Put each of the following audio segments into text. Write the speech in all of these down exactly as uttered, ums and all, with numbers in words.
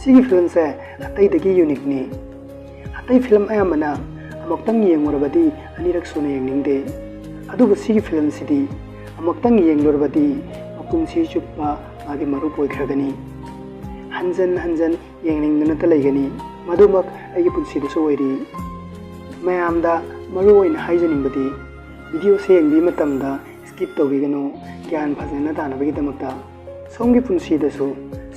ꯁꯤꯒꯤ ꯐꯤꯂꯝꯁꯦ ꯑꯇꯩꯗꯒꯤ ꯌꯨꯅꯤꯛꯅꯤ꯫ ꯑꯇꯩ ꯐꯤꯂꯝ ꯑꯌꯥꯝꯕꯅ ꯑꯃꯨꯛꯇꯪ ꯌꯦꯡꯉꯨꯔꯕꯗꯤ ꯑꯅꯤꯔꯛ ꯁꯨꯅ ꯌꯦꯡꯅꯤꯡꯗꯦ꯫ ꯑꯗꯨꯕꯨ ꯁꯤꯒꯤ ꯐꯤꯂꯝꯁꯤꯗꯤ ꯑꯃꯨꯛꯇꯪ ꯌꯦꯡꯂꯨꯔꯕꯗꯤ ꯃꯄꯨꯟꯁꯤ ꯆꯨꯞꯄ ꯃꯥꯒꯤ ꯃꯔꯨꯞ ꯑꯣꯏꯈ꯭ꯔꯒꯅꯤ꯫ ꯍꯟꯖꯟ ꯍꯟꯖꯟ ꯌꯦꯡꯅꯤꯡꯗꯨꯅꯇ ꯂꯩꯒꯅꯤ꯫ ꯃꯗꯨꯃꯛ ꯑꯩꯒꯤ ꯄꯨꯟꯁꯤꯗꯁꯨ ꯑꯣꯏꯔꯤ꯫ ꯃꯌꯥꯝꯗ ꯃꯔꯨ ꯑꯣꯏꯅ ꯍꯥꯏꯖꯅꯤꯡꯕꯗꯤ, ꯚꯤꯗꯤꯑꯣꯁꯦ ꯌꯦꯡꯕꯤꯕ ꯃꯇꯝꯗ skip ꯇꯧꯕꯤꯒꯅꯨ, ꯒ꯭ꯌꯥꯟ ꯐꯖꯅ ꯇꯥꯅꯕꯒꯤꯗꯃꯛꯇ꯫ ꯁꯣꯝꯒꯤ ꯄꯨꯟꯁꯤꯗꯁꯨ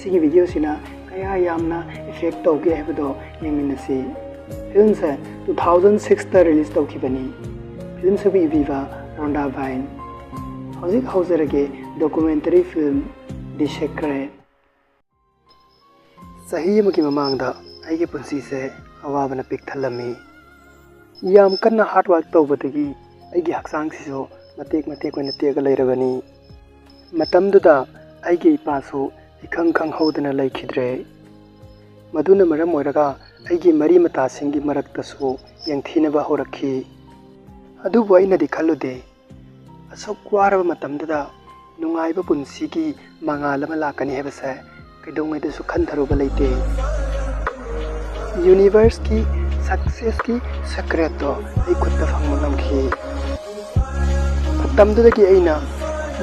ꯁꯤꯒꯤ ꯚꯤꯗꯤꯑꯣꯁꯤꯅ ꯀꯌꯥ ꯌꯥꯝꯅ effect ꯇꯧꯒꯦ ꯍꯥꯏꯕꯗꯣ ꯌꯦꯡꯃꯤꯟꯅꯁꯤ꯫ ꯐꯤꯂꯝꯁꯦ two thousand six ꯇ release ꯇꯧꯈꯤꯕꯅꯤ꯫ ꯐꯤꯂꯝ ꯁꯛꯄ ꯏꯕꯤꯕ ꯔꯣꯟꯗꯥ ꯚꯥꯏꯟ꯫ ꯍꯧꯖꯤꯛ ꯍꯧꯖꯔꯒꯦ documentary film The Secret꯫ ꯆꯍꯤ ꯑꯃꯒꯤ ꯃꯃꯥꯡꯗ ꯑꯩꯒꯤ ꯄꯨꯟꯁꯤꯁꯦ ꯑꯋꯥꯕꯅ ꯄꯤꯛ ꯊꯜꯂꯝꯃꯤ꯫ ꯌꯥꯝ ꯀꯟꯅ hard work ꯇꯧꯕꯗꯒꯤ ꯑꯩꯒꯤ ꯍꯛꯆꯥꯡꯁꯤꯁꯨ ꯃꯇꯦꯛ ꯃꯇꯦꯛ ꯑꯣꯏꯅ ꯇꯦꯛꯑꯒ ꯂꯩꯔꯕꯅꯤ꯫ ꯃꯇꯝꯗꯨꯗ ꯑꯩꯒꯤ ꯏꯄꯥꯁꯨ ꯏꯈꯪ ꯈꯪꯍꯧꯗꯅ ꯂꯩꯈꯤꯗ꯭ꯔꯦ꯫ ꯃꯗꯨꯅ ꯃꯔꯝ ꯑꯣꯏꯔꯒ ꯑꯩꯒꯤ ꯃꯔꯤ ꯃꯇꯥꯁꯤꯡꯒꯤ ꯃꯔꯛꯇꯁꯨ ꯌꯦꯡꯊꯤꯅꯕ ꯍꯧꯔꯛꯈꯤ꯫ ꯑꯗꯨꯕꯨ ꯑꯩꯅꯗꯤ ꯈꯜꯂꯨꯗꯦ, ꯑꯁꯨꯛ ꯋꯥꯔꯕ ꯃꯇꯝꯗꯨꯗ ꯅꯨꯡꯉꯥꯏꯕ ꯄꯨꯟꯁꯤꯒꯤ ꯃꯉꯥꯜ ꯑꯃ ꯂꯥꯛꯀꯅꯤ ꯍꯥꯏꯕꯁꯦ ꯀꯩꯗꯧꯉꯩꯗꯁꯨ ꯈꯟꯊꯔꯨꯕ ꯂꯩꯇꯦ꯫ Universe ꯀꯤ success ꯀꯤ secret ꯇꯣ ꯑꯩ ꯈꯨꯠꯇ ꯐꯪꯕ ꯉꯝꯈꯤ꯫ ꯃꯇꯝꯗꯨꯗꯒꯤ ꯑꯩꯅ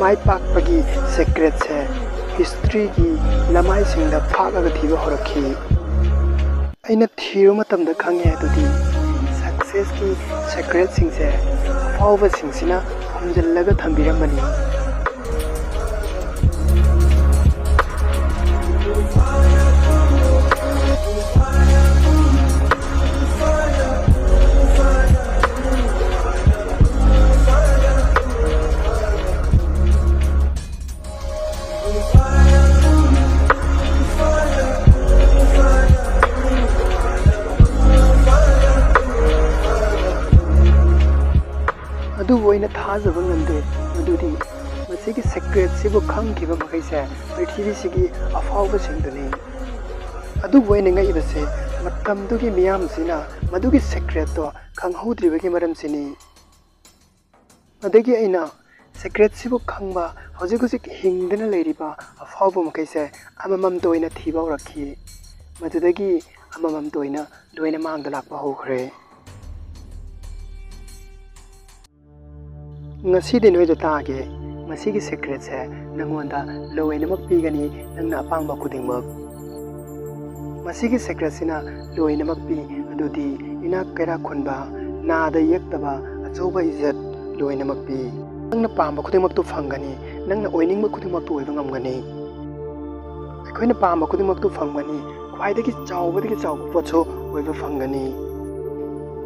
ꯃꯥꯏ ꯄꯥꯛꯄꯒꯤ secret ꯁꯦ history ꯒꯤ ꯂꯃꯥꯏꯁꯤꯡꯗ ꯐꯥꯛꯂꯒ ꯊꯤꯕ ꯍꯧꯔꯛꯈꯤ꯫ ꯑꯩꯅ ꯊꯤꯔꯨꯕ ꯃꯇꯝꯗ ꯈꯪꯉꯦ ꯑꯗꯨꯗꯤ success ꯀꯤ secret ꯁꯤꯡꯁꯦ ꯑꯐꯥꯎꯕꯁꯤꯡꯁꯤꯅ ꯈꯨꯝꯖꯤꯜꯂꯒ ꯊꯝꯕꯤꯔꯝꯕꯅꯤ꯫ ꯑꯗꯨꯕꯨ ꯑꯩꯅ ꯊꯥꯖꯕ ꯉꯝꯗꯦ ꯃꯗꯨꯗꯤ ꯃꯁꯤꯒꯤ secret ꯁꯤꯕꯨ ꯈꯪꯈꯤꯕ ꯃꯈꯩꯁꯦ ꯄ꯭ꯔꯤꯊꯤꯕꯤꯁꯤꯒꯤ ꯑꯐꯥꯎꯕꯁꯤꯡꯗꯨꯅꯤ꯫ ꯑꯗꯨꯕꯨ ꯑꯩꯅ ꯉꯛꯏꯕꯁꯦ ꯃꯇꯝꯗꯨꯒꯤ ꯃꯤꯌꯥꯝꯁꯤꯅ ꯃꯗꯨꯒꯤ secret ꯇꯣ ꯈꯪꯍꯧꯗ꯭ꯔꯤꯕꯒꯤ ꯃꯔꯝꯁꯤꯅꯤ꯫ ꯑꯗꯒꯤ ꯑꯩꯅ secret ꯁꯤꯕꯨ ꯈꯪꯕ ꯍꯧꯖꯤꯛ ꯍꯧꯖꯤꯛ ꯍꯤꯡꯗꯨꯅ ꯂꯩꯔꯤꯕ ꯑꯐꯥꯎꯕ ꯃꯈꯩꯁꯦ ꯑꯃꯃꯝꯇ ꯑꯣꯏꯅ ꯊꯤꯕ ꯍꯧꯔꯛꯈꯤ꯫ ꯃꯗꯨꯗꯒꯤ ꯑꯃꯃꯝꯇ ꯑꯣꯏꯅ ꯂꯣꯏꯅ ꯃꯥꯡꯗ ꯂꯥꯛꯄ ꯍꯧꯈ꯭ꯔꯦ꯫ ꯉꯁꯤꯗꯤ ꯅꯣꯏꯗ ꯇꯥꯒꯦ, ꯃꯁꯤꯒꯤ ꯁꯦꯀ꯭ꯔꯦꯠꯁꯦ ꯅꯪꯉꯣꯟꯗ ꯂꯣꯏꯅꯃꯛ ꯄꯤꯒꯅꯤ, ꯅꯪꯅ ꯑꯄꯥꯝꯕ ꯈꯨꯗꯤꯡꯃꯛ꯫ ꯃꯁꯤꯒꯤ ꯁꯦꯀ꯭ꯔꯦꯠꯁꯤꯅ ꯂꯣꯏꯅꯃꯛ ꯄꯤ, ꯑꯗꯨꯗꯤ ꯏꯅꯥꯛ ꯀꯩꯔꯥꯛ ꯈꯨꯟꯕ, ꯅꯥꯗ ꯌꯦꯛꯇꯕ, ꯑꯆꯧꯕ ꯏꯖꯠ ꯂꯣꯏꯅꯃꯛ ꯄꯤ꯫ ꯅꯪꯅ ꯄꯥꯝꯕ ꯈꯨꯗꯤꯡꯃꯛꯇꯨ ꯐꯪꯒꯅꯤ, ꯅꯪꯅ ꯑꯣꯏꯅꯤꯡꯕ ꯈꯨꯗꯤꯡꯃꯛꯇꯨ ꯑꯣꯏꯕ ꯉꯝꯒꯅꯤ꯫ ꯑꯩꯈꯣꯏꯅ ꯄꯥꯝꯕ ꯈꯨꯗꯤꯡꯃꯛꯇꯨ ꯐꯪꯒꯅꯤ, ꯈ꯭ꯋꯥꯏꯗꯒꯤ ꯆꯥꯎꯕꯗꯒꯤ ꯆꯥꯎꯕ ꯄꯣꯠꯁꯨ ꯑꯣꯏꯕ ꯐꯪꯒꯅꯤ꯫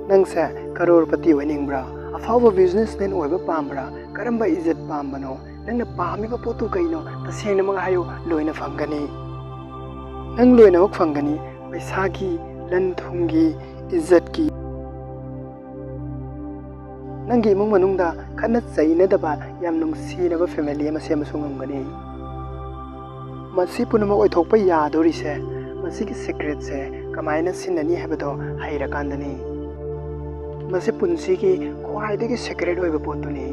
ꯅꯪꯁꯦ ꯀꯔꯣꯔꯄꯇꯤ ꯑꯣꯏꯅꯤꯡꯕ꯭ꯔꯥ? ꯑꯐꯥꯎꯕ ꯕꯤꯖꯤꯅꯦꯁꯃꯦꯟ ꯑꯣꯏꯕ ꯄꯥꯝꯕ꯭ꯔꯥ? ꯀꯔꯝꯕ ꯏꯖꯠ ꯄꯥꯝꯕꯅꯣ? ꯅꯪꯅ ꯄꯥꯝꯃꯤꯕ ꯄꯣꯠꯇꯨ ꯀꯩꯅꯣ? ꯇꯁꯦꯡꯅꯃꯛ ꯍꯥꯏꯌꯨ, ꯂꯣꯏꯅ ꯐꯪꯒꯅꯤ꯫ ꯅꯪ ꯂꯣꯏꯅꯃꯛ ꯐꯪꯒꯅꯤ, ꯄꯩꯁꯥꯒꯤ, ꯂꯟ ꯊꯨꯝꯒꯤ, ꯏꯖꯠꯀꯤ꯫ ꯅꯪꯒꯤ ꯏꯃꯨꯡ ꯃꯅꯨꯡꯗ ꯈꯠꯅ ꯆꯩꯅꯗꯕ, ꯌꯥꯝ ꯅꯨꯡꯁꯤꯅꯕ ꯐꯦꯃꯤꯂꯤ ꯑꯃ ꯁꯦꯝꯕꯁꯨ ꯉꯝꯒꯅꯤ꯫ ꯃꯁꯤ ꯄꯨꯝꯅꯃꯛ ꯑꯣꯏꯊꯣꯛꯄ ꯌꯥꯗꯣꯔꯤꯁꯦ ꯃꯁꯤꯒꯤ ꯁꯦꯀ꯭ꯔꯦꯠꯁꯦ ꯀꯃꯥꯏꯅ ꯁꯤꯖꯤꯟꯅꯅꯤ ꯍꯥꯏꯕꯗꯣ ꯍꯩꯔꯀꯥꯟꯗꯅꯤ꯫ ꯃꯁꯤ ꯄꯨꯟꯁꯤꯒꯤ ꯈ꯭ꯋꯥꯏꯗꯒꯤ ꯁꯦꯀ꯭ꯔꯦꯠ ꯑꯣꯏꯕ ꯄꯣꯠꯇꯨꯅꯤ꯫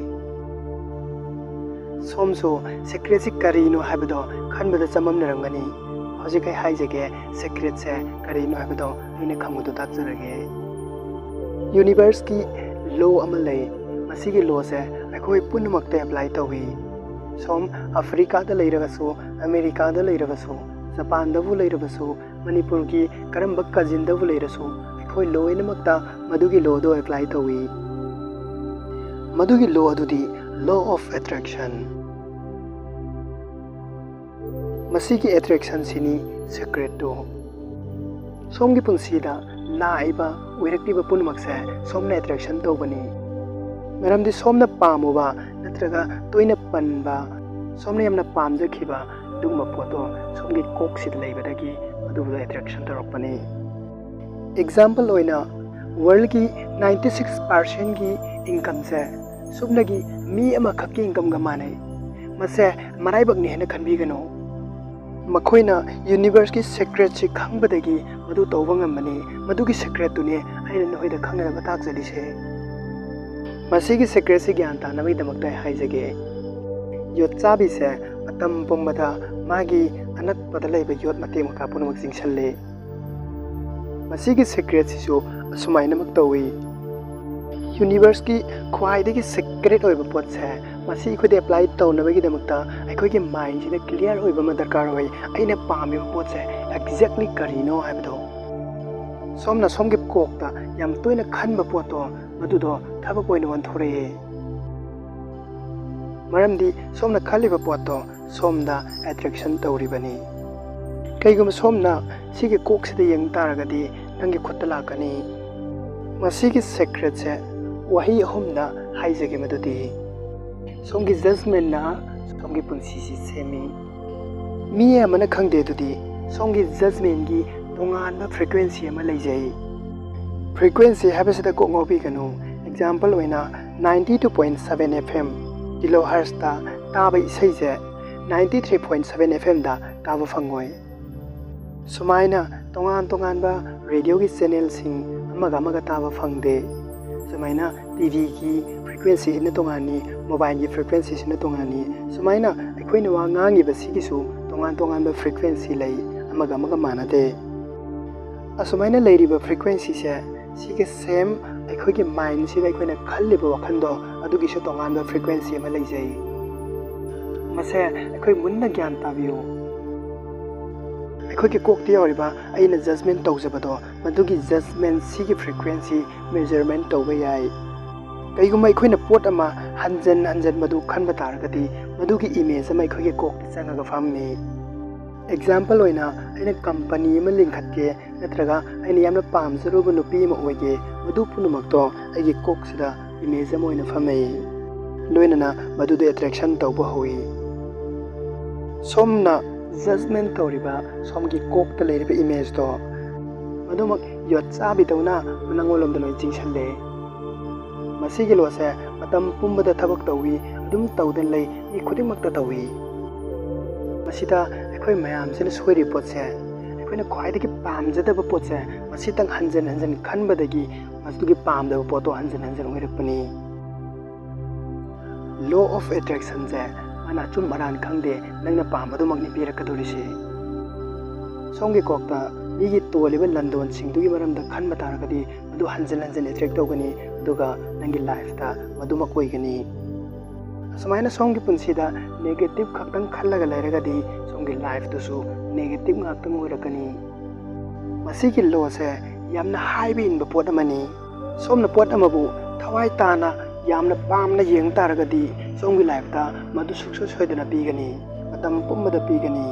ꯁꯣꯝꯁꯨ ꯁꯦꯀ꯭ꯔꯦꯠꯁꯤ ꯀꯔꯤꯅꯣ ꯍꯥꯏꯕꯗꯣ ꯈꯟꯕꯗ ꯆꯃꯝꯅꯔꯝꯒꯅꯤ꯫ ꯍꯧꯖꯤꯛ ꯑꯩ ꯍꯥꯏꯖꯒꯦ, ꯁꯦꯀ꯭ꯔꯦꯠꯁꯦ ꯀꯔꯤꯅꯣ ꯍꯥꯏꯕꯗꯣ ꯑꯩꯅ ꯈꯪꯕꯗꯨ ꯇꯥꯛꯆꯔꯒꯦ꯫ ꯌꯨꯅꯤꯚꯔꯁꯀꯤ ꯂꯣ ꯑꯃ ꯂꯩ꯫ ꯃꯁꯤꯒꯤ ꯂꯣꯁꯦ ꯑꯩꯈꯣꯏ ꯄꯨꯝꯅꯃꯛꯇ ꯑꯦꯄ꯭ꯂꯥꯏ ꯇꯧꯏ꯫ ꯁꯣꯝ ꯑꯐ꯭ꯔꯤꯀꯥꯗ ꯂꯩꯔꯒꯁꯨ, ꯑꯃꯦꯔꯤꯀꯥꯗ ꯂꯩꯔꯕꯁꯨ, ꯖꯄꯥꯟꯗꯕꯨ ꯂꯩꯔꯕꯁꯨ, ꯃꯅꯤꯄꯨꯔꯒꯤ ꯀꯔꯝꯕ ꯀꯖꯤꯟꯗꯕꯨ ꯂꯩꯔꯁꯨ, ꯑꯩꯈꯣꯏ ꯂꯣꯏꯅꯃꯛꯇ ꯃꯗꯨꯒꯤ ꯂꯣꯗꯣ ꯑꯦꯄ꯭ꯂꯥꯏ ꯇꯧꯏ꯫ ꯃꯗꯨꯒꯤ ꯂꯣ ꯑꯗꯨꯗꯤ law of attraction꯫ ꯃꯁꯤꯒꯤ ꯑꯦꯇ꯭ꯔꯦꯛꯁꯟꯁꯤꯅꯤ ꯁꯦꯀ꯭ꯔꯦꯠꯇꯨ꯫ ꯁꯣꯝꯒꯤ ꯄꯨꯟꯁꯤꯗ ꯂꯥꯛꯏꯕ, ꯑꯣꯏꯔꯛꯂꯤꯕ ꯄꯨꯝꯅꯃꯛꯁꯦ ꯁꯣꯝꯅ ꯑꯦꯇ꯭ꯔꯦꯛꯁꯟ ꯇꯧꯕꯅꯤ꯫ ꯃꯔꯝꯗꯤ ꯁꯣꯝꯅ ꯄꯥꯝꯃꯨꯕ ꯅꯠꯇ꯭ꯔꯒ ꯇꯣꯏꯅ ꯄꯟꯕ, ꯁꯣꯝꯅ ꯌꯥꯝꯅ ꯄꯥꯝꯖꯈꯤꯕ ꯑꯗꯨꯒꯨꯝꯕ ꯄꯣꯠꯇꯣ ꯁꯣꯝꯒꯤ ꯀꯣꯛꯁꯤꯗ ꯂꯩꯕꯗꯒꯤ ꯃꯗꯨꯕꯨꯗ ꯑꯦꯇ꯭ꯔꯦꯛꯁꯟ ꯇꯧꯔꯛꯄꯅꯤ꯫ ꯑꯦꯛꯖꯥꯝꯄꯜ ꯑꯣꯏꯅ, ꯋꯥꯔꯜꯒꯤ ninety six percentꯒꯤ ꯏꯟꯀꯝꯁꯦ ꯁꯨꯞꯅꯒꯤ ꯃꯤ ꯑꯃꯈꯛꯀꯤ ꯏꯟꯀꯝꯒ ꯃꯥꯟꯅꯩ꯫ ꯃꯁꯦ ꯃꯔꯥꯏꯕꯛꯅꯤ ꯍꯥꯏꯅ ꯈꯟꯕꯤꯒꯅꯨ꯫ ꯃꯈꯣꯏꯅ ꯌꯨꯅꯤꯚꯔꯁꯀꯤ ꯁꯦꯀ꯭ꯔꯦꯠꯁꯤ ꯈꯪꯕꯗꯒꯤ ꯃꯗꯨ ꯇꯧꯕ ꯉꯝꯕꯅꯤ꯫ ꯃꯗꯨꯒꯤ ꯁꯦꯀ꯭ꯔꯦꯠꯇꯨꯅꯤ ꯑꯩꯅ ꯅꯈꯣꯏꯗ ꯈꯪꯅꯅꯕ ꯇꯥꯛꯆꯔꯤꯁꯦ꯫ ꯃꯁꯤꯒꯤ ꯁꯦꯀ꯭ꯔꯦꯠꯁꯤ ꯒ꯭ꯌꯥꯟ ꯇꯥꯅꯕꯒꯤꯗꯃꯛꯇ ꯑꯩ ꯍꯥꯏꯖꯒꯦ꯫ ꯌꯣꯠꯆꯥꯕꯤꯁꯦ ꯃꯇꯝ ꯄꯨꯝꯕꯗ ꯃꯥꯒꯤ ꯑꯅꯛꯄꯗ ꯂꯩꯕ ꯌꯣꯠ ꯃꯇꯦꯛ ꯃꯀꯥ ꯄꯨꯝꯅꯃꯛ ꯆꯤꯡꯁꯜꯂꯤ꯫ ꯃꯁꯤꯒꯤ ꯁꯤꯀ꯭ꯔꯦꯠꯁꯤꯁꯨ ꯑꯁꯨꯃꯥꯏꯅꯃꯛ ꯇꯧꯏ꯫ ꯌꯨꯅꯤꯚꯔꯁꯀꯤ ꯈ꯭ꯋꯥꯏꯗꯒꯤ ꯁꯤꯀ꯭ꯔꯦꯠ ꯑꯣꯏꯕ ꯄꯣꯠꯁꯦ, ꯃꯁꯤ ꯑꯩꯈꯣꯏꯗ ꯑꯦꯄ꯭ꯂꯥꯏ ꯇꯧꯅꯕꯒꯤꯗꯃꯛꯇ ꯑꯩꯈꯣꯏꯒꯤ ꯃꯥꯏꯟꯁꯤꯗ ꯀ꯭ꯂꯤꯌꯥꯔ ꯑꯣꯏꯕ ꯑꯃ ꯗꯔꯀꯥꯔ ꯑꯣꯏ꯫ ꯑꯩꯅ ꯄꯥꯝꯃꯤꯕ ꯄꯣꯠꯁꯦ ꯑꯦꯛꯖꯦꯛꯂꯤ ꯀꯔꯤꯅꯣ ꯍꯥꯏꯕꯗꯣ꯫ ꯁꯣꯝꯅ ꯁꯣꯝꯒꯤ ꯀꯣꯛꯇ ꯌꯥꯝ ꯇꯣꯏꯅ ꯈꯟꯕ ꯄꯣꯠꯇꯣ, ꯃꯗꯨꯗꯣ ꯊꯕꯛ ꯑꯣꯏꯅ ꯑꯣꯟꯊꯣꯔꯛꯑꯦ꯫ ꯃꯔꯝꯗꯤ ꯁꯣꯝꯅ ꯈꯜꯂꯤꯕ ꯄꯣꯠꯇꯣ ꯁꯣꯝꯗ ꯑꯦꯇ꯭ꯔꯦꯛꯁꯟ ꯇꯧꯔꯤꯕꯅꯤ꯫ ꯀꯩꯒꯨꯝꯕ ꯁꯣꯝꯅ ꯁꯤꯒꯤ ꯀꯣꯛꯁꯤꯗ ꯌꯦꯡ ꯇꯥꯔꯒꯗꯤ, ꯅꯪꯒꯤ ꯈꯨꯠꯇ ꯂꯥꯛꯀꯅꯤ꯫ ꯃꯁꯤꯒꯤ ꯁꯦꯀ꯭ꯔꯦꯠꯁꯦ ꯋꯥꯍꯩ ꯑꯍꯨꯝꯗ ꯍꯥꯏꯖꯒꯦ, ꯃꯗꯨꯗꯤ: ꯁꯣꯝꯒꯤ ꯖꯖꯃꯦꯟꯅ ꯁꯣꯝꯒꯤ ꯄꯨꯟꯁꯤꯁꯤ ꯁꯦꯝꯃꯤ꯫ ꯃꯤ ꯑꯃꯅ ꯈꯪꯗꯦ ꯑꯗꯨꯗꯤ, ꯁꯣꯝꯒꯤ ꯖꯖꯃꯦꯟꯒꯤ ꯇꯣꯉꯥꯟꯕ ꯐ꯭ꯔꯤꯀ꯭ꯋꯦꯟꯁꯤ ꯑꯃ ꯂꯩꯖꯩ꯫ ꯐ꯭ꯔꯤꯀ꯭ꯋꯦꯟꯁꯤ ꯍꯥꯏꯕꯁꯤꯗ ꯀꯣꯛ ꯉꯥꯎꯕꯤꯒꯅꯨ꯫ ꯑꯦꯛꯖꯥꯝꯄꯜ ꯑꯣꯏꯅ, ninety two point seven F M, kilo ꯍꯔꯁꯇ ꯇꯥꯕ ꯏꯁꯩꯁꯦ ninety three point seven F M ꯗ ꯇꯥꯕ ꯐꯪꯉꯣꯏ꯫ ꯁꯨꯃꯥꯏꯅ ꯇꯣꯉꯥꯟ ꯇꯣꯉꯥꯟꯕ ꯔꯦꯗꯤꯑꯣꯒꯤ ꯆꯦꯅꯦꯜꯁꯤꯡ ꯑꯃꯒ ꯑꯃꯒ ꯇꯥꯕ ꯐꯪꯗꯦ꯫ ꯁꯨꯃꯥꯏꯅ ꯇꯤ ꯚꯤꯒꯤ ꯐ꯭ꯔꯤꯀ꯭ꯋꯦꯟꯁꯤꯁꯤꯅ ꯇꯣꯉꯥꯟꯅꯤ, ꯃꯣꯕꯥꯏꯜꯒꯤ ꯐ꯭ꯔꯤꯀ꯭ꯋꯦꯟꯁꯤꯁꯤꯅ ꯇꯣꯉꯥꯟꯅꯤ꯫ ꯁꯨꯃꯥꯏꯅ ꯑꯩꯈꯣꯏꯅ ꯋꯥ ꯉꯥꯡꯉꯤꯕ ꯁꯤꯒꯤꯁꯨ ꯇꯣꯉꯥꯟ ꯇꯣꯉꯥꯟꯕ ꯐ꯭ꯔꯤꯀ꯭ꯋꯦꯟꯁꯤ ꯂꯩ, ꯑꯃꯒ ꯑꯃꯒ ꯃꯥꯟꯅꯗꯦ꯫ ꯑꯁꯨꯃꯥꯏꯅ ꯂꯩꯔꯤꯕ ꯐ꯭ꯔꯤꯀ꯭ꯋꯦꯟꯁꯤꯁꯦ, ꯁꯤꯒꯤ ꯁꯦꯝ ꯑꯩꯈꯣꯏꯒꯤ ꯃꯥꯏꯟꯁꯤꯗ ꯑꯩꯈꯣꯏꯅ ꯈꯜꯂꯤꯕ ꯋꯥꯈꯜꯗꯣ, ꯑꯗꯨꯒꯤꯁꯨ ꯇꯣꯉꯥꯟꯕ ꯐ꯭ꯔꯤꯀ꯭ꯋꯦꯟꯁꯤ ꯑꯃ ꯂꯩꯖꯩ꯫ ꯃꯁꯦ ꯑꯩꯈꯣꯏ ꯃꯨꯟꯅ ꯒ꯭ꯌꯥꯟ ꯇꯥꯕꯤꯌꯨ꯫ ꯑꯩꯈꯣꯏꯒꯤ ꯀꯣꯛꯇ ꯌꯥꯎꯔꯤꯕ ꯑꯩꯅ ꯖꯖꯃꯦꯟ ꯇꯧꯖꯕꯗꯣ, ꯃꯗꯨꯒꯤ ꯖꯖꯃꯦꯟ ꯁꯤꯒꯤ ꯐ꯭ꯔꯤꯀ꯭ꯋꯦꯟꯁꯤ ꯃꯦꯖꯔꯃꯦꯟ ꯇꯧꯕ ꯌꯥꯏ꯫ ꯀꯩꯒꯨꯝꯕ ꯑꯩꯈꯣꯏꯅ ꯄꯣꯠ ꯑꯃ ꯍꯟꯖꯟ ꯍꯟꯖꯟ ꯃꯗꯨ ꯈꯟꯕ ꯇꯥꯔꯒꯗꯤ, ꯃꯗꯨꯒꯤ ꯏꯃꯦꯖ ꯑꯃ ꯑꯩꯈꯣꯏꯒꯤ ꯀꯣꯛꯇ ꯆꯪꯉꯒ ꯐꯝꯃꯤ꯫ ꯑꯦꯛꯖꯥꯝꯄꯜ ꯑꯣꯏꯅ, ꯑꯩꯅ ꯀꯝꯄꯅꯤ ꯑꯃ ꯂꯤꯡꯈꯠꯀꯦ, ꯅꯠꯇ꯭ꯔꯒ ꯑꯩꯅ ꯌꯥꯝꯅ ꯄꯥꯝꯖꯔꯨꯕ ꯅꯨꯄꯤ ꯑꯃ ꯑꯣꯏꯒꯦ, ꯃꯗꯨ ꯄꯨꯝꯅꯃꯛꯇꯣ ꯑꯩꯒꯤ ꯀꯣꯛꯁꯤꯗ ꯏꯃꯦꯖ ꯑꯃ ꯑꯣꯏꯅ ꯐꯝꯃꯤ, ꯂꯣꯏꯅꯅ ꯃꯗꯨꯗ ꯑꯦꯇ꯭ꯔꯦꯛꯁꯟ ꯇꯧꯕ ꯍꯧꯏ꯫ ꯁꯣꯝꯅ ꯖꯖꯃꯦꯟ ꯇꯧꯔꯤꯕ ꯁꯣꯝꯒꯤ ꯀꯣꯛꯇ ꯂꯩꯔꯤꯕ ꯏꯃꯦꯖꯇꯣ, ꯃꯗꯨꯃꯛ ꯌꯣꯠꯆꯥꯕꯤꯗꯧꯅ ꯃꯅꯪꯒꯣꯜꯂꯣꯝꯗ ꯂꯣꯏ ꯆꯤꯡꯁꯜꯂꯦ꯫ ꯃꯁꯤꯒꯤ ꯂꯣꯁꯦ ꯃꯇꯝ ꯄꯨꯝꯕꯗ ꯊꯕꯛ ꯇꯧꯏ, ꯑꯗꯨꯝ ꯇꯧꯗꯅ ꯂꯩ, ꯃꯤ ꯈꯨꯗꯤꯡꯃꯛꯇ ꯇꯧꯏ꯫ ꯃꯁꯤꯗ ꯑꯩꯈꯣꯏ ꯃꯌꯥꯝꯁꯤꯅ ꯁꯣꯏꯔꯤꯕ ꯄꯣꯠꯁꯦ, ꯑꯩꯈꯣꯏꯅ ꯈ꯭ꯋꯥꯏꯗꯒꯤ ꯄꯥꯝꯖꯗꯕ ꯄꯣꯠꯁꯦ ꯃꯁꯤꯇꯪ ꯍꯟꯖꯟ ꯍꯟꯖꯟ ꯈꯟꯕꯗꯒꯤ ꯃꯗꯨꯒꯤ ꯄꯥꯝꯗꯕ ꯄꯣꯠꯇꯣ ꯍꯟꯖꯟ ꯍꯟꯖꯟ ꯑꯣꯏꯔꯛꯄꯅꯤ꯫ Law of attractionꯁꯦ ꯃꯥꯅ ꯑꯆꯨꯝ ꯑꯔꯥꯟ ꯈꯪꯗꯦ, ꯅꯪꯅ ꯄꯥꯝꯕꯗꯨꯃꯛꯅꯤ ꯄꯤꯔꯛꯀꯗꯧꯔꯤꯁꯦ꯫ ꯁꯣꯝꯒꯤ ꯀꯣꯛꯇ ꯃꯤꯒꯤ ꯇꯣꯜꯂꯤꯕ ꯂꯟꯗꯣꯟꯁꯤꯡꯗꯨꯒꯤ ꯃꯔꯝꯗ ꯈꯟꯕ ꯇꯥꯔꯒꯗꯤ, ꯃꯗꯨ ꯍꯟꯖꯤꯟ ꯍꯟꯖꯤꯟ ꯑꯦꯇ꯭ꯔꯦꯛ ꯇꯧꯒꯅꯤ, ꯑꯗꯨꯒ ꯅꯪꯒꯤ ꯂꯥꯏꯐꯇ ꯃꯗꯨꯃꯛ ꯑꯣꯏꯒꯅꯤ꯫ ꯑꯁꯨꯃꯥꯏꯅ ꯁꯣꯝꯒꯤ ꯄꯨꯟꯁꯤꯗ ꯅꯦꯒꯦꯇꯤꯚ ꯈꯛꯇꯪ ꯈꯜꯂꯒ ꯂꯩꯔꯒꯗꯤ, ꯁꯣꯝꯒꯤ ꯂꯥꯏꯐꯇꯨꯁꯨ ꯅꯦꯒꯦꯇꯤꯚ ꯉꯥꯛꯇꯪ ꯑꯣꯏꯔꯛꯀꯅꯤ꯫ ꯃꯁꯤꯒꯤ ꯂꯣꯁꯦ ꯌꯥꯝꯅ ꯍꯥꯏꯕ ꯏꯟꯕ ꯄꯣꯠ ꯑꯃꯅꯤ꯫ ꯁꯣꯝꯅ ꯄꯣꯠ ꯑꯃꯕꯨ ꯊꯋꯥꯏ ꯇꯥꯅ ꯌꯥꯝꯅ ꯄꯥꯝꯅ ꯌꯦꯡ ꯇꯥꯔꯒꯗꯤ, ꯁꯣꯝꯒꯤ ꯂꯥꯏꯐꯇ ꯃꯗꯨ ꯁꯨꯡꯁꯣꯏ ꯁꯣꯏꯗꯅ ꯄꯤꯒꯅꯤ, ꯃꯇꯝ ꯄꯨꯝꯕꯗ ꯄꯤꯒꯅꯤ꯫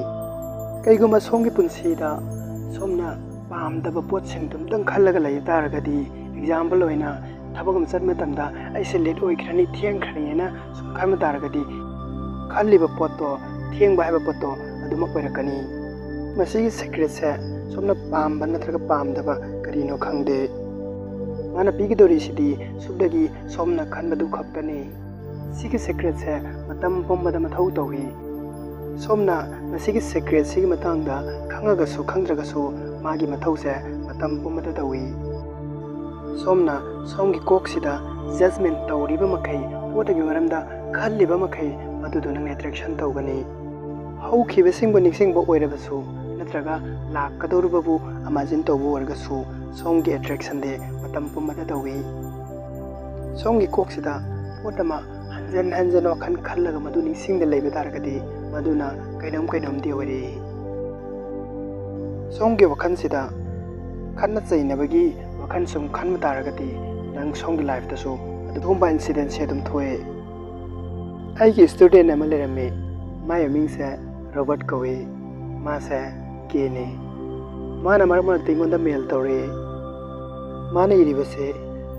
ꯀꯩꯒꯨꯝꯕ ꯁꯣꯝꯒꯤ ꯄꯨꯟꯁꯤꯗ ꯁꯣꯝꯅ ꯄꯥꯝꯗꯕ ꯄꯣꯠꯁꯤꯡꯗꯨ ꯑꯝꯇꯪ ꯈꯜꯂꯒ ꯂꯩ ꯇꯥꯔꯒꯗꯤ, ꯑꯦꯛꯖꯥꯝꯄꯜ ꯑꯣꯏꯅ ꯊꯕꯛ ꯑꯃ ꯆꯠꯄ ꯃꯇꯝꯗ ꯑꯩꯁꯦ ꯂꯦꯠ ꯑꯣꯏꯈ꯭ꯔꯅꯤ, ꯊꯦꯡꯈ꯭ꯔꯅꯤ ꯍꯥꯏꯅ ꯁꯨꯝ ꯈꯟꯕ ꯇꯥꯔꯒꯗꯤ, ꯈꯜꯂꯤꯕ ꯄꯣꯠꯇꯣ, ꯊꯦꯡꯕ ꯍꯥꯏꯕ ꯄꯣꯠꯇꯣ ꯑꯗꯨꯃꯛ ꯑꯣꯏꯔꯛꯀꯅꯤ꯫ ꯃꯁꯤꯒꯤ ꯁꯤꯀ꯭ꯔꯦꯠꯁꯦ ꯁꯣꯝꯅ ꯄꯥꯝꯕ ꯅꯠꯇ꯭ꯔꯒ ꯄꯥꯝꯗꯕ ꯀꯔꯤꯅꯣ ꯈꯪꯗꯦ꯫ ꯃꯥꯅ ꯄꯤꯒꯗꯧꯔꯤꯁꯤꯗꯤ ꯁꯨꯞꯅꯒꯤ ꯁꯣꯝꯅ ꯈꯟꯕꯗꯨ ꯈꯛꯇꯅꯤ꯫ ꯁꯤꯒꯤ ꯁꯤꯀ꯭ꯔꯦꯠꯁꯦ ꯃꯇꯝ ꯄꯨꯝꯕꯗ ꯃꯊꯧ ꯇꯧꯏ꯫ ꯁꯣꯝꯅ ꯃꯁꯤꯒꯤ ꯁꯤꯀ꯭ꯔꯦꯠꯁꯤꯒꯤ ꯃꯇꯥꯡꯗ ꯈꯪꯉꯒꯁꯨ ꯈꯪꯗ꯭ꯔꯒꯁꯨ, ꯃꯥꯒꯤ ꯃꯊꯧꯁꯦ ꯃꯇꯝ ꯄꯨꯝꯕꯗ ꯇꯧꯏ꯫ ꯁꯣꯝꯅ ꯁꯣꯝꯒꯤ ꯀꯣꯛꯁꯤꯗ ꯖꯖꯃꯦꯟ ꯇꯧꯔꯤꯕ ꯃꯈꯩ, ꯄꯣꯠ ꯑꯗꯨꯒꯤ ꯃꯔꯝꯗ ꯈꯜꯂꯤꯕ ꯃꯈꯩ, ꯃꯗꯨꯗꯣ ꯅꯪꯅ ꯑꯦꯇ꯭ꯔꯦꯛꯁꯟ ꯇꯧꯒꯅꯤ꯫ ꯍꯧꯈꯤꯕꯁꯤꯡꯕꯨ ꯅꯤꯡꯁꯤꯡꯕ ꯑꯣꯏꯔꯕꯁꯨ, ꯅꯠꯇ꯭ꯔꯒ ꯂꯥꯛꯀꯗꯧꯔꯤꯕꯕꯨ ꯑꯃꯥꯖꯤꯟ ꯇꯧꯕ ꯑꯣꯏꯔꯒꯁꯨ, ꯁꯣꯝꯒꯤ ꯑꯦꯇ꯭ꯔꯦꯛꯁꯟꯗꯤ ꯃꯇꯝ ꯄꯨꯝꯕꯗ ꯇꯧꯏ꯫ ꯁꯣꯝꯒꯤ ꯀꯣꯛꯁꯤꯗ ꯄꯣꯠ ꯑꯃ ꯍꯟꯖꯟ ꯍꯟꯖꯟ ꯋꯥꯈꯜ ꯈꯜꯂꯒ ꯃꯗꯨ ꯅꯤꯡꯁꯤꯡꯗ ꯂꯩꯕ ꯇꯥꯔꯒꯗꯤ, ꯃꯗꯨꯅ ꯀꯩꯅꯣꯝ ꯀꯩꯅꯣꯝꯗꯤ ꯑꯣꯏꯔꯦ꯫ ꯁꯣꯝꯒꯤ ꯋꯥꯈꯜꯁꯤꯗ ꯈꯠꯅ ꯆꯩꯅꯕꯒꯤ ꯋꯥꯈꯜ ꯁꯨꯝ ꯈꯟꯕ ꯇꯥꯔꯒꯗꯤ, ꯅꯪ ꯁꯣꯝꯒꯤ ꯂꯥꯏꯐꯇꯁꯨ ꯑꯗꯨꯒꯨꯝꯕ ꯏꯟꯁꯤꯗꯦꯟꯁꯦ ꯑꯗꯨꯝ ꯊꯣꯛꯑꯦ꯫ ꯑꯩꯒꯤ ꯁ꯭ꯇꯨꯗꯦꯟ ꯑꯃ ꯂꯩꯔꯝꯃꯤ꯫ ꯃꯥꯏ ꯃꯃꯤꯡꯁꯦ ꯔꯣꯕꯔꯠ ꯀꯧꯏ꯫ ꯃꯥꯁꯦ ꯒꯦꯅꯤ꯫ ꯃꯥꯅ ꯃꯔꯛ ꯃꯔꯛꯇ ꯑꯩꯉꯣꯟꯗ ꯃꯦꯜ ꯇꯧꯔꯛꯏ꯫ ꯃꯥꯅ ꯏꯔꯤꯕꯁꯦ,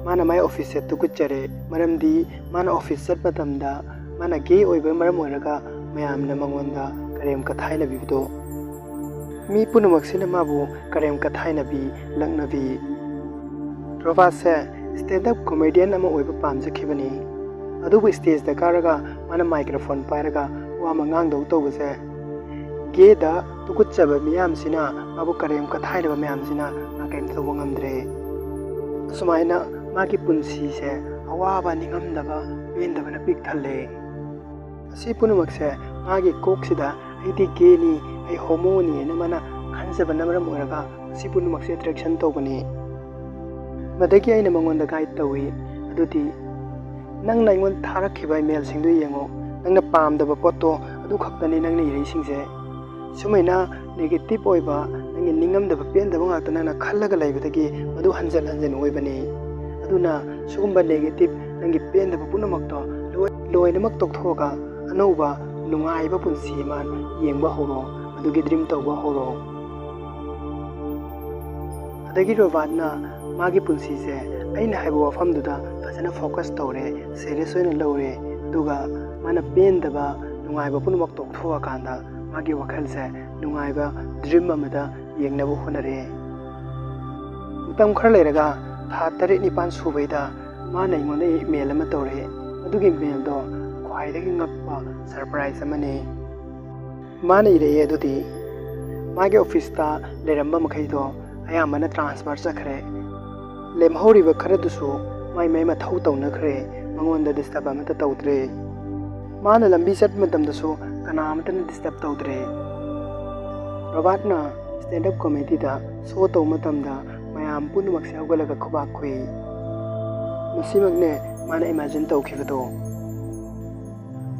ꯃꯥꯅ ꯃꯥꯏ ꯑꯣꯐꯤꯁꯁꯦ ꯇꯨꯀꯠꯆꯔꯦ, ꯃꯔꯝꯗꯤ ꯃꯥꯅ ꯑꯣꯐꯤꯁ ꯆꯠꯄ ꯃꯇꯝꯗ ꯃꯥꯅ ꯒꯦ ꯑꯣꯏꯕꯅ ꯃꯔꯝ ꯑꯣꯏꯔꯒ ꯃꯌꯥꯝꯅ ꯃꯉꯣꯟꯗ ꯀꯔꯦꯝ ꯀꯊꯥꯏꯅꯕꯤꯕꯗꯣ꯫ ꯃꯤ ꯄꯨꯝꯅꯃꯛꯁꯤꯅ ꯃꯥꯕꯨ ꯀꯔꯦꯝ ꯀꯊꯥꯏꯅꯕꯤ, ꯂꯛꯅꯕꯤ꯫ ꯔꯣꯕꯥꯔꯠꯁꯦ ꯁ꯭ꯇꯦꯟꯗ ꯑꯞ ꯀꯣꯃꯦꯗꯤꯌꯟ ꯑꯃ ꯑꯣꯏꯕ ꯄꯥꯝꯖꯈꯤꯕꯅꯤ꯫ ꯑꯗꯨꯕꯨ ꯁ꯭ꯇꯦꯖꯇ ꯀꯥꯔꯒ ꯃꯥꯅ ꯃꯥꯏꯀ꯭ꯔꯣꯐꯣꯟ ꯄꯥꯏꯔꯒ ꯋꯥ ꯑꯃ ꯉꯥꯡꯗꯧ ꯇꯧꯕꯁꯦ, ꯒꯦꯗ ꯇꯨꯀꯠꯆꯕ ꯃꯤꯌꯥꯝꯁꯤꯅ, ꯃꯥꯕꯨ ꯀꯔꯦꯝ ꯀꯊꯥꯏꯅꯕ ꯃꯌꯥꯝꯁꯤꯅ ꯃꯥ ꯀꯔꯤꯝꯇ ꯇꯧꯕ ꯉꯝꯗ꯭ꯔꯦ꯫ ꯑꯁꯨꯃꯥꯏꯅ ꯃꯥꯒꯤ ꯄꯨꯟꯁꯤꯁꯦ ꯑꯋꯥꯕ, ꯅꯤꯡꯉꯝꯗꯕ, ꯄꯦꯟꯗꯕꯅ ꯄꯤꯛ ꯊꯜꯂꯦ꯫ ꯑꯁꯤ ꯄꯨꯝꯅꯃꯛꯁꯦ ꯃꯥꯒꯤ ꯀꯣꯛꯁꯤꯗ "ꯑꯩꯗꯤ ꯒꯦꯅꯤ, ꯑꯩ ꯍꯣꯃꯣꯅꯤ" ꯍꯥꯏꯅ ꯃꯥꯅ ꯈꯟꯖꯕꯅ ꯃꯔꯝ ꯑꯣꯏꯔꯒ ꯃꯁꯤ ꯄꯨꯝꯅꯃꯛꯁꯦ attraction ꯇꯧꯕꯅꯤ꯫ ꯃꯗꯒꯤ ꯑꯩꯅ ꯃꯉꯣꯟꯗ guide ꯇꯧꯏ꯫ ꯑꯗꯨꯗꯤ ꯅꯪꯅ ꯑꯩꯉꯣꯟꯗ ꯊꯥꯔꯛꯈꯤꯕ emailꯁꯤꯡꯗꯨ ꯌꯦꯡꯉꯨ꯫ ꯅꯪꯅ ꯄꯥꯝꯗꯕ ꯄꯣꯠꯇꯣ ꯑꯗꯨ ꯈꯛꯇꯅꯤ ꯅꯪꯅ ꯏꯔꯛꯏꯁꯤꯡꯁꯦ꯫ ꯁꯨꯃꯥꯏꯅ negative ꯑꯣꯏꯕ, ꯅꯪꯒꯤ ꯅꯤꯡꯉꯝꯗꯕ ꯄꯦꯟꯗꯕ ꯉꯥꯛꯇ ꯅꯪꯅ ꯈꯜꯂꯒ ꯂꯩꯕꯗꯒꯤ ꯃꯗꯨ ꯍꯟꯖꯤꯟ ꯍꯟꯖꯤꯟ ꯑꯣꯏꯕꯅꯤ꯫ ꯑꯗꯨꯅ ꯁꯤꯒꯨꯝꯕ negative, ꯅꯪꯒꯤ ꯄꯦꯟꯗꯕ ꯄꯨꯝꯅꯃꯛꯇꯣ ꯂꯣꯏ-, ꯂꯣꯏꯅꯃꯛ ꯇꯣꯛꯊꯣꯛꯑꯒ ꯑꯅꯧꯕ ꯅꯨꯡꯉꯥꯏꯕ ꯄꯨꯟꯁꯤ ꯑꯃ ꯌꯦꯡꯕ ꯍꯧꯔꯣ, ꯑꯗꯨꯒꯤ dream ꯇꯧꯕ ꯍꯧꯔꯣ꯫ ꯑꯗꯒꯤ ꯔꯣꯕꯥꯔꯠꯅ ꯃꯥꯒꯤ ꯄꯨꯟꯁꯤꯁꯦ ꯑꯩꯅ ꯍꯥꯏꯕ ꯋꯥꯐꯝꯗꯨꯗ ꯐꯖꯅ focus ꯇꯧꯔꯦ, serious ꯑꯣꯏꯅ ꯂꯧꯔꯦ, ꯑꯗꯨꯒ ꯃꯥꯅ ꯄꯦꯟꯗꯕ, ꯅꯨꯡꯉꯥꯏꯕ ꯄꯨꯝꯅꯃꯛ ꯇꯣꯛꯊꯣꯛꯑꯀꯥꯟꯗ ꯃꯥꯒꯤ ꯋꯥꯈꯜꯁꯦ ꯅꯨꯡꯉꯥꯏꯕ dream ꯑꯃꯗ ꯌꯦꯡꯅꯕ ꯍꯣꯠꯅꯔꯦ꯫ ꯃꯇꯝ ꯈꯔ ꯂꯩꯔꯒ ꯊꯥ ꯇꯔꯦꯠ ꯅꯤꯄꯥꯟ ꯁꯨꯕꯩꯗ ꯃꯥꯅ ꯑꯩꯉꯣꯟꯗ email ꯑꯃ ꯇꯧꯔꯛꯑꯦ꯫ ꯑꯗꯨꯒꯤ mailꯗꯣ ꯈ꯭ꯋꯥꯏꯗꯒꯤ ꯉꯛꯄ surprise ꯑꯃꯅꯤ꯫ ꯃꯥꯅ ꯏꯔꯛꯑꯦ ꯑꯗꯨꯗꯤ, ꯃꯥꯒꯤ officeꯇ ꯂꯩꯔꯝꯕ ꯃꯈꯩꯗꯣ ꯑꯌꯥꯝꯕꯅ transfer ꯆꯠꯈ꯭ꯔꯦ꯫ ꯂꯦꯝꯍꯧꯔꯤꯕ ꯈꯔꯗꯨꯁꯨ ꯃꯥꯏ ꯃꯥꯏ ꯃꯊꯧ ꯇꯧꯅꯈ꯭ꯔꯦ, ꯃꯉꯣꯟꯗ disturb ꯑꯃꯠꯇ ꯇꯧꯗ꯭ꯔꯦ꯫ ꯃꯥꯅ ꯂꯝꯕꯤ ꯆꯠꯄ ꯃꯇꯝꯗꯁꯨ ꯀꯅꯥ ꯑꯃꯠꯇꯅ disturb ꯇꯧꯗ꯭ꯔꯦ꯫ ꯔꯣꯕꯥꯔꯠꯅ stand up comedyꯗ show ꯇꯧꯕ ꯃꯇꯝꯗ ꯃꯌꯥꯝ ꯄꯨꯝꯅꯃꯛꯁꯦ ꯍꯧꯒꯠꯂꯒ ꯈꯨꯕꯥꯛ ꯈꯨꯏ꯫ ꯃꯁꯤꯃꯛꯅꯦ ꯃꯥꯅ imagine ꯇꯧꯈꯤꯕꯗꯣ꯫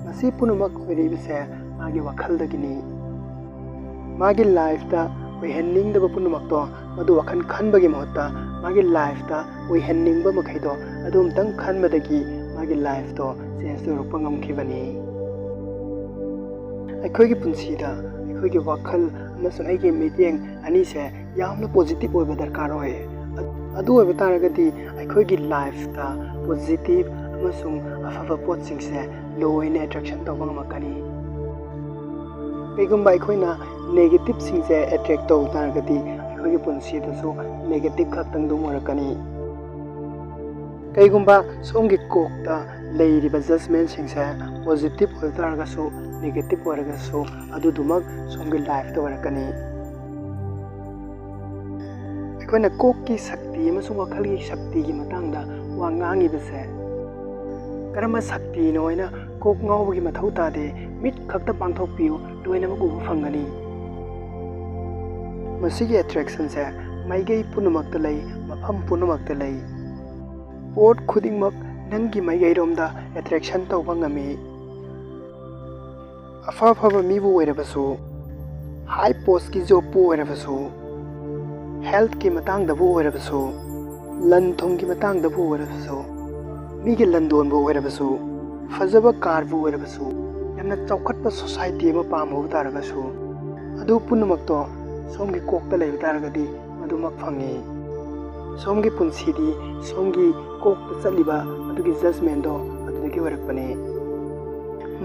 ꯃꯁꯤ ꯄꯨꯝꯅꯃꯛ ꯑꯣꯏꯔꯛꯏꯕꯁꯦ ꯃꯥꯒꯤ ꯋꯥꯈꯜꯗꯒꯤꯅꯤ꯫ ꯃꯥꯒꯤ lifeꯇ ꯑꯣꯏꯍꯟꯅꯤꯡꯗꯕ ꯄꯨꯝꯅꯃꯛꯇꯣ ꯃꯗꯨ ꯋꯥꯈꯜ ꯈꯟꯕꯒꯤ ꯃꯍꯨꯠꯇ ꯃꯥꯒꯤ lifeꯇ ꯑꯣꯏꯍꯟꯅꯤꯡꯕ ꯃꯈꯩꯗꯣ ꯑꯗꯨ ꯑꯃꯇꯪ ꯈꯟꯕꯗꯒꯤ ꯃꯥꯒꯤ lifeꯇꯣ change ꯇꯧꯔꯛꯄ ꯉꯝꯈꯤꯕꯅꯤ꯫ ꯑꯩꯈꯣꯏꯒꯤ ꯄꯨꯟꯁꯤꯗ ꯑꯩꯈꯣꯏꯒꯤ ꯋꯥꯈꯜ ꯑꯃꯁꯨꯡ ꯑꯩꯒꯤ ꯃꯤꯠꯌꯦꯡ ꯑꯅꯤꯁꯦ ꯌꯥꯝꯅ positive ꯑꯣꯏꯕ ꯗꯔꯀꯥꯔ ꯑꯣꯏ꯫ ꯑꯗꯨ ꯑꯣꯏꯕ ꯇꯥꯔꯒꯗꯤ ꯑꯩꯈꯣꯏꯒꯤ lifeꯇ positive ꯑꯃꯁꯨꯡ ꯑꯐꯕ ꯄꯣꯠꯁꯤꯡꯁꯦ ꯂꯣꯏꯅ attraction ꯇꯧꯕ ꯉꯝꯃꯛꯀꯅꯤ꯫ ꯀꯩꯒꯨꯝꯕ ꯑꯩꯈꯣꯏꯅ negativeꯁꯤꯡꯁꯦ attract ꯇꯧ ꯇꯥꯔꯒꯗꯤ ꯑꯩꯈꯣꯏꯒꯤ ꯄꯨꯟꯁꯤꯗꯁꯨ negative ꯈꯛꯇꯪ ꯑꯗꯨꯝ ꯑꯣꯏꯔꯛꯀꯅꯤ꯫ ꯀꯩꯒꯨꯝꯕ ꯁꯣꯝꯒꯤ ꯀꯣꯛꯇ ꯂꯩꯔꯤꯕ judgmentꯁꯤꯡꯁꯦ positive ꯑꯣꯏꯕ ꯇꯥꯔꯒꯁꯨ, negative ꯑꯣꯏꯔꯒꯁꯨ, ꯑꯗꯨꯗꯨꯃꯛ ꯁꯣꯝꯒꯤ lifeꯇ ꯑꯣꯏꯔꯛꯀꯅꯤ꯫ ꯑꯩꯈꯣꯏꯅ ꯀꯣꯛꯀꯤ ꯁꯛꯇꯤ ꯑꯃꯁꯨꯡ ꯋꯥꯈꯜꯒꯤ ꯁꯛꯇꯤꯒꯤ ꯃꯇꯥꯡꯗ ꯋꯥ ꯉꯥꯡꯉꯤꯕꯁꯦ ꯀꯔꯝꯕ ꯁꯛꯇꯤꯅꯣ ꯍꯥꯏꯅ ꯀꯣꯛ ꯉꯥꯎꯕꯒꯤ ꯃꯊꯧ ꯇꯥꯗꯦ꯫ ꯃꯤꯠ ꯈꯛꯇ ꯄꯥꯡꯊꯣꯛꯄꯤꯌꯨ, ꯂꯣꯏꯅꯃꯛ ꯎꯕ ꯐꯪꯒꯅꯤ꯫ ꯃꯁꯤꯒꯤ ꯑꯦꯇ꯭ꯔꯦꯛꯁꯟꯁꯦ ꯃꯥꯏꯀꯩ ꯄꯨꯝꯅꯃꯛꯇ ꯂꯩ, ꯃꯐꯝ ꯄꯨꯝꯅꯃꯛꯇ ꯂꯩ꯫ ꯄꯣꯠ ꯈꯨꯗꯤꯡꯃꯛ ꯅꯪꯒꯤ ꯃꯥꯏꯀꯩꯔꯣꯝꯗ ꯑꯦꯇ꯭ꯔꯦꯛꯁꯟ ꯇꯧꯕ ꯉꯝꯃꯤ꯫ ꯑꯐ ꯑꯐꯕ ꯃꯤꯕꯨ ꯑꯣꯏꯔꯕꯁꯨ, ꯍꯥꯏ ꯄꯣꯁꯀꯤ ꯖꯣꯕꯄꯨ ꯑꯣꯏꯔꯕꯁꯨ, ꯍꯦꯜꯠꯀꯤ ꯃꯇꯥꯡꯗꯕꯨ ꯑꯣꯏꯔꯕꯁꯨ, ꯂꯟ ꯊꯨꯝꯒꯤ ꯃꯇꯥꯡꯗꯕꯨ ꯑꯣꯏꯔꯕꯁꯨ, ꯃꯤꯒꯤ ꯂꯟꯗꯣꯟꯕꯨ ꯑꯣꯏꯔꯕꯁꯨ, ꯐꯖꯕ ꯀꯥꯔꯕꯨ ꯑꯣꯏꯔꯕꯁꯨ, ꯌꯥꯝꯅ ꯆꯥꯎꯈꯠꯄ ꯁꯣꯁꯥꯏꯇꯤ ꯑꯃ ꯄꯥꯝꯃꯨꯕ ꯇꯥꯔꯒꯁꯨ, ꯑꯗꯨ ꯄꯨꯝꯅꯃꯛꯇꯣ ꯁꯣꯝꯒꯤ ꯀꯣꯛꯇ ꯂꯩꯕ ꯇꯥꯔꯒꯗꯤ ꯃꯗꯨꯃꯛ ꯐꯪꯉꯤ꯫ ꯁꯣꯝꯒꯤ ꯄꯨꯟꯁꯤꯗꯤ ꯁꯣꯝꯒꯤ ꯀꯣꯛꯇ ꯆꯠꯂꯤꯕ ꯑꯗꯨꯒꯤ ꯖꯖꯃꯦꯟꯗꯣ ꯑꯗꯨꯗꯒꯤ ꯑꯣꯏꯔꯛꯄꯅꯤ꯫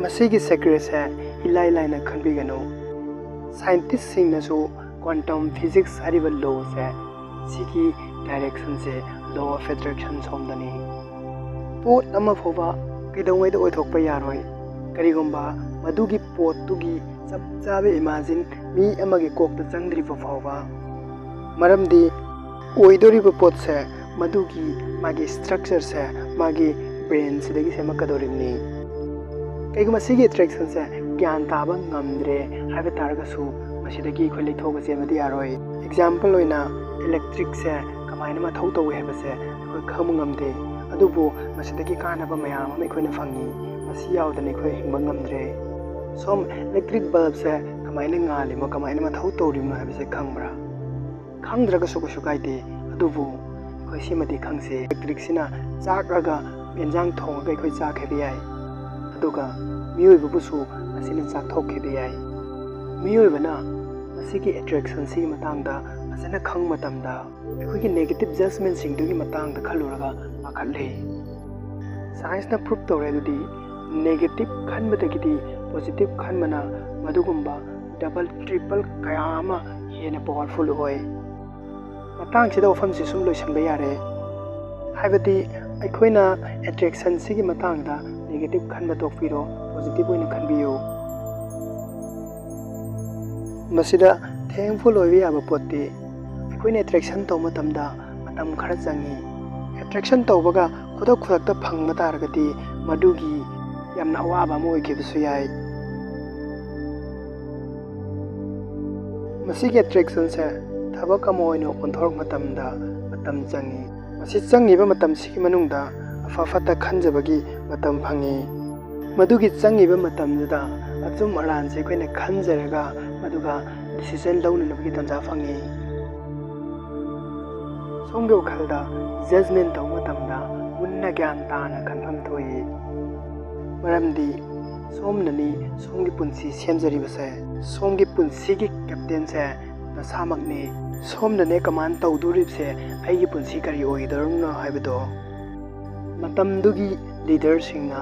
ꯃꯁꯤꯒꯤ ꯁꯦꯀ꯭ꯔꯦꯠꯁꯦ ꯏꯂꯥꯏ ꯂꯥꯏꯅ ꯈꯟꯕꯤꯒꯅꯨ꯫ ꯁꯥꯏꯟꯇꯤꯁꯁꯤꯡꯅꯁꯨ ꯀ꯭ꯋꯥꯟꯇꯝ ꯐꯤꯖꯤꯛꯁ ꯍꯥꯏꯔꯤꯕ ꯂꯣꯁꯦ, ꯁꯤꯒꯤ ꯗꯥꯏꯔꯦꯛꯁꯟꯁꯦ ꯂꯣ ꯑꯣꯐ ꯑꯦꯇ꯭ꯔꯦꯛꯁꯟ ꯁꯣꯝꯗꯅꯤ꯫ ꯄꯣꯠ ꯑꯃ ꯐꯥꯎꯕ ꯀꯩꯗꯧꯉꯩꯗ ꯑꯣꯏꯊꯣꯛꯄ ꯌꯥꯔꯣꯏ, ꯀꯔꯤꯒꯨꯝꯕ ꯃꯗꯨꯒꯤ ꯄꯣꯠꯇꯨꯒꯤ ꯆꯞ ꯆꯥꯕ ꯏꯃꯥꯖꯤꯟ ꯃꯤ ꯑꯃꯒꯤ ꯀꯣꯛꯇ ꯆꯪꯗ꯭ꯔꯤꯕ ꯐꯥꯎꯕ꯫ ꯃꯔꯝꯗꯤ ꯑꯣꯏꯗꯣꯔꯤꯕ ꯄꯣꯠꯁꯦ ꯃꯗꯨꯒꯤ ꯃꯥꯒꯤ ꯁ꯭ꯇ꯭ꯔꯛꯆꯔꯁꯦ ꯃꯥꯒꯤ ꯕ꯭ꯔꯦꯟꯁꯤꯗꯒꯤ ꯁꯦꯝꯃꯛꯀꯗꯧꯔꯤꯕꯅꯤ꯫ ꯀꯩꯒꯨꯝꯕ ꯁꯤꯒꯤ ꯑꯦꯇ꯭ꯔꯦꯛꯁꯟꯁꯦ ꯒ꯭ꯌꯥꯟ ꯇꯥꯕ ꯉꯝꯗ꯭ꯔꯦ ꯍꯥꯏꯕ ꯇꯥꯔꯒꯁꯨ, ꯃꯁꯤꯗꯒꯤ ꯑꯩꯈꯣꯏ ꯂꯩꯊꯣꯛꯑꯒ ꯆꯦꯟꯕꯗꯤ ꯌꯥꯔꯣꯏ꯫ ꯑꯦꯛꯖꯥꯝꯄꯜ ꯑꯣꯏꯅ, ꯏꯂꯦꯛꯇ꯭ꯔꯤꯛꯁꯦ ꯀꯃꯥꯏꯅ ꯃꯊꯧ ꯇꯧꯏ ꯍꯥꯏꯕꯁꯦ ꯑꯩꯈꯣꯏ ꯈꯪꯕ ꯉꯝꯗꯦ, ꯑꯗꯨꯕꯨ ꯃꯁꯤꯗꯒꯤ ꯀꯥꯟꯅꯕ ꯃꯌꯥꯝ ꯑꯃ ꯑꯩꯈꯣꯏꯅ ꯐꯪꯉꯤ꯫ ꯃꯁꯤ ꯌꯥꯎꯗꯅ ꯑꯩꯈꯣꯏ ꯍꯤꯡꯕ ꯉꯝꯗ꯭ꯔꯦ꯫ ꯁꯣꯝ, ꯏꯂꯦꯛꯇ꯭ꯔꯤꯛ ꯕꯜꯕꯁꯦ ꯀꯃꯥꯏꯅ ꯉꯥꯜꯂꯤꯅꯣ, ꯀꯃꯥꯏꯅ ꯃꯊꯧ ꯇꯧꯔꯤꯕꯅꯣ ꯍꯥꯏꯕꯁꯦ ꯈꯪꯕ꯭ꯔꯥ? ꯈꯪꯗ꯭ꯔꯒꯁꯨ ꯀꯩꯁꯨ ꯀꯥꯏꯗꯦ, ꯑꯗꯨꯕꯨ ꯑꯩꯈꯣꯏ ꯁꯤꯃꯗꯤ ꯈꯪꯁꯦ, ꯏꯂꯦꯛꯇ꯭ꯔꯤꯛꯁꯤꯅ ꯆꯥꯛꯂꯒ ꯑꯦꯟꯖꯥꯡ ꯊꯣꯡꯉꯒ ꯑꯩꯈꯣꯏ ꯆꯥ ꯍꯥꯏꯕ ꯌꯥꯏ, ꯑꯗꯨꯒ ꯃꯤꯑꯣꯏꯕꯕꯨꯁꯨ ꯃꯁꯤꯅ ꯆꯥꯛꯊꯣꯛꯈꯤꯕ ꯌꯥꯏ꯫ ꯃꯤꯑꯣꯏꯕꯅ ꯃꯁꯤꯒꯤ ꯑꯦꯇ꯭ꯔꯦꯛꯁꯟꯁꯤꯒꯤ ꯃꯇꯥꯡꯗ ꯐꯖꯅ ꯈꯪꯕ ꯃꯇꯝꯗ, ꯑꯩꯈꯣꯏꯒꯤ ꯅꯦꯒꯦꯇꯤꯚ ꯖꯖꯃꯦꯟꯁꯤꯡꯗꯨꯒꯤ ꯃꯇꯥꯡꯗ ꯈꯜꯂꯨꯔꯒ ꯄꯥꯈꯠꯂꯦ꯫ ꯁꯥꯏꯟꯁꯅ ꯄ꯭ꯔꯨꯞ ꯇꯧꯔꯦ ꯑꯗꯨꯗꯤ, ꯅꯦꯒꯦꯇꯤꯚ ꯈꯟꯕꯗꯒꯤꯗꯤ ꯄꯣꯖꯤꯇꯤꯚ ꯈꯟꯕꯅ ꯃꯗꯨꯒꯨꯝꯕ ꯗꯕꯜ ꯇ꯭ꯔꯤꯄꯜ ꯀꯌꯥ ꯑꯃ ꯍꯦꯟꯅ ꯄꯋꯥꯔꯐꯨꯜ ꯑꯣꯏ꯫ ꯃꯇꯥꯡꯁꯤꯗ ꯋꯥꯐꯝꯁꯤ ꯁꯨꯝ ꯂꯣꯏꯁꯤꯟꯕ ꯌꯥꯔꯦ꯫ ꯍꯥꯏꯕꯗꯤ, ꯑꯩꯈꯣꯏꯅ ꯑꯦꯇ꯭ꯔꯦꯛꯁꯟꯁꯤꯒꯤ ꯃꯇꯥꯡꯗ ꯅꯦꯒꯦꯇꯤꯚ ꯈꯟꯕ ꯇꯣꯛꯄꯤꯔꯣ, ꯄꯣꯖꯤꯇꯤꯚ ꯑꯣꯏꯅ ꯈꯟꯕꯤꯌꯨ꯫ ꯃꯁꯤꯗ ꯊꯦꯡꯐꯨꯜ ꯑꯣꯏꯕ ꯌꯥꯕ ꯄꯣꯠꯇꯤ, ꯑꯩꯈꯣꯏꯅ ꯑꯦꯇ꯭ꯔꯦꯛꯁꯟ ꯇꯧꯕ ꯃꯇꯝꯗ ꯃꯇꯝ ꯈꯔ ꯆꯪꯏ꯫ ꯑꯦꯇ꯭ꯔꯦꯛꯁꯟ ꯇꯧꯕꯒ ꯈꯨꯗꯛ ꯈꯨꯗꯛꯇ ꯐꯪꯕ ꯇꯥꯔꯒꯗꯤ, ꯃꯗꯨꯒꯤ ꯌꯥꯝꯅ ꯑꯋꯥꯕ ꯑꯃ ꯑꯣꯏꯈꯤꯕꯁꯨ ꯌꯥꯏ꯫ ꯃꯁꯤꯒꯤ ꯑꯦꯇ꯭ꯔꯦꯛꯁꯟꯁꯦ ꯊꯕꯛ ꯑꯃ ꯑꯣꯏꯅ ꯑꯣꯟꯊꯣꯔꯛꯄ ꯃꯇꯝꯗ ꯃꯇꯝ ꯆꯪꯏ꯫ ꯃꯁꯤ ꯆꯪꯉꯤꯕ ꯃꯇꯝꯁꯤꯒꯤ ꯃꯅꯨꯡꯗ ꯑꯐ ꯐꯠꯇ ꯈꯟꯖꯕꯒꯤ ꯃꯇꯝ ꯐꯪꯏ꯫ ꯃꯗꯨꯒꯤ ꯆꯪꯉꯤꯕ ꯃꯇꯝꯗꯨꯗ ꯑꯆꯨꯝ ꯑꯔꯥꯟꯁꯦ ꯑꯩꯈꯣꯏꯅ ꯈꯟꯖꯔꯒ ꯃꯗꯨꯒ ꯗꯤꯁꯤꯖꯟ ꯂꯧꯅꯅꯕꯒꯤ ꯇꯥꯟꯖꯥ ꯐꯪꯏ꯫ ꯁꯣꯝꯒꯤ ꯋꯥꯈꯜꯗ ꯖꯖꯃꯦꯟ ꯇꯧꯕ ꯃꯇꯝꯗ ꯃꯨꯟꯅ ꯒ꯭ꯌꯥꯟ ꯇꯥꯅ ꯈꯟꯐꯝ ꯊꯣꯛꯏ꯫ ꯃꯔꯝꯗꯤ ꯁꯣꯝꯅꯅꯤ ꯁꯣꯝꯒꯤ ꯄꯨꯟꯁꯤ ꯁꯦꯝꯖꯔꯤꯕꯁꯦ꯫ ꯁꯣꯝꯒꯤ ꯄꯨꯟꯁꯤꯒꯤ ꯀꯦꯞꯇꯦꯟꯁꯦ ꯅꯁꯥꯃꯛꯅꯤ꯫ ꯁꯣꯝꯅꯅꯦ ꯀꯃꯥꯟ ꯇꯧꯗꯣꯔꯤꯕꯁꯦ ꯑꯩꯒꯤ ꯄꯨꯟꯁꯤ ꯀꯔꯤ ꯑꯣꯏꯒꯗꯧꯔꯤꯕꯅꯣ ꯍꯥꯏꯕꯗꯣ꯫ ꯃꯇꯝꯗꯨꯒꯤ ꯂꯤꯗꯔꯁꯤꯡꯅ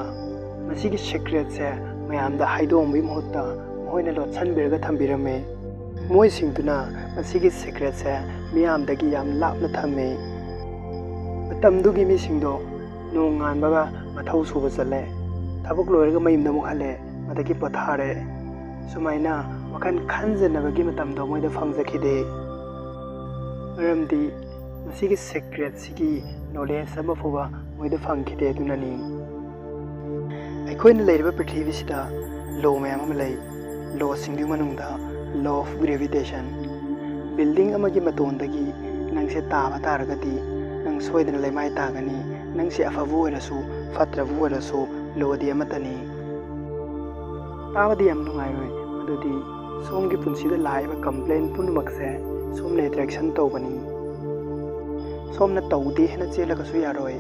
ꯃꯁꯤꯒꯤ ꯁꯤꯀ꯭ꯔꯦꯠꯁꯦ ꯃꯌꯥꯝꯗ ꯍꯥꯏꯗꯣꯛꯑꯝꯕꯒꯤ ꯃꯍꯨꯠꯇ ꯃꯈꯣꯏꯅ ꯂꯣꯠꯁꯤꯟꯕꯤꯔꯒ ꯊꯝꯕꯤꯔꯝꯃꯤ꯫ ꯃꯣꯏꯁꯤꯡꯗꯨꯅ ꯃꯁꯤꯒꯤ ꯁꯤꯀ꯭ꯔꯦꯠꯁꯦ ꯃꯤꯌꯥꯝꯗꯒꯤ ꯌꯥꯝ ꯂꯥꯞꯅ ꯊꯝꯃꯤ꯫ ꯃꯇꯝꯗꯨꯒꯤ ꯃꯤꯁꯤꯡꯗꯣ ꯅꯣꯡꯉꯥꯟꯕꯒ ꯃꯊꯧ ꯁꯨꯕ ꯆꯠꯂꯦ, ꯊꯕꯛ ꯂꯣꯏꯔꯒ ꯃꯌꯨꯝꯗ ꯑꯃꯨꯛ ꯍꯜꯂꯦ, ꯃꯗꯒꯤ ꯄꯣꯊꯥꯔꯦ꯫ ꯁꯨꯃꯥꯏꯅ ꯋꯥꯈꯜ ꯈꯟꯖꯅꯕꯒꯤ ꯃꯇꯝꯗꯣ ꯃꯣꯏꯗ ꯐꯪꯖꯈꯤꯗꯦ꯫ ꯃꯔꯝꯗꯤ ꯃꯁꯤꯒꯤ ꯁꯤꯀ꯭ꯔꯦꯠꯁꯤꯒꯤ ꯅꯣꯂꯦꯖ ꯑꯃ ꯐꯥꯎꯕ ꯃꯣꯏꯗ ꯐꯪꯈꯤꯗꯦ꯫ ꯑꯗꯨꯅꯅꯤ ꯑꯩꯈꯣꯏꯅ ꯂꯩꯔꯤꯕ ꯄ꯭ꯔꯤꯊꯤꯕꯤꯁꯤꯗ ꯂꯣ ꯃꯌꯥꯝ ꯑꯃ ꯂꯩ꯫ ꯂꯣꯁꯤꯡꯗꯨꯒꯤ ꯃꯅꯨꯡꯗ law of gravitation, ꯕꯤꯜꯗꯤꯡ ꯑꯃꯒꯤ ꯃꯇꯣꯟꯗꯒꯤ ꯅꯪꯁꯦ ꯇꯥꯕ ꯇꯥꯔꯒꯗꯤ ꯅꯪ ꯁꯣꯏꯗꯅ ꯂꯩꯃꯥꯏ ꯇꯥꯒꯅꯤ꯫ ꯅꯪꯁꯦ ꯑꯐꯕ ꯑꯣꯏꯔꯁꯨ ꯐꯠꯇ꯭ꯔꯕ ꯑꯣꯏꯔꯁꯨ ꯂꯣꯗꯤ ꯑꯃꯠꯇꯅꯤ꯫ ꯇꯥꯕꯗꯤ ꯌꯥꯝ ꯅꯨꯡꯉꯥꯏꯔꯣꯏ, ꯃꯗꯨꯗꯤ ꯁꯣꯝꯒꯤ ꯄꯨꯟꯁꯤꯗ ꯂꯥꯛꯏꯕ ꯀꯝꯄ꯭ꯂꯦꯟ ꯄꯨꯝꯅꯃꯛꯁꯦ ꯁꯣꯝꯅ ꯑꯦꯇ꯭ꯔꯦꯛꯁꯟ ꯇꯧꯕꯅꯤ꯫ ꯁꯣꯝꯅ ꯇꯧꯗꯦ ꯍꯥꯏꯅ ꯆꯦꯜꯂꯒꯁꯨ ꯌꯥꯔꯣꯏ꯫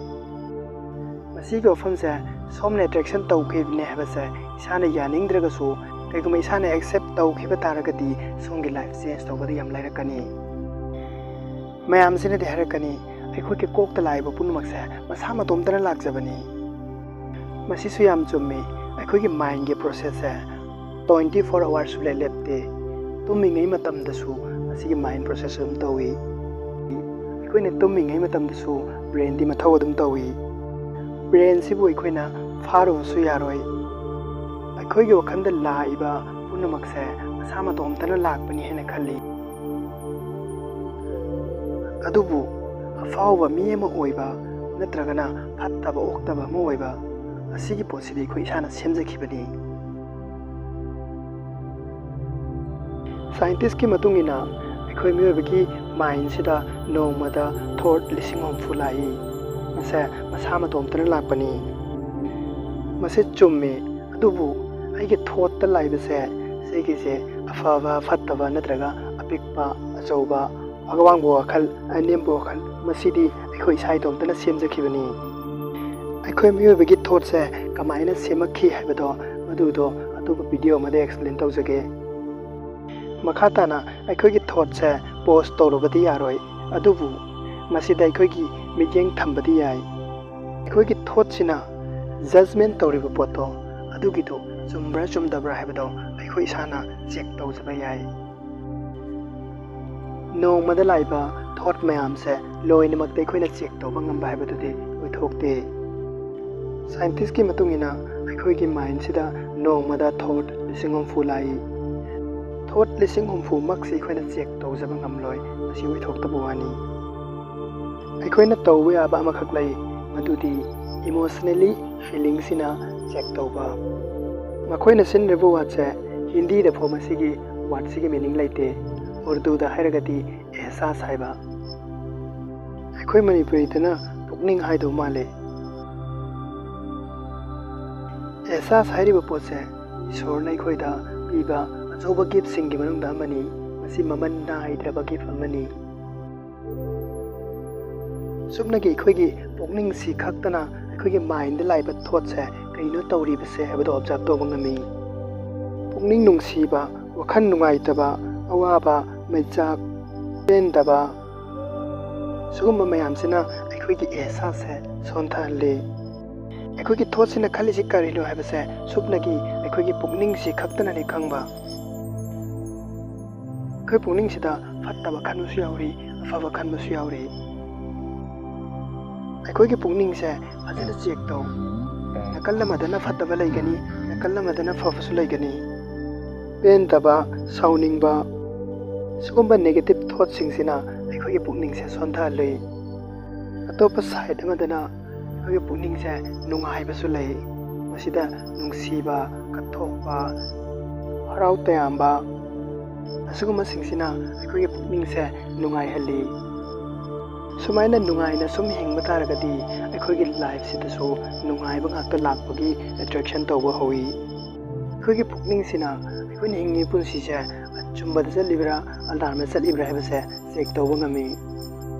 ꯃꯁꯤꯒꯤ ꯋꯥꯐꯝꯁꯦ ꯁꯣꯝꯅ ꯑꯦꯇ꯭ꯔꯦꯛꯁꯟ ꯇꯧꯈꯤꯕꯅꯦ ꯍꯥꯏꯕꯁꯦ ꯏꯁꯥꯅ ꯌꯥꯅꯤꯡꯗ꯭ꯔꯒꯁꯨ, ꯀꯩꯒꯨꯝꯕ ꯏꯁꯥꯅ ꯑꯦꯛꯁꯦꯞ ꯇꯧꯈꯤꯕ ꯇꯥꯔꯒꯗꯤ ꯁꯣꯝꯒꯤ ꯂꯥꯏꯐ ꯆꯦꯟꯖ ꯇꯧꯕꯗ ꯌꯥꯝ ꯂꯥꯏꯔꯛꯀꯅꯤ꯫ ꯃꯌꯥꯝꯁꯤꯅꯗꯤ ꯍꯥꯏꯔꯛꯀꯅꯤ, "ꯑꯩꯈꯣꯏꯒꯤ ꯀꯣꯛꯇ ꯂꯥꯛꯏꯕ ꯄꯨꯝꯅꯃꯛꯁꯦ ꯃꯁꯥ ꯃꯇꯣꯝꯇꯅ ꯂꯥꯛꯆꯕꯅꯤ"꯫ ꯃꯁꯤꯁꯨ ꯌꯥꯝ ꯆꯨꯝꯃꯤ꯫ ꯑꯩꯈꯣꯏꯒꯤ ꯃꯥꯏꯟꯒꯤ ꯄ꯭ꯔꯣꯁꯦꯁꯁꯦ twenty four hours ꯁꯨꯡꯂꯦꯞ ꯂꯦꯞꯇꯦ꯫ ꯇꯨꯝꯃꯤꯉꯩ ꯃꯇꯝꯗꯁꯨ ꯃꯁꯤꯒꯤ ꯃꯥꯏꯟ ꯄ꯭ꯔꯣꯁꯦꯁ ꯑꯗꯨꯝ ꯇꯧꯏ꯫ ꯑꯩꯈꯣꯏꯅ ꯇꯨꯝꯃꯤꯉꯩ ꯃꯇꯝꯗꯁꯨ ꯕ꯭ꯔꯦꯟꯗꯤ ꯃꯊꯧ ꯑꯗꯨꯝ ꯇꯧꯏ꯫ ꯕ꯭ꯔꯦꯟꯁꯤꯕꯨ ꯑꯩꯈꯣꯏꯅ ꯐꯥꯔꯨꯕꯁꯨ ꯌꯥꯔꯣꯏ꯫ ꯑꯩꯈꯣꯏꯒꯤ ꯋꯥꯈꯜꯗ ꯂꯥꯛꯏꯕ ꯄꯨꯝꯅꯃꯛꯁꯦ ꯃꯁꯥ ꯃꯇꯣꯝꯇꯅ ꯂꯥꯛꯄꯅꯤ ꯍꯥꯏꯅ ꯈꯜꯂꯤ꯫ ꯑꯗꯨꯕꯨ ꯑꯐꯥꯎꯕ ꯃꯤ ꯑꯃ ꯑꯣꯏꯕ ꯅꯠꯇ꯭ꯔꯒꯅ ꯐꯠꯇꯕ ꯑꯣꯛꯇꯕ ꯑꯃ ꯑꯣꯏꯕ, ꯑꯁꯤꯒꯤ ꯄꯣꯠꯁꯤꯗꯤ ꯑꯩꯈꯣꯏ ꯏꯁꯥꯅ ꯁꯦꯝꯖꯈꯤꯕꯅꯤ꯫ Scientistꯀꯤ ꯃꯇꯨꯡ ꯏꯟꯅ, ꯑꯩꯈꯣꯏ ꯃꯤꯑꯣꯏꯕꯒꯤ mindꯁꯤꯗ ꯅꯣꯡꯃꯗ thought ꯂꯤꯁꯤꯡ ꯍꯨꯝꯐꯨ ꯂꯥꯛꯏ꯫ ꯃꯁꯦ ꯃꯁꯥ ꯃꯇꯣꯝꯇꯅ ꯂꯥꯛꯄꯅꯤ꯫ ꯃꯁꯤ ꯆꯨꯝꯃꯤ, ꯑꯗꯨꯕꯨ ꯑꯩꯒꯤ thoughtꯇ ꯂꯥꯛꯏꯕꯁꯦ, ꯁꯤꯒꯤꯁꯦ ꯑꯐꯕ ꯐꯠꯇꯕ ꯅꯠꯇ꯭ꯔꯒ ꯑꯄꯤꯛꯄ ꯑꯆꯧꯕ, ꯑꯋꯥꯡꯕ ꯋꯥꯈꯜ ꯑꯅꯦꯝꯕ ꯋꯥꯈꯜ, ꯃꯁꯤꯗꯤ ꯑꯩꯈꯣꯏ ꯏꯁꯥ ꯏꯇꯣꯝꯇꯅ ꯁꯦꯝꯖꯈꯤꯕꯅꯤ꯫ ꯑꯩꯈꯣꯏ ꯃꯤꯑꯣꯏꯕꯒꯤ thoughtꯁꯦ ꯀꯃꯥꯏꯅ ꯁꯦꯝꯃꯛꯈꯤ ꯍꯥꯏꯕꯗꯣ, ꯃꯗꯨꯗꯣ ꯑꯇꯣꯞꯄ video ꯑꯃꯗ explain ꯇꯧꯖꯒꯦ꯫ ꯃꯈꯥ ꯇꯥꯅ ꯑꯩꯈꯣꯏꯒꯤ thoughtꯁꯦ pause ꯇꯧꯔꯨꯕꯗꯤ ꯌꯥꯔꯣꯏ, ꯑꯗꯨꯕꯨ ꯃꯁꯤꯗ ꯑꯩꯈꯣꯏꯒꯤ ꯃꯤꯠꯌꯦꯡ ꯊꯝꯕꯗꯤ ꯌꯥꯏ꯫ ꯑꯩꯈꯣꯏꯒꯤ thoughtꯁꯤꯅ judgement ꯇꯧꯔꯤꯕ ꯄꯣꯠꯇꯣ, ꯑꯗꯨꯒꯤꯗꯨ ꯆꯨꯝꯕ꯭ꯔꯥ ꯆꯨꯝꯗꯕ꯭ꯔꯥ ꯍꯥꯏꯕꯗꯣ ꯑꯩꯈꯣꯏ ꯏꯁꯥꯅ check ꯇꯧꯖꯕ ꯌꯥꯏ꯫ ꯅꯣꯡꯃꯗ ꯂꯥꯛꯏꯕ thought ꯃꯌꯥꯝꯁꯦ ꯂꯣꯏꯅꯃꯛꯇ ꯑꯩꯈꯣꯏꯅ check ꯇꯧꯕ ꯉꯝꯕ ꯍꯥꯏꯕꯗꯨꯗꯤ ꯑꯣꯏꯊꯣꯛꯇꯦ꯫ Scientistꯀꯤ ꯃꯇꯨꯡ ꯏꯟꯅ, ꯑꯩꯈꯣꯏꯒꯤ mindꯁꯤꯗ ꯅꯣꯡꯃꯗ thought ꯂꯤꯁꯤꯡ ꯍꯨꯝꯐꯨ ꯂꯥꯛꯏ꯫ Thought ꯂꯤꯁꯤꯡ ꯍꯨꯝꯐꯨꯃꯛꯁꯤ ꯑꯩꯈꯣꯏꯅ check ꯇꯧꯖꯕ ꯉꯝꯂꯣꯏ, ꯃꯁꯤ ꯑꯣꯏꯊꯣꯛꯇꯕ ꯋꯥꯅꯤ꯫ ꯑꯩꯈꯣꯏꯅ ꯇꯧꯕ ꯌꯥꯕ ꯑꯃꯈꯛ ꯂꯩ, ꯃꯗꯨꯗꯤ emotionally feelingꯁꯤꯅ check ꯇꯧꯕ꯫ ꯃꯈꯣꯏꯅ ꯁꯤꯖꯤꯟꯅꯔꯤꯕ wordꯁꯦ, ꯍꯤꯟꯗꯤꯗ ꯐꯥꯎ ꯃꯁꯤꯒꯤ wordꯁꯤꯒꯤ meaning ꯂꯩꯇꯦ, ꯎꯔꯗꯨꯗ ꯍꯥꯏꯔꯒꯗꯤ ꯑꯦꯍꯁꯥꯁ ꯍꯥꯏꯕ꯫ ꯑꯩꯈꯣꯏ ꯃꯅꯤꯄꯨꯔꯤꯗꯅ ꯄꯨꯛꯅꯤꯡ ꯍꯥꯏꯗꯧ ꯃꯥꯜꯂꯦ꯫ ꯑꯦꯍꯁꯥꯁ ꯍꯥꯏꯔꯤꯕ ꯄꯣꯠꯁꯦ ꯏꯁꯣꯔꯅ ꯑꯩꯈꯣꯏꯗ ꯄꯤꯕ ꯑꯆꯧꯕ giftꯁꯤꯡꯒꯤ ꯃꯅꯨꯡꯗ ꯑꯃꯅꯤ꯫ ꯃꯁꯤ ꯃꯃꯜ ꯅꯥꯏꯗ꯭ꯔꯕ gift ꯑꯃꯅꯤ꯫ ꯁꯨꯞꯅꯒꯤ ꯑꯩꯈꯣꯏꯒꯤ ꯄꯨꯛꯅꯤꯡꯁꯤ ꯈꯛꯇꯅ ꯑꯩꯈꯣꯏꯒꯤ mindꯗ ꯂꯥꯛꯏꯕ thoughtꯁꯦ ꯀꯩꯅꯣ ꯇꯧꯔꯤꯕꯁꯦ ꯍꯥꯏꯕꯗꯣ observe ꯇꯧꯕ ꯉꯝꯃꯤ꯫ ꯄꯨꯛꯅꯤꯡ ꯅꯨꯡꯁꯤꯕ, ꯋꯥꯈꯜ ꯅꯨꯡꯉꯥꯏꯇꯕ, ꯑꯋꯥꯕ, ꯃꯩꯆꯥꯛ, ꯄꯦꯟꯗꯕ, ꯁꯤꯒꯨꯝꯕ ꯃꯌꯥꯝꯁꯤꯅ ꯑꯩꯈꯣꯏꯒꯤ ꯑꯦꯍꯁꯥꯁꯁꯦ ꯁꯣꯟꯊꯍꯜꯂꯤ꯫ ꯑꯩꯈꯣꯏꯒꯤ thoughtꯁꯤꯅ ꯈꯜꯂꯤꯁꯤ ꯀꯔꯤꯅꯣ ꯍꯥꯏꯕꯁꯦ ꯁꯨꯞꯅꯒꯤ ꯑꯩꯈꯣꯏꯒꯤ ꯄꯨꯛꯅꯤꯡꯁꯤ ꯈꯛꯇꯅꯅꯤ ꯈꯪꯕ꯫ ꯑꯩꯈꯣꯏ ꯄꯨꯛꯅꯤꯡꯁꯤꯗ ꯐꯠꯇꯕ ꯈꯟꯕꯁꯨ ꯌꯥꯎꯔꯤ, ꯑꯐꯕ ꯈꯟꯕꯁꯨ ꯌꯥꯎꯔꯤ꯫ ꯑꯩꯈꯣꯏꯒꯤ ꯄꯨꯛꯅꯤꯡꯁꯦ ꯐꯖꯅ check ꯇꯧ꯫ ꯅꯥꯀꯜ ꯑꯃꯗꯅ ꯐꯠꯇꯕ ꯂꯩꯒꯅꯤ, ꯅꯥꯀꯜ ꯑꯃꯗꯅ ꯐꯕꯁꯨ ꯂꯩꯒꯅꯤ꯫ ꯄꯦꯟꯗꯕ, ꯁꯥꯎꯅꯤꯡꯕ, ꯁꯤꯒꯨꯝꯕ negative thoughtꯁꯤꯡꯁꯤꯅ ꯑꯩꯈꯣꯏꯒꯤ ꯄꯨꯛꯅꯤꯡꯁꯦ ꯁꯣꯟꯊꯍꯜꯂꯤ꯫ ꯑꯇꯣꯞꯄ side ꯑꯃꯗꯅ ꯑꯩꯈꯣꯏꯒꯤ ꯄꯨꯛꯅꯤꯡꯁꯦ ꯅꯨꯡꯉꯥꯏꯕꯁꯨ ꯂꯩ꯫ ꯃꯁꯤꯗ ꯅꯨꯡꯁꯤꯕ, ꯀꯠꯊꯣꯛꯄ, ꯍꯔꯥꯎ ꯇꯌꯥꯝꯕ, ꯑꯁꯤꯒꯨꯝꯕꯁꯤꯡꯁꯤꯅ ꯑꯩꯈꯣꯏꯒꯤ ꯄꯨꯛꯅꯤꯡꯁꯦ ꯅꯨꯡꯉꯥꯏꯍꯜꯂꯤ꯫ ꯁꯨꯃꯥꯏꯅ ꯅꯨꯡꯉꯥꯏꯅ ꯁꯨꯝ ꯍꯤꯡꯕ ꯇꯥꯔꯒꯗꯤ ꯑꯩꯈꯣꯏꯒꯤ ꯂꯥꯏꯐꯁꯤꯗꯁꯨ ꯅꯨꯡꯉꯥꯏꯕ ꯉꯥꯛꯇ ꯂꯥꯛꯄꯒꯤ ꯑꯦꯇ꯭ꯔꯦꯛꯁꯟ ꯇꯧꯕ ꯍꯧꯏ꯫ ꯑꯩꯈꯣꯏꯒꯤ ꯄꯨꯛꯅꯤꯡꯁꯤꯅ ꯑꯩꯈꯣꯏꯅ ꯍꯤꯡꯉꯤꯕ ꯄꯨꯟꯁꯤꯁꯦ ꯑꯆꯨꯝꯕꯗ ꯆꯠꯂꯤꯕ꯭ꯔꯥ ꯑꯂꯥꯟꯕꯗ ꯆꯠꯂꯤꯕ꯭ꯔꯥ ꯍꯥꯏꯕꯁꯦ ꯆꯦꯛ ꯇꯧꯕ ꯉꯝꯃꯤ꯫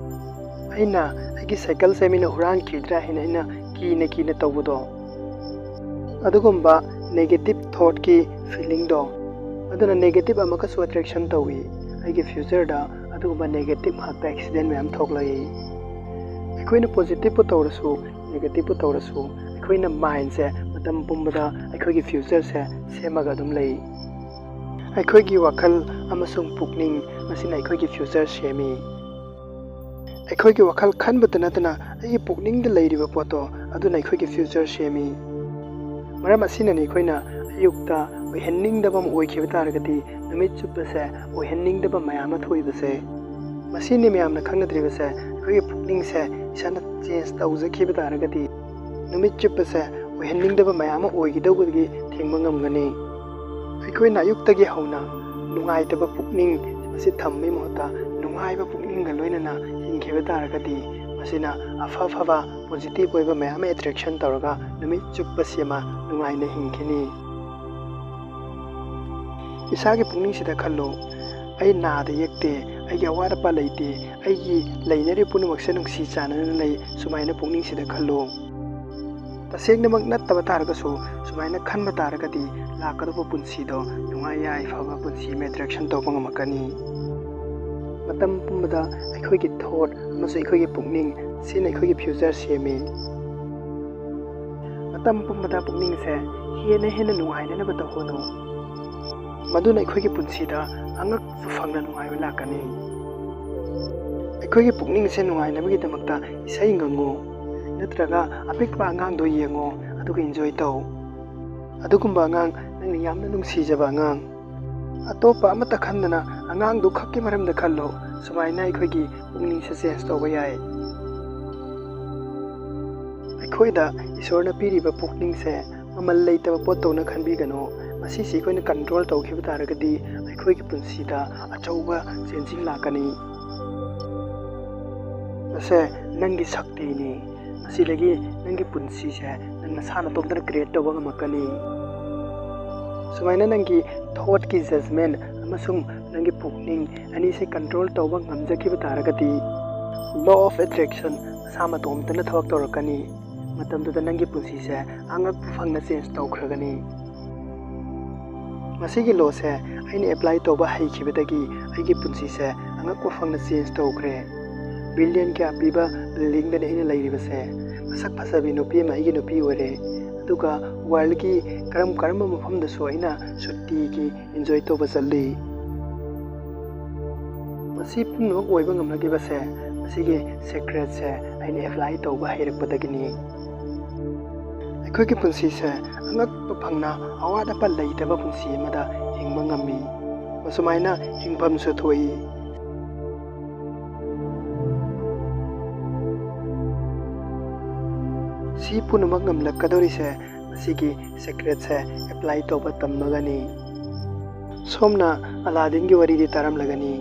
ꯑꯩꯅ ꯑꯩꯒꯤ ꯁꯥꯏꯀꯜꯁꯦ ꯃꯤꯅ ꯍꯨꯔꯥꯟꯈꯤꯗ꯭ꯔꯥ ꯍꯥꯏꯅ ꯑꯩꯅ ꯀꯤꯅ ꯀꯤꯅ ꯇꯧꯕꯗꯣ, ꯑꯗꯨꯒꯨꯝꯕ ꯅꯦꯒꯦꯇꯤꯞ ꯊꯣꯠꯀꯤ ꯐꯤꯂꯤꯡꯗꯣ, ꯑꯗꯨꯅ ꯅꯦꯒꯦꯇꯤꯞ ꯑꯃꯨꯛꯀꯁꯨ ꯑꯦꯇ꯭ꯔꯦꯛꯁꯟ ꯇꯧꯏ꯫ ꯑꯩꯒꯤ ꯐ꯭ꯌꯨꯆꯔꯗ ꯑꯗꯨꯒꯨꯝꯕ ꯅꯦꯒꯦꯇꯤꯞ ꯉꯥꯛꯇ ꯑꯦꯛꯁꯤꯗꯦꯟ ꯃꯌꯥꯝ ꯊꯣꯛꯂꯛꯏ꯫ ꯑꯩꯈꯣꯏꯅ ꯄꯣꯖꯤꯇꯤꯞꯄꯨ ꯇꯧꯔꯁꯨ, ꯅꯦꯒꯦꯇꯤꯞꯄꯨ ꯇꯧꯔꯁꯨ, ꯑꯩꯈꯣꯏꯅ ꯃꯥꯏꯟꯁꯦ ꯃꯇꯝ ꯄꯨꯝꯕꯗ ꯑꯩꯈꯣꯏꯒꯤ ꯐ꯭ꯌꯨꯆꯔꯁꯦ ꯁꯦꯝꯃꯒ ꯑꯗꯨꯝ ꯂꯩ꯫ ꯑꯩꯈꯣꯏꯒꯤ ꯋꯥꯈꯜ ꯑꯃꯁꯨꯡ ꯄꯨꯛꯅꯤꯡ ꯑꯁꯤꯅ ꯑꯩꯈꯣꯏꯒꯤ ꯐ꯭ꯌꯨꯆꯔ ꯁꯦꯝꯃꯤ꯫ ꯑꯩꯈꯣꯏꯒꯤ ꯋꯥꯈꯜ ꯈꯟꯕꯇ ꯅꯠꯇꯅ ꯑꯩꯒꯤ ꯄꯨꯛꯅꯤꯡꯗ ꯂꯩꯔꯤꯕ ꯄꯣꯠꯇꯣ ꯑꯗꯨꯅ ꯑꯩꯈꯣꯏꯒꯤ ꯐ꯭ꯌꯨꯆꯔ ꯁꯦꯝꯃꯤ꯫ ꯃꯔꯝ ꯑꯁꯤꯅꯅꯤ ꯑꯩꯈꯣꯏꯅ ꯑꯌꯨꯛꯇ ꯑꯣꯏꯍꯟꯅꯤꯡꯗꯕ ꯑꯃ ꯑꯣꯏꯈꯤꯕ ꯇꯥꯔꯒꯗꯤ ꯅꯨꯃꯤꯠ ꯆꯨꯞꯄꯁꯦ ꯑꯣꯏꯍꯟꯅꯤꯡꯗꯕ ꯃꯌꯥꯝ ꯑꯃ ꯊꯣꯛꯏꯕꯁꯦ꯫ ꯃꯁꯤꯅꯤ ꯃꯌꯥꯝꯅ ꯈꯪꯅꯗ꯭ꯔꯤꯕꯁꯦ, ꯑꯩꯈꯣꯏꯒꯤ ꯄꯨꯛꯅꯤꯡꯁꯦ ꯏꯁꯥꯅ ꯆꯦꯟꯖ ꯇꯧꯖꯈꯤꯕ ꯇꯥꯔꯒꯗꯤ ꯅꯨꯃꯤꯠ ꯆꯨꯞꯄꯁꯦ ꯑꯣꯏꯍꯟꯅꯤꯡꯗꯕ ꯃꯌꯥꯝ ꯑꯃ ꯑꯣꯏꯒꯗꯧꯕꯗꯒꯤ ꯊꯤꯡꯕ ꯉꯝꯒꯅꯤ꯫ ꯑꯩꯈꯣꯏꯅ ꯑꯌꯨꯛꯇꯒꯤ ꯍꯧꯅ ꯅꯨꯡꯉꯥꯏꯇꯕ ꯄꯨꯛꯅꯤꯡ ꯑꯁꯤ ꯊꯝꯕꯒꯤ ꯃꯍꯨꯠꯇ ꯅꯨꯡꯉꯥꯏꯕ ꯄꯨꯛꯅꯤꯡꯒ ꯂꯣꯏꯅꯅ ꯍꯤꯡꯈꯤꯕ ꯇꯥꯔꯒꯗꯤ ꯃꯁꯤꯅ ꯑꯐ ꯑꯐꯕ ꯄꯣꯖꯤꯇꯤꯚ ꯑꯣꯏꯕ ꯃꯌꯥꯝ ꯑꯃ ꯑꯦꯇ꯭ꯔꯦꯛꯁꯟ ꯇꯧꯔꯒ ꯅꯨꯃꯤꯠ ꯆꯨꯞꯄꯁꯤ ꯑꯃ ꯅꯨꯡꯉꯥꯏꯅ ꯍꯤꯡꯈꯤꯅꯤ꯫ ꯏꯁꯥꯒꯤ ꯄꯨꯛꯅꯤꯡꯁꯤꯗ ꯈꯜꯂꯨ, "ꯑꯩ ꯅꯥꯗ ꯌꯦꯛꯇꯦ, ꯑꯩꯒꯤ ꯑꯋꯥꯠ ꯑꯄꯥ ꯂꯩꯇꯦ, ꯑꯩꯒꯤ ꯂꯩꯅꯔꯤꯕ ꯄꯨꯝꯅꯃꯛꯁꯦ ꯅꯨꯡꯁꯤ ꯆꯥꯟꯅꯅ ꯂꯩ", ꯁꯨꯃꯥꯏꯅ ꯄꯨꯛꯅꯤꯡꯁꯤꯗ ꯈꯜꯂꯨ꯫ ꯇꯁꯦꯡꯅꯃꯛ ꯅꯠꯇꯕ ꯇꯥꯔꯒꯁꯨ ꯁꯨꯃꯥꯏꯅ ꯈꯟꯕ ꯇꯥꯔꯒꯗꯤ ꯂꯥꯛꯀꯗꯧꯕ ꯄꯨꯟꯁꯤꯗꯣ ꯅꯨꯡꯉꯥꯏ ꯌꯥꯏꯐꯕ ꯄꯨꯟꯁꯤ ꯑꯃ ꯑꯦꯇ꯭ꯔꯦꯛꯁꯟ ꯇꯧꯕ ꯉꯝꯃꯛꯀꯅꯤ꯫ ꯃꯇꯝ ꯄꯨꯝꯕꯗ ꯑꯩꯈꯣꯏꯒꯤ ꯊꯣꯠ ꯑꯃꯁꯨꯡ ꯑꯩꯈꯣꯏꯒꯤ ꯄꯨꯛꯅꯤꯡ ꯁꯤꯅ ꯑꯩꯈꯣꯏꯒꯤ ꯐ꯭ꯌꯨꯆꯔ ꯁꯦꯝꯃꯤ꯫ ꯃꯇꯝ ꯄꯨꯝꯕꯗ ꯄꯨꯛꯅꯤꯡꯁꯦ ꯍꯦꯟꯅ ꯍꯦꯟꯅ ꯅꯨꯡꯉꯥꯏꯅꯅꯕ ꯇꯧꯍꯣꯅꯨ꯫ ꯃꯗꯨꯅ ꯑꯩꯈꯣꯏꯒꯤ ꯄꯨꯟꯁꯤꯗ ꯑꯉꯛꯄ ꯐꯪꯅ ꯅꯨꯡꯉꯥꯏꯕ ꯂꯥꯛꯀꯅꯤ꯫ ꯑꯩꯈꯣꯏꯒꯤ ꯄꯨꯛꯅꯤꯡꯁꯦ ꯅꯨꯡꯉꯥꯏꯅꯕꯒꯤꯗꯃꯛꯇ ꯏꯁꯩ ꯉꯪꯉꯨ, ꯅꯠꯇ꯭ꯔꯒ ꯑꯄꯤꯛꯄ ꯑꯉꯥꯡꯗꯣ ꯌꯦꯡꯉꯨ, ꯑꯗꯨꯒ ꯏꯟꯖꯣꯏ ꯇꯧ꯫ ꯑꯗꯨꯒꯨꯝꯕ ꯑꯉꯥꯡ, ꯅꯪꯅ ꯌꯥꯝꯅ ꯅꯨꯡꯁꯤꯖꯕ ꯑꯉꯥꯡ꯫ ꯑꯇꯣꯞꯄ ꯑꯃꯠꯇ ꯈꯟꯗꯅ ꯑꯉꯥꯡꯗꯨ ꯈꯛꯀꯤ ꯃꯔꯝꯗ ꯈꯜꯂꯨ꯫ ꯁꯨꯃꯥꯏꯅ ꯑꯩꯈꯣꯏꯒꯤ ꯄꯨꯛꯅꯤꯡꯁꯦ ꯆꯦꯟꯖ ꯇꯧꯕ ꯌꯥꯏ꯫ ꯑꯩꯈꯣꯏꯗ ꯏꯁꯣꯔꯅ ꯄꯤꯔꯤꯕ ꯄꯨꯛꯅꯤꯡꯁꯦ ꯃꯃꯜ ꯂꯩꯇꯕ ꯄꯣꯠꯇꯧꯅ ꯈꯟꯕꯤꯒꯅꯨ꯫ ꯃꯁꯤꯁꯤ ꯑꯩꯈꯣꯏꯅ ꯀꯟꯇ꯭ꯔꯣꯜ ꯇꯧꯈꯤꯕ ꯇꯥꯔꯒꯗꯤ ꯑꯩꯈꯣꯏꯒꯤ ꯄꯨꯟꯁꯤꯗ ꯑꯆꯧꯕ ꯆꯦꯟꯖꯤꯡ ꯂꯥꯛꯀꯅꯤ꯫ ꯃꯁꯦ ꯅꯪꯒꯤ ꯁꯛꯇꯤꯅꯤ꯫ ꯃꯁꯤꯗꯒꯤ ꯅꯪꯒꯤ ꯄꯨꯟꯁꯤꯁꯦ ꯅꯪ ꯅꯁꯥ ꯅꯇꯣꯝꯇꯅ ꯀ꯭ꯔꯤꯌꯦꯠ ꯇꯧꯕ ꯉꯝꯃꯛꯀꯅꯤ꯫ ꯁꯨꯃꯥꯏꯅ ꯅꯪꯒꯤ ꯊꯣꯠꯀꯤ ꯖꯖꯃꯦꯟ ꯑꯃꯁꯨꯡ ꯅꯪꯒꯤ ꯄꯨꯛꯅꯤꯡ ꯑꯅꯤꯁꯦ ꯀꯟꯇ꯭ꯔꯣꯜ ꯇꯧꯕ ꯉꯝꯖꯈꯤꯕ ꯇꯥꯔꯒꯗꯤ law of attraction ꯃꯁꯥ ꯃꯇꯣꯝꯇꯅ ꯊꯕꯛ ꯇꯧꯔꯛꯀꯅꯤ꯫ ꯃꯇꯝꯗꯨꯗ ꯅꯪꯒꯤ ꯄꯨꯟꯁꯤꯁꯦ ꯑꯉꯛꯄ ꯐꯪꯅ ꯆꯦꯟꯖ ꯇꯧꯈ꯭ꯔꯒꯅꯤ꯫ ꯃꯁꯤꯒꯤ ꯂꯣꯁꯦ ꯑꯩꯅ ꯑꯦꯄ꯭ꯂꯥꯏ ꯇꯧꯕ ꯍꯩꯈꯤꯕꯗꯒꯤ ꯑꯩꯒꯤ ꯄꯨꯟꯁꯤꯁꯦ ꯑꯉꯛꯄ ꯐꯪꯅ ꯆꯦꯟꯖ ꯇꯧꯈ꯭ꯔꯦ꯫ ꯕꯤꯂꯤꯌꯟ ꯀꯌꯥ ꯄꯤꯕ ꯕꯤꯜꯗꯤꯡꯗꯅꯤ ꯑꯩꯅ ꯂꯩꯔꯤꯕꯁꯦ꯫ ꯃꯁꯛ ꯐꯖꯕꯤ ꯅꯨꯄꯤ ꯑꯃ ꯑꯩꯒꯤ ꯅꯨꯄꯤ ꯑꯣꯏꯔꯦ꯫ ꯑꯗꯨꯒ ꯋꯥꯔꯜꯒꯤ ꯀꯔꯝ ꯀꯔꯝꯕ ꯃꯐꯝꯗꯁꯨ ꯑꯩꯅ ꯁꯨꯇꯤꯒꯤ ꯏꯟꯖꯣꯏ ꯇꯧꯕ ꯆꯠꯂꯤ꯫ ꯃꯁꯤ ꯄꯨꯝꯅꯃꯛ ꯑꯣꯏꯕ ꯉꯝꯂꯛꯂꯤꯕꯁꯦ ꯃꯁꯤꯒꯤ ꯁꯦꯀ꯭ꯔꯦꯠꯁꯦ ꯑꯩꯅ ꯑꯦꯄ꯭ꯂꯥꯏ ꯇꯧꯕ ꯍꯩꯔꯛꯄꯗꯒꯤꯅꯤ꯫ ꯑꯩꯈꯣꯏꯒꯤ ꯄꯨꯟꯁꯤꯁꯦ ꯑꯉꯛꯄ ꯐꯪꯅ ꯑꯋꯥꯠ ꯑꯄꯟ ꯂꯩꯇꯕ ꯄꯨꯟꯁꯤ ꯑꯃꯗ ꯍꯤꯡꯕ ꯉꯝꯃꯤ꯫ ꯃꯁꯨꯃꯥꯏꯅ ꯍꯤꯡꯐꯝꯁꯨ ꯊꯣꯛꯏ꯫ ꯁꯤ ꯄꯨꯝꯅꯃꯛ ꯉꯝꯂꯛꯀꯗꯧꯔꯤꯁꯦ ꯃꯁꯤꯒꯤ ꯁꯦꯀ꯭ꯔꯦꯠꯁꯦ ꯑꯦꯄ꯭ꯂꯥꯏ ꯇꯧꯕ ꯇꯝꯃꯒꯅꯤ꯫ ꯁꯣꯝꯅ ꯑꯂꯥꯗꯤꯟꯒꯤ ꯋꯥꯔꯤꯗꯤ ꯇꯥꯔꯝꯂꯒꯅꯤ꯫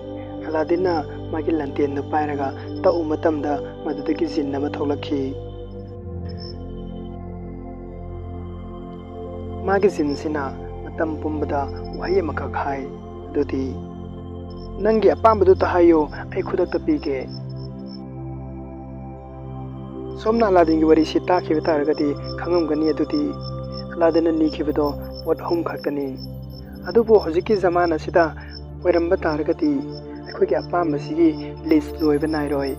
ꯑꯂꯥꯗꯤꯟꯅ ꯃꯥꯒꯤ ꯂꯥꯟꯇꯦꯟꯗꯨ ꯄꯥꯏꯔꯒ ꯇꯛꯎ ꯃꯇꯝꯗ ꯃꯗꯨꯗꯒꯤ ꯖꯤꯟ ꯑꯃ ꯊꯣꯛꯂꯛꯈꯤ꯫ ꯃꯥꯒꯤ ꯖꯤꯟꯁꯤꯅ ꯃꯇꯝ ꯄꯨꯝꯕꯗ ꯋꯥꯍꯩ ꯑꯃꯈꯛ ꯍꯥꯏ, ꯑꯗꯨꯗꯤ, "ꯅꯪꯒꯤ ꯑꯄꯥꯝꯕꯗꯨꯇ ꯍꯥꯏꯌꯨ, ꯑꯩ ꯈꯨꯗꯛꯇ ꯄꯤꯒꯦ"꯫ ꯁꯣꯝꯅ ꯑꯂꯥꯗꯤꯟꯒꯤ ꯋꯥꯔꯤꯁꯤ ꯇꯥꯈꯤꯕ ꯇꯥꯔꯒꯗꯤ ꯈꯪꯉꯝꯒꯅꯤ, ꯑꯗꯨꯗꯤ ꯑꯂꯥꯗꯤꯟꯅ ꯅꯤꯈꯤꯕꯗꯣ ꯄꯣꯠ ꯑꯍꯨꯝ ꯈꯛꯇꯅꯤ꯫ ꯑꯗꯨꯕꯨ ꯍꯧꯖꯤꯛꯀꯤ ꯖꯃꯥꯟ ꯑꯁꯤꯗ ꯑꯣꯏꯔꯝꯕ ꯇꯥꯔꯒꯗꯤ ꯑꯩꯈꯣꯏꯒꯤ ꯑꯄꯥꯝꯕꯁꯤꯒꯤ ꯂꯤꯁ ꯂꯣꯏꯕ ꯅꯥꯏꯔꯣꯏ꯫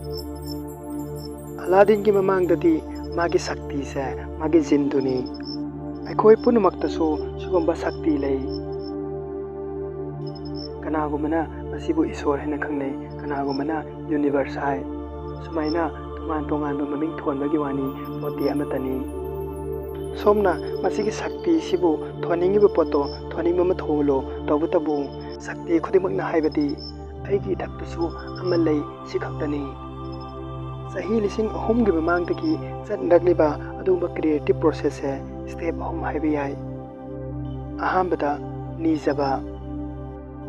ꯑꯂꯥꯗꯤꯟꯒꯤ ꯃꯃꯥꯡꯗꯗꯤ ꯃꯥꯒꯤ ꯁꯛꯇꯤꯁꯦ, ꯃꯥꯒꯤ ꯖꯤꯟꯗꯨꯅꯤ꯫ ꯑꯩꯈꯣꯏ ꯄꯨꯝꯅꯃꯛꯇꯁꯨ ꯁꯤꯒꯨꯝꯕ ꯁꯛꯇꯤ ꯂꯩ꯫ ꯀꯅꯥꯒꯨꯝꯕꯅ ꯃꯁꯤꯕꯨ ꯏꯁꯣꯔ ꯍꯥꯏꯅ ꯈꯪꯅꯩ, ꯀꯅꯥꯒꯨꯝꯕꯅ ꯌꯨꯅꯤꯚꯔꯁ ꯍꯥꯏ꯫ ꯁꯨꯃꯥꯏꯅ ꯇꯣꯉꯥꯟ ꯇꯣꯉꯥꯟꯕ ꯃꯃꯤꯡ ꯊꯣꯟꯕꯒꯤ ꯋꯥꯅꯤ, ꯄꯣꯠꯇꯤ ꯑꯃꯠꯇꯅꯤ꯫ ꯁꯣꯝꯅ ꯃꯁꯤꯒꯤ ꯁꯛꯇꯤꯁꯤꯕꯨ ꯊꯣꯟꯅꯤꯡꯉꯤꯕ ꯄꯣꯠꯇꯣ ꯊꯣꯟꯅꯤꯡꯕ ꯑꯃ ꯊꯣꯛꯍꯜꯂꯣ꯫ ꯇꯧꯕꯇꯕꯨ ꯁꯛꯇꯤ ꯈꯨꯗꯤꯡꯃꯛꯅ ꯍꯥꯏꯕꯗꯤ ꯑꯩꯒꯤ ꯏꯊꯛꯇꯁꯨ ꯑꯃ ꯂꯩ, ꯁꯤ ꯈꯛꯇꯅꯤ꯫ ꯆꯍꯤ ꯂꯤꯁꯤꯡ ꯑꯍꯨꯝꯒꯤ ꯃꯃꯥꯡꯗꯒꯤ ꯆꯠꯅꯔꯛꯂꯤꯕ ꯑꯗꯨꯒꯨꯝꯕ ꯀ꯭ꯔꯤꯌꯦꯇꯤꯞ ꯄ꯭ꯔꯣꯁꯦꯁꯁꯦ ꯁ꯭ꯇꯦꯞ ꯑꯍꯨꯝ ꯍꯥꯏꯕ ꯌꯥꯏ꯫ ꯑꯍꯥꯟꯕꯗ, ꯅꯤꯖꯕ꯫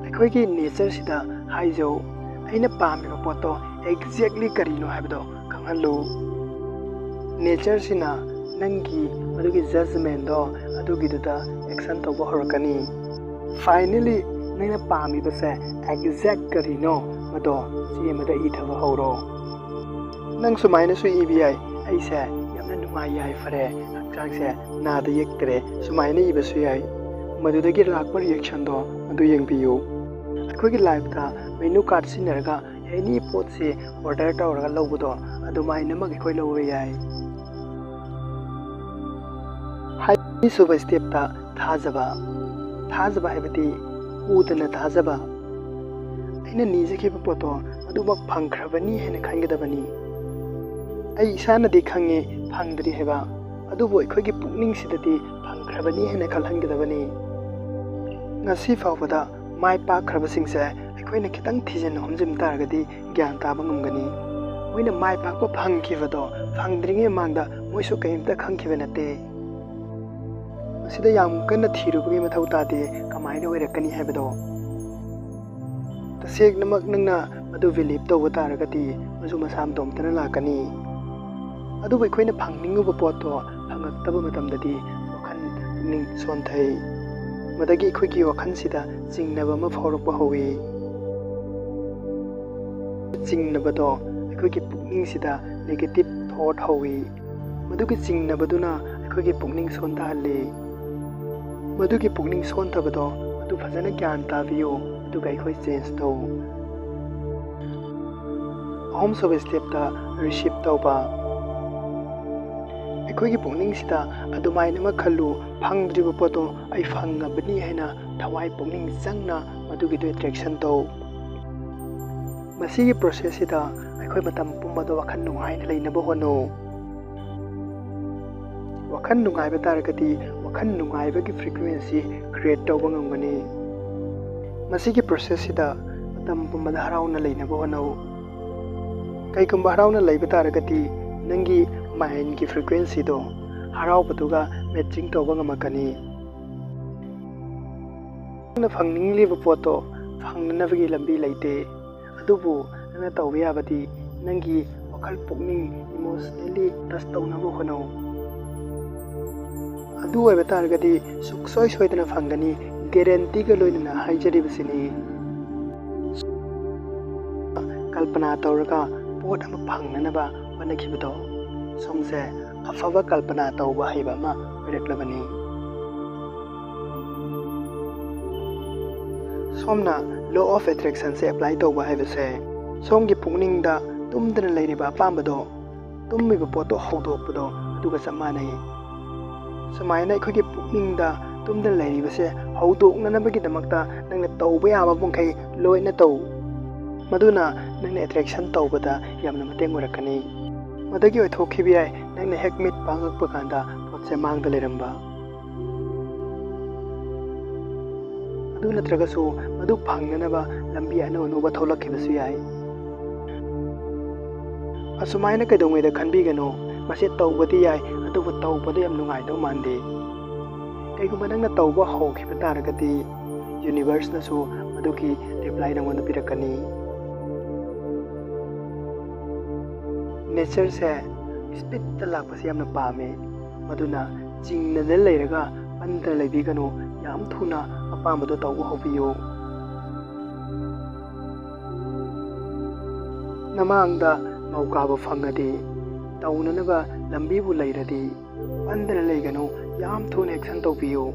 ꯑꯩꯈꯣꯏꯒꯤ ꯅꯦꯆꯔꯁꯤꯗ ꯍꯥꯏꯖꯧ, ꯑꯩꯅ ꯄꯥꯝꯃꯤꯕ ꯄꯣꯠꯇꯣ ꯑꯦꯛꯖꯦꯛꯂꯤ ꯀꯔꯤꯅꯣ ꯍꯥꯏꯕꯗꯣ ꯈꯪꯍꯜꯂꯨ꯫ ꯅꯦꯆꯔꯁꯤꯅ ꯅꯪꯒꯤ ꯃꯗꯨꯒꯤ ꯖꯖꯃꯦꯟꯗꯣ ꯑꯗꯨꯒꯤꯗꯨꯗ ꯑꯦꯛꯁꯟ ꯇꯧꯕ ꯍꯧꯔꯛꯀꯅꯤ꯫ ꯐꯥꯏꯅꯦꯂꯤ, ꯅꯪꯅ ꯄꯥꯝꯃꯤꯕꯁꯦ ꯑꯦꯛꯖꯦꯛ ꯀꯔꯤꯅꯣ, ꯃꯗꯣ ꯆꯦ ꯑꯃꯗ ꯏꯊꯕ ꯍꯧꯔꯣ꯫ ꯅꯪ ꯁꯨꯃꯥꯏꯅꯁꯨ ꯏꯕ ꯌꯥꯏ, "ꯑꯩꯁꯦ ꯌꯥꯝꯅ ꯅꯨꯡꯉꯥꯏ ꯌꯥꯏꯐꯔꯦ, ꯍꯛꯆꯥꯡꯁꯦ ꯅꯥꯗ ꯌꯦꯛꯇ꯭ꯔꯦ", ꯁꯨꯃꯥꯏꯅ ꯏꯕꯁꯨ ꯌꯥꯏ꯫ ꯃꯗꯨꯗꯒꯤ ꯂꯥꯛꯄ ꯔꯤꯌꯦꯛꯁꯟꯗꯣ ꯃꯗꯨ ꯌꯦꯡꯕꯤꯌꯨ꯫ ꯑꯩꯈꯣꯏꯒꯤ ꯂꯥꯏꯐꯇ ꯃꯦꯅꯨ ꯀꯥꯔꯗ ꯁꯤꯖꯤꯟꯅꯔꯒ ꯑꯦꯅꯤ ꯄꯣꯠꯁꯤ ꯑꯣꯔꯗꯔ ꯇꯧꯔꯒ ꯂꯧꯕꯗꯣ ꯑꯗꯨꯃꯥꯏꯅꯃꯛ ꯑꯩꯈꯣꯏ ꯂꯧꯕ ꯌꯥꯏ꯫ ꯑꯅꯤꯁꯨꯕ ꯁ꯭ꯇꯦꯞꯇ ꯊꯥꯖꯕ꯫ ꯊꯥꯖꯕ ꯍꯥꯏꯕꯗꯤ ꯎꯗꯅ ꯊꯥꯖꯕ꯫ ꯑꯩꯅ ꯅꯤꯖꯈꯤꯕ ꯄꯣꯠꯇꯣ ꯑꯗꯨꯃꯛ ꯐꯪꯈ꯭ꯔꯕꯅꯤ ꯍꯥꯏꯅ ꯈꯟꯒꯗꯕꯅꯤ꯫ ꯑꯩ ꯏꯁꯥꯅꯗꯤ ꯈꯪꯉꯤ ꯐꯪꯗ꯭ꯔꯤ ꯍꯥꯏꯕ, ꯑꯗꯨꯕꯨ ꯑꯩꯈꯣꯏꯒꯤ ꯄꯨꯛꯅꯤꯡꯁꯤꯗꯗꯤ ꯐꯪꯈ꯭ꯔꯕꯅꯤ ꯍꯥꯏꯅ ꯈꯜꯍꯟꯒꯗꯕꯅꯤ꯫ ꯉꯁꯤ ꯐꯥꯎꯕꯗ ꯃꯥꯏ ꯄꯥꯛꯈ꯭ꯔꯕꯁꯤꯡꯁꯦ ꯑꯩꯈꯣꯏꯅ ꯈꯤꯇꯪ ꯊꯤꯖꯤꯟ ꯍꯨꯝꯖꯤꯟ ꯇꯥꯔꯒꯗꯤ ꯒ꯭ꯌꯥꯟ ꯇꯥꯕ ꯉꯝꯒꯅꯤ꯫ ꯃꯣꯏꯅ ꯃꯥꯏ ꯄꯥꯛꯄ ꯐꯪꯈꯤꯕꯗꯣ ꯐꯪꯗ꯭ꯔꯤꯉꯩ ꯃꯃꯥꯡꯗ ꯃꯣꯏꯁꯨ ꯀꯔꯤꯝꯇ ꯈꯪꯈꯤꯕ ꯅꯠꯇꯦ꯫ ꯃꯁꯤꯗ ꯌꯥꯝ ꯀꯟꯅ ꯊꯤꯔꯨꯕꯒꯤ ꯃꯊꯧ ꯇꯥꯗꯦ, ꯀꯃꯥꯏꯅ ꯑꯣꯏꯔꯛꯀꯅꯤ ꯍꯥꯏꯕꯗꯣ꯫ ꯇꯁꯦꯡꯅꯃꯛ ꯅꯪꯅ ꯃꯗꯨ ꯕꯤꯂꯤꯞ ꯇꯧꯕ ꯇꯥꯔꯒꯗꯤ ꯃꯗꯨ ꯃꯁꯥ ꯃꯇꯣꯝꯇꯅ ꯂꯥꯛꯀꯅꯤ꯫ ꯑꯗꯨꯕꯨ ꯑꯩꯈꯣꯏꯅ ꯐꯪꯅꯤꯡꯉꯨꯕ ꯄꯣꯠꯇꯣ ꯐꯪꯉꯛꯇꯕ ꯃꯇꯝꯗꯗꯤ ꯋꯥꯈꯜ ꯄꯨꯛꯅꯤꯡ ꯁꯣꯟꯊꯩ꯫ ꯃꯗꯒꯤ ꯑꯩꯈꯣꯏꯒꯤ ꯋꯥꯈꯜꯁꯤꯗ ꯆꯤꯡꯅꯕ ꯑꯃ ꯐꯥꯎꯔꯛꯄ ꯍꯧꯏ꯫ ꯆꯤꯡꯅꯕꯗꯣ ꯑꯩꯈꯣꯏꯒꯤ ꯄꯨꯛꯅꯤꯡꯁꯤꯗ ꯅꯦꯒꯦꯇꯤꯞ ꯊꯣꯠ ꯍꯧꯏ꯫ ꯃꯗꯨꯒꯤ ꯆꯤꯡꯅꯕꯗꯨꯅ ꯑꯩꯈꯣꯏꯒꯤ ꯄꯨꯛꯅꯤꯡ ꯁꯣꯟꯊꯍꯜꯂꯤ꯫ ꯃꯗꯨꯒꯤ ꯄꯨꯛꯅꯤꯡ ꯁꯣꯟꯊꯕꯗꯣ ꯑꯗꯨ ꯐꯖꯅ ꯒ꯭ꯌꯥꯟ ꯇꯥꯕꯤꯌꯨ, ꯑꯗꯨꯒ ꯑꯩꯈꯣꯏ ꯆꯦꯟꯖ ꯇꯧ꯫ ꯑꯍꯨꯝꯁꯨꯕ ꯁ꯭ꯇꯦꯞꯇ ꯔꯤꯁꯤꯞ ꯇꯧꯕ꯫ ꯑꯩꯈꯣꯏꯒꯤ ꯄꯨꯛꯅꯤꯡꯁꯤꯗ ꯑꯗꯨꯃꯥꯏꯅ ꯑꯃ ꯈꯜꯂꯨ, "ꯐꯪꯗ꯭ꯔꯤꯕ ꯄꯣꯠꯇꯣ ꯑꯩ ꯐꯪꯉꯕꯅꯤ" ꯍꯥꯏꯅ ꯊꯋꯥꯏ ꯄꯨꯛꯅꯤꯡ ꯆꯪꯅ ꯃꯗꯨꯒꯤꯗꯨ ꯑꯦꯇ꯭ꯔꯦꯛꯁꯟ ꯇꯧ꯫ ꯃꯁꯤꯒꯤ ꯄ꯭ꯔꯣꯁꯦꯁꯁꯤꯗ ꯑꯩꯈꯣꯏ ꯃꯇꯝ ꯄꯨꯝꯕꯗ ꯋꯥꯈꯜ ꯅꯨꯡꯉꯥꯏꯅ ꯂꯩꯅꯕ ꯍꯣꯠꯅꯧ꯫ ꯋꯥꯈꯜ ꯅꯨꯡꯉꯥꯏꯕ ꯇꯥꯔꯒꯗꯤ ꯋꯥꯈꯜ ꯅꯨꯡꯉꯥꯏꯕꯒꯤ ꯐ꯭ꯔꯤꯀ꯭ꯋꯦꯟꯁꯤ ꯀ꯭ꯔꯤꯌꯦꯠ ꯇꯧꯕ ꯉꯝꯒꯅꯤ꯫ ꯃꯁꯤꯒꯤ ꯄ꯭ꯔꯣꯁꯦꯁꯁꯤꯗ ꯃꯇꯝ ꯄꯨꯝꯕꯗ ꯍꯔꯥꯎꯅ ꯂꯩꯅꯕ ꯍꯣꯠꯅꯧ꯫ ꯀꯩꯒꯨꯝꯕ ꯍꯔꯥꯎꯅ ꯂꯩꯕ ꯇꯥꯔꯒꯗꯤ ꯅꯪꯒꯤ ꯃꯥꯏꯟꯒꯤ ꯐ꯭ꯔꯤꯀ꯭ꯋꯦꯟꯁꯤꯗꯣ ꯍꯔꯥꯎꯕꯗꯨꯒ ꯃꯦꯠꯆꯤꯡ ꯇꯧꯕ ꯉꯝꯃꯛꯀꯅꯤ꯫ ꯅꯪꯅ ꯐꯪꯅꯤꯡꯂꯤꯕ ꯄꯣꯠꯇꯣ ꯐꯪꯅꯅꯕꯒꯤ ꯂꯝꯕꯤ ꯂꯩꯇꯦ꯫ ꯑꯗꯨꯕꯨ ꯅꯪꯅ ꯇꯧꯕ ꯌꯥꯕꯗꯤ ꯅꯪꯒꯤ ꯋꯥꯈꯜ ꯄꯨꯛꯅꯤꯡ emotionally touch ꯇꯧꯅꯕ ꯍꯣꯠꯅꯧ꯫ ꯑꯗꯨ ꯑꯣꯏꯕ ꯇꯥꯔꯒꯗꯤ ꯁꯨꯡꯁꯣꯏ ꯁꯣꯏꯗꯅ ꯐꯪꯒꯅꯤ, guarantee ꯒ ꯂꯣꯏꯅꯅ ꯍꯥꯏꯖꯔꯤꯕꯁꯤꯅꯤ꯫ ꯀꯜꯄꯅꯥ ꯇꯧꯔꯒ ꯄꯣꯠ ꯑꯃ ꯐꯪꯅꯅꯕ ꯍꯣꯠꯅꯈꯤꯕꯗꯣ, ꯁꯣꯝꯁꯦ ꯑꯐꯕ ꯀꯜꯄꯅꯥ ꯇꯧꯕ ꯍꯩꯕ ꯑꯃ ꯑꯣꯏꯔꯛꯂꯕꯅꯤ꯫ ꯁꯣꯝꯅ law of attraction say apply ꯇꯧꯕ ꯍꯥꯏꯕꯁꯦ, ꯁꯣꯝꯒꯤ ꯄꯨꯛꯅꯤꯡꯗ ꯇꯨꯝꯗꯅ ꯂꯩꯔꯤꯕ ꯑꯄꯥꯝꯕꯗꯣ, ꯇꯨꯝꯃꯤꯕ ꯄꯣꯠꯇꯣ ꯍꯧꯗꯣꯛꯄꯗꯣ, ꯑꯗꯨꯒ ꯆꯞ ꯃꯥꯟꯅꯩ꯫ ꯁꯨꯃꯥꯏꯅ ꯑꯩꯈꯣꯏꯒꯤ ꯄꯨꯛꯅꯤꯡꯗ ꯇꯨꯝꯗꯅ ꯂꯩꯔꯤꯕꯁꯦ ꯍꯧꯗꯣꯛꯅꯅꯕꯒꯤꯗꯃꯛꯇ ꯅꯪꯅ ꯇꯧꯕ ꯌꯥꯕ ꯃꯈꯩ ꯂꯣꯏꯅ ꯇꯧ꯫ ꯃꯗꯨꯅ ꯅꯪꯅ attraction ꯇꯧꯕꯗ ꯌꯥꯝꯅ ꯃꯇꯦꯡ ꯑꯣꯏꯔꯛꯀꯅꯤ꯫ ꯃꯗꯨꯒꯤ ꯑꯣꯏꯊꯣꯛꯈꯤꯕ ꯌꯥꯏ, ꯅꯪꯅ ꯍꯦꯛ ꯃꯤꯠ ꯄꯥꯡꯉꯛꯄ ꯀꯥꯟꯗ ꯄꯣꯠꯁꯦ ꯃꯥꯡꯗ ꯂꯩꯔꯝꯕ꯫ ꯑꯗꯨ ꯅꯠꯇ꯭ꯔꯒꯁꯨ ꯃꯗꯨ ꯐꯪꯅꯅꯕ ꯂꯝꯕꯤ ꯑꯅꯧ ꯑꯅꯧꯕ ꯊꯣꯛꯂꯛꯈꯤꯕꯁꯨ ꯌꯥꯏ꯫ ꯑꯁꯨꯃꯥꯏꯅ ꯀꯩꯗꯧꯉꯩꯗ ꯈꯟꯕꯤꯒꯅꯨ, ꯃꯁꯤ ꯇꯧꯕꯗꯤ ꯌꯥꯏ, ꯑꯗꯨꯕꯨ ꯇꯧꯕꯗ ꯌꯥꯝ ꯅꯨꯡꯉꯥꯏꯗꯧ ꯃꯥꯟꯗꯦ꯫ ꯀꯩꯒꯨꯝꯕ ꯅꯪꯅ ꯇꯧꯕ ꯍꯧꯈꯤꯕ ꯇꯥꯔꯒꯗꯤ, universe ꯅꯁꯨ ꯃꯗꯨꯒꯤ reply ꯅꯉꯣꯟꯗ ꯄꯤꯔꯛꯀꯅꯤ꯫ Nature ꯁꯦ speed ꯇ ꯂꯥꯛꯄꯁꯦ ꯌꯥꯝꯅ ꯄꯥꯝꯃꯦ, ꯃꯗꯨꯅ ꯆꯤꯡꯅꯗꯅ ꯂꯩꯔꯒ ꯄꯟꯗꯅ ꯂꯩꯕꯤꯒꯅꯨ, ꯌꯥꯝ ꯊꯨꯅ ꯑꯄꯥꯝꯕꯗꯣ ꯇꯧꯕ ꯍꯧꯕꯤꯌꯨ꯫ ꯅꯃꯥꯡꯗ ꯃꯧꯀꯥꯕꯨ ꯐꯪꯉꯗꯤ, ꯇꯧꯅꯅꯕ ꯂꯝꯕꯤꯕꯨ ꯂꯩꯔꯗꯤ, ꯄꯟꯗꯅ ꯂꯩꯒꯅꯨ, ꯌꯥꯝ ꯊꯨꯅ action ꯇꯧꯕꯤꯌꯨ꯫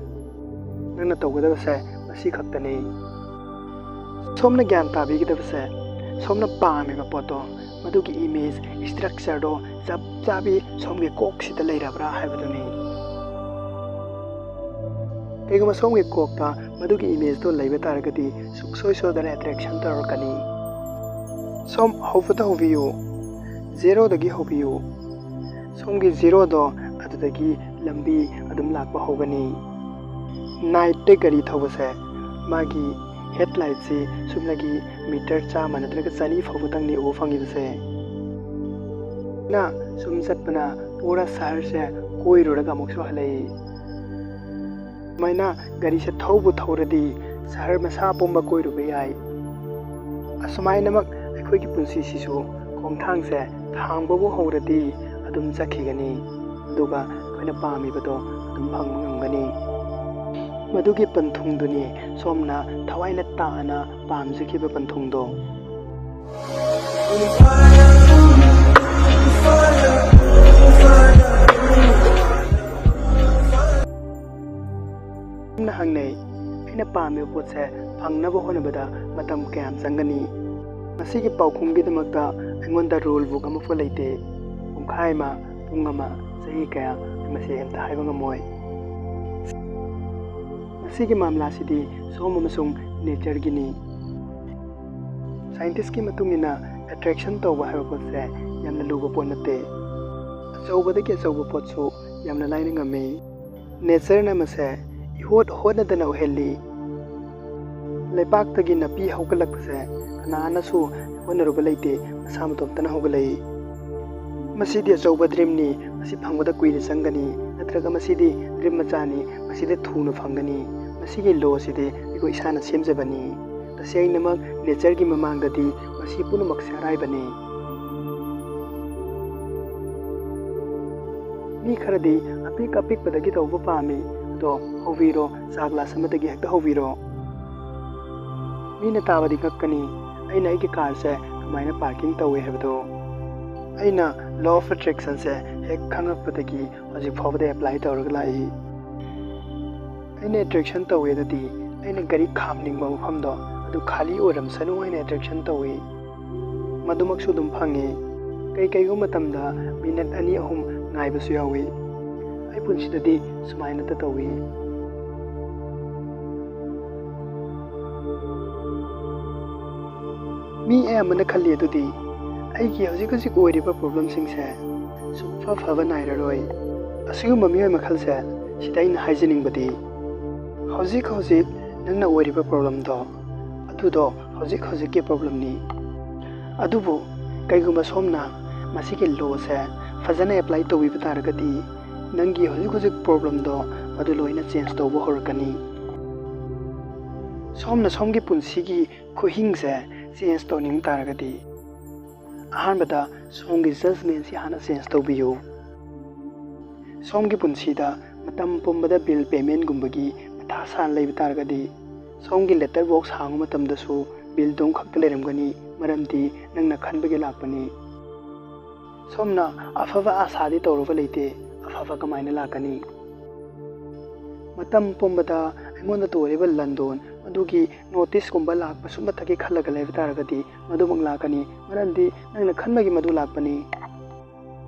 ꯅꯪꯅ ꯇꯧꯒꯗꯕꯁꯦ ꯃꯁꯤ ꯈꯛꯇꯅꯤ꯫ ꯁꯣꯝꯅ ꯒ꯭ꯌꯥꯟ ꯇꯥꯕꯤꯒꯗꯕꯁꯦ, ꯁꯣꯝꯅ ꯄꯥꯝꯃꯤꯕ ꯄꯣꯠꯇꯣ, ꯃꯗꯨꯒꯤ image structure ꯗꯣ ꯆꯞ ꯆꯥꯕꯤ ꯁꯣꯝꯒꯤ ꯀꯣꯛꯁꯤꯗ ꯂꯩꯔꯕ꯭ꯔꯥ ꯍꯥꯏꯕꯗꯨꯅꯤ꯫ ꯀꯩꯒꯨꯝꯕ ꯁꯣꯝꯒꯤ ꯀꯣꯛꯇ ꯃꯗꯨꯒꯤ image ꯇꯣ ꯂꯩꯕ ꯇꯥꯔꯒꯗꯤ, ꯁꯨꯡꯁꯣꯏ ꯁꯣꯏꯗꯅ attraction ꯇꯧꯔꯛꯀꯅꯤ꯫ ꯁꯣꯝ ꯍꯧꯕꯗ ꯍꯧꯕꯤꯌꯨ, zero ꯗꯒꯤ ꯍꯧꯕꯤꯌꯨ꯫ ꯁꯣꯝꯒꯤ zero ꯗꯣ ꯑꯗꯨꯗꯒꯤ ꯂꯝꯕꯤ ꯑꯗꯨꯝ ꯂꯥꯛꯄ ꯍꯧꯒꯅꯤ꯫ Night ꯇ ꯒꯥꯔꯤ ꯊꯧꯕꯁꯦ, ꯃꯥꯒꯤ headlight ꯁꯤ ꯁꯨꯞꯅꯒꯤ meter ꯆꯥꯝꯃ ꯅꯠꯇ꯭ꯔꯒ ꯆꯅꯤ ꯐꯥꯎꯕꯇꯪꯅꯤ ꯎꯕ ꯐꯪꯉꯤꯕꯁꯦ꯫ ꯅ ꯁꯨꯝ ꯆꯠꯄꯅ ꯄꯨꯔꯥ ꯁꯍꯔꯁꯦ ꯀꯣꯏꯔꯨꯔꯒ ꯑꯃꯨꯛꯁꯨ ꯍꯜꯂꯛꯏ꯫ ꯁꯨꯃꯥꯏꯅ ꯒꯥꯔꯤꯁꯦ ꯊꯧꯕꯨ ꯊꯧꯔꯗꯤ, ꯁꯍꯔ ꯃꯁꯥ ꯄꯨꯝꯕ ꯀꯣꯏꯔꯨꯕ ꯌꯥꯏ꯫ ꯑꯁꯨꯃꯥꯏꯅꯃꯛ ꯑꯩꯈꯣꯏꯒꯤ ꯄꯨꯟꯁꯤꯁꯤꯁꯨ ꯈꯣꯡꯊꯥꯡꯁꯦ ꯊꯥꯡꯕꯕꯨ ꯍꯧꯔꯗꯤ ꯑꯗꯨꯝ ꯆꯠꯈꯤꯒꯅꯤ, ꯑꯗꯨꯒ ꯑꯩꯈꯣꯏꯅ ꯄꯥꯝꯃꯤꯕꯗꯣ ꯑꯗꯨꯝ ꯐꯪꯕ ꯉꯝꯒꯅꯤ꯫ ꯃꯗꯨꯒꯤ ꯄꯟꯊꯨꯡꯗꯨꯅꯤ ꯁꯣꯝꯅ ꯊꯋꯥꯏꯅ ꯇꯥꯅ ꯄꯥꯝꯖꯈꯤꯕ ꯄꯟꯊꯨꯡꯗꯣ꯫ ꯌꯥꯝꯅ ꯍꯪꯅꯩ, "ꯑꯩꯅ ꯄꯥꯝꯃꯤꯕ ꯄꯣꯠꯁꯦ ꯐꯪꯅꯕ ꯍꯣꯠꯅꯕꯗ ꯃꯇꯝ ꯀꯌꯥꯝ ꯆꯪꯒꯅꯤ?" ꯃꯁꯤꯒꯤ ꯄꯥꯎꯈꯨꯝꯒꯤꯗꯃꯛꯇ ꯑꯩꯉꯣꯟꯗ rule book ꯑꯃꯐꯥꯎ ꯂꯩꯇꯦ꯫ ꯄꯨꯡꯈꯥꯏ ꯑꯃ, ꯄꯨꯡ ꯑꯃ, ꯆꯍꯤ ꯀꯌꯥ, ꯑꯩ ꯃꯁꯤ ꯑꯝꯇ ꯍꯥꯏꯕ ꯉꯝꯃꯣꯏ꯫ ꯃꯁꯤꯒꯤ ꯃꯥꯃꯂꯥꯁꯤꯗꯤ ꯁꯣꯝ ꯑꯃꯁꯨꯡ natureꯒꯤꯅꯤ꯫ Scientistꯀꯤ ꯃꯇꯨꯡ ꯏꯟꯅ attraction ꯇꯧꯕ ꯍꯥꯏꯕ ꯄꯣꯠꯁꯦ ꯌꯥꯝꯅ ꯂꯨꯕ ꯄꯣꯠ ꯅꯠꯇꯦ꯫ ꯑꯆꯧꯕꯗꯒꯤ ꯑꯆꯧꯕ ꯄꯣꯠꯁꯨ ꯌꯥꯝꯅ ꯂꯥꯏꯅ ꯉꯝꯃꯤ꯫ Natureꯅ ꯃꯁꯦ ꯏꯍꯣꯠ ꯍꯣꯠꯅꯗꯅ ꯑꯣꯏꯍꯜꯂꯤ꯫ ꯂꯩꯄꯥꯛꯇꯒꯤ ꯅꯥꯄꯤ ꯍꯧꯒꯠꯂꯛꯄꯁꯦ ꯀꯅꯥꯅꯁꯨ ꯍꯣꯠꯅꯔꯨꯕ ꯂꯩꯇꯦ, ꯃꯁꯥ ꯃꯇꯣꯝꯇꯅ ꯍꯧꯒꯠꯂꯛꯏ꯫ ꯃꯁꯤꯗꯤ ꯑꯆꯧꯕ dreamꯅꯤ, ꯃꯁꯤ ꯐꯪꯕꯗ ꯀꯨꯏꯅ ꯆꯪꯒꯅꯤ, ꯅꯠꯇ꯭ꯔꯒ ꯃꯁꯤꯗꯤ dream ꯃꯆꯥꯅꯤ, ꯃꯁꯤꯗꯤ ꯊꯨꯅ ꯐꯪꯒꯅꯤ꯫ ꯃꯁꯤꯒꯤ lawꯁꯤꯗꯤ ꯑꯩꯈꯣꯏ ꯏꯁꯥꯅ ꯁꯦꯝꯖꯕꯅꯤ꯫ ꯇꯁꯦꯡꯅꯃꯛ natureꯒꯤ ꯃꯃꯥꯡꯗꯗꯤ ꯃꯁꯤ ꯄꯨꯝꯅꯃꯛꯁꯦ ꯑꯔꯥꯏꯕꯅꯤ꯫ ꯃꯤ ꯈꯔꯗꯤ ꯑꯄꯤꯛ ꯑꯄꯤꯛꯄꯗꯒꯤ ꯇꯧꯕ ꯄꯥꯝꯃꯤ, ꯑꯗꯣ ꯍꯧꯕꯤꯔꯣ, ꯆꯥ glass ꯑꯃꯗꯒꯤ ꯍꯦꯛꯇ ꯍꯧꯕꯤꯔꯣ꯫ ꯃꯤꯅ ꯇꯥꯕꯗꯤ ꯉꯛꯀꯅꯤ, ꯑꯩꯅ ꯑꯩꯒꯤ carꯁꯦ ꯀꯃꯥꯏꯅ parking ꯇꯧꯏ ꯍꯥꯏꯕꯗꯣ꯫ ꯑꯩꯅ law of attractionꯁꯦ ꯍꯦꯛ ꯈꯪꯉꯛꯄꯗꯒꯤ ꯍꯧꯖꯤꯛ ꯐꯥꯎꯕꯗ apply ꯇꯧꯔꯒ ꯂꯥꯛꯏ꯫ ꯑꯩꯅ attraction ꯇꯧꯏ ꯑꯗꯨꯗꯤ ꯑꯩꯅ ꯒꯥꯔꯤ ꯈꯥꯝꯅꯤꯡꯕ ꯃꯐꯝꯗꯣ ꯑꯗꯨ ꯈꯥꯂꯤ ꯑꯣꯏꯔꯝꯁꯅꯨ ꯍꯥꯏꯅ attraction ꯇꯧꯏ꯫ ꯃꯗꯨꯃꯛꯁꯨ ꯑꯗꯨꯝ ꯐꯪꯉꯤ꯫ ꯀꯩ ꯀꯩꯒꯨꯝꯕ ꯃꯇꯝꯗ minute ꯑꯅꯤ ꯑꯍꯨꯝ ꯉꯥꯏꯕꯁꯨ ꯌꯥꯎꯏ꯫ ꯑꯩ ꯄꯨꯟꯁꯤꯗꯗꯤ ꯁꯨꯃꯥꯏꯅꯇ ꯇꯧꯏ꯫ ꯃꯤ ꯑꯌꯥꯝꯕꯅ ꯈꯜꯂꯤ ꯑꯗꯨꯗꯤ ꯑꯩꯒꯤ ꯍꯧꯖꯤꯛ ꯍꯧꯖꯤꯛ ꯑꯣꯏꯔꯤꯕ problemꯁꯤꯡꯁꯦ ꯁꯨꯡꯐ ꯐꯕ ꯅꯥꯏꯔꯔꯣꯏ꯫ ꯑꯁꯤꯒꯨꯝꯕ ꯃꯤꯑꯣꯏ ꯃꯈꯜꯁꯦ ꯁꯤꯗ ꯑꯩꯅ ꯍꯥꯏꯖꯅꯤꯡꯕꯗꯤ, ꯍꯧꯖꯤꯛ ꯍꯧꯖꯤꯛ ꯅꯪꯅ ꯑꯣꯏꯔꯤꯕ problemꯗꯣ, ꯑꯗꯨꯗꯣ ꯍꯧꯖꯤꯛ ꯍꯧꯖꯤꯛꯀꯤ problemꯅꯤ꯫ ꯑꯗꯨꯕꯨ ꯀꯩꯒꯨꯝꯕ ꯁꯣꯝꯅ ꯃꯁꯤꯒꯤ lawꯁꯦ ꯐꯖꯅ apply ꯇꯧꯕꯤꯕ ꯇꯥꯔꯒꯗꯤ, ꯅꯪꯒꯤ ꯍꯧꯖꯤꯛ ꯍꯧꯖꯤꯛ problemꯗꯣ ꯃꯗꯨ ꯂꯣꯏꯅ change ꯇꯧꯕ ꯍꯧꯔꯛꯀꯅꯤ꯫ ꯁꯣꯝꯅ ꯁꯣꯝꯒꯤ ꯄꯨꯟꯁꯤꯒꯤ ꯈꯨꯍꯤꯡꯁꯦ ꯆꯦꯟꯖ ꯇꯧꯅꯤꯡ ꯇꯥꯔꯒꯗꯤ, ꯑꯍꯥꯟꯕꯗ ꯁꯣꯝꯒꯤ ꯖꯖꯃꯦꯟꯁꯤ ꯍꯥꯟꯅ ꯆꯦꯟꯖ ꯇꯧꯕꯤꯌꯨ꯫ ꯁꯣꯝꯒꯤ ꯄꯨꯟꯁꯤꯗ ꯃꯇꯝ ꯄꯨꯝꯕꯗ ꯕꯤꯜ ꯄꯦꯃꯦꯟꯒꯨꯝꯕꯒꯤ ꯃꯊꯥ ꯁꯥꯅ ꯂꯩꯕ ꯇꯥꯔꯒꯗꯤ, ꯁꯣꯝꯒꯤ ꯂꯦꯇꯔ ꯕꯣꯛꯁ ꯍꯥꯡꯕ ꯃꯇꯝꯗꯁꯨ ꯕꯤꯜꯗꯣ ꯑꯃꯈꯛꯇ ꯂꯩꯔꯝꯒꯅꯤ, ꯃꯔꯝꯗꯤ ꯅꯪꯅ ꯈꯟꯕꯒꯤ ꯂꯥꯛꯄꯅꯤ꯫ ꯁꯣꯝꯅ ꯑꯐꯕ ꯑꯥꯁꯥꯗꯤ ꯇꯧꯔꯨꯕ ꯂꯩꯇꯦ, ꯑꯐꯕ ꯀꯃꯥꯏꯅ ꯂꯥꯛꯀꯅꯤ? ꯃꯇꯝ ꯄꯨꯝꯕꯗ ꯑꯩꯉꯣꯟꯗ ꯇꯣꯏꯔꯤꯕ ꯂꯟꯗꯣꯟ ꯑꯗꯨꯒꯤ ꯅꯣꯇꯤꯁꯀꯨꯝꯕ ꯂꯥꯛꯄ ꯁꯨꯝꯕꯊꯛꯀꯤ ꯈꯜꯂꯒ ꯂꯩꯕ ꯇꯥꯔꯒꯗꯤ, ꯃꯗꯨꯃꯛ ꯂꯥꯛꯀꯅꯤ, ꯃꯔꯝꯗꯤ ꯅꯪꯅ ꯈꯟꯕꯒꯤ ꯃꯗꯨ ꯂꯥꯛꯄꯅꯤ꯫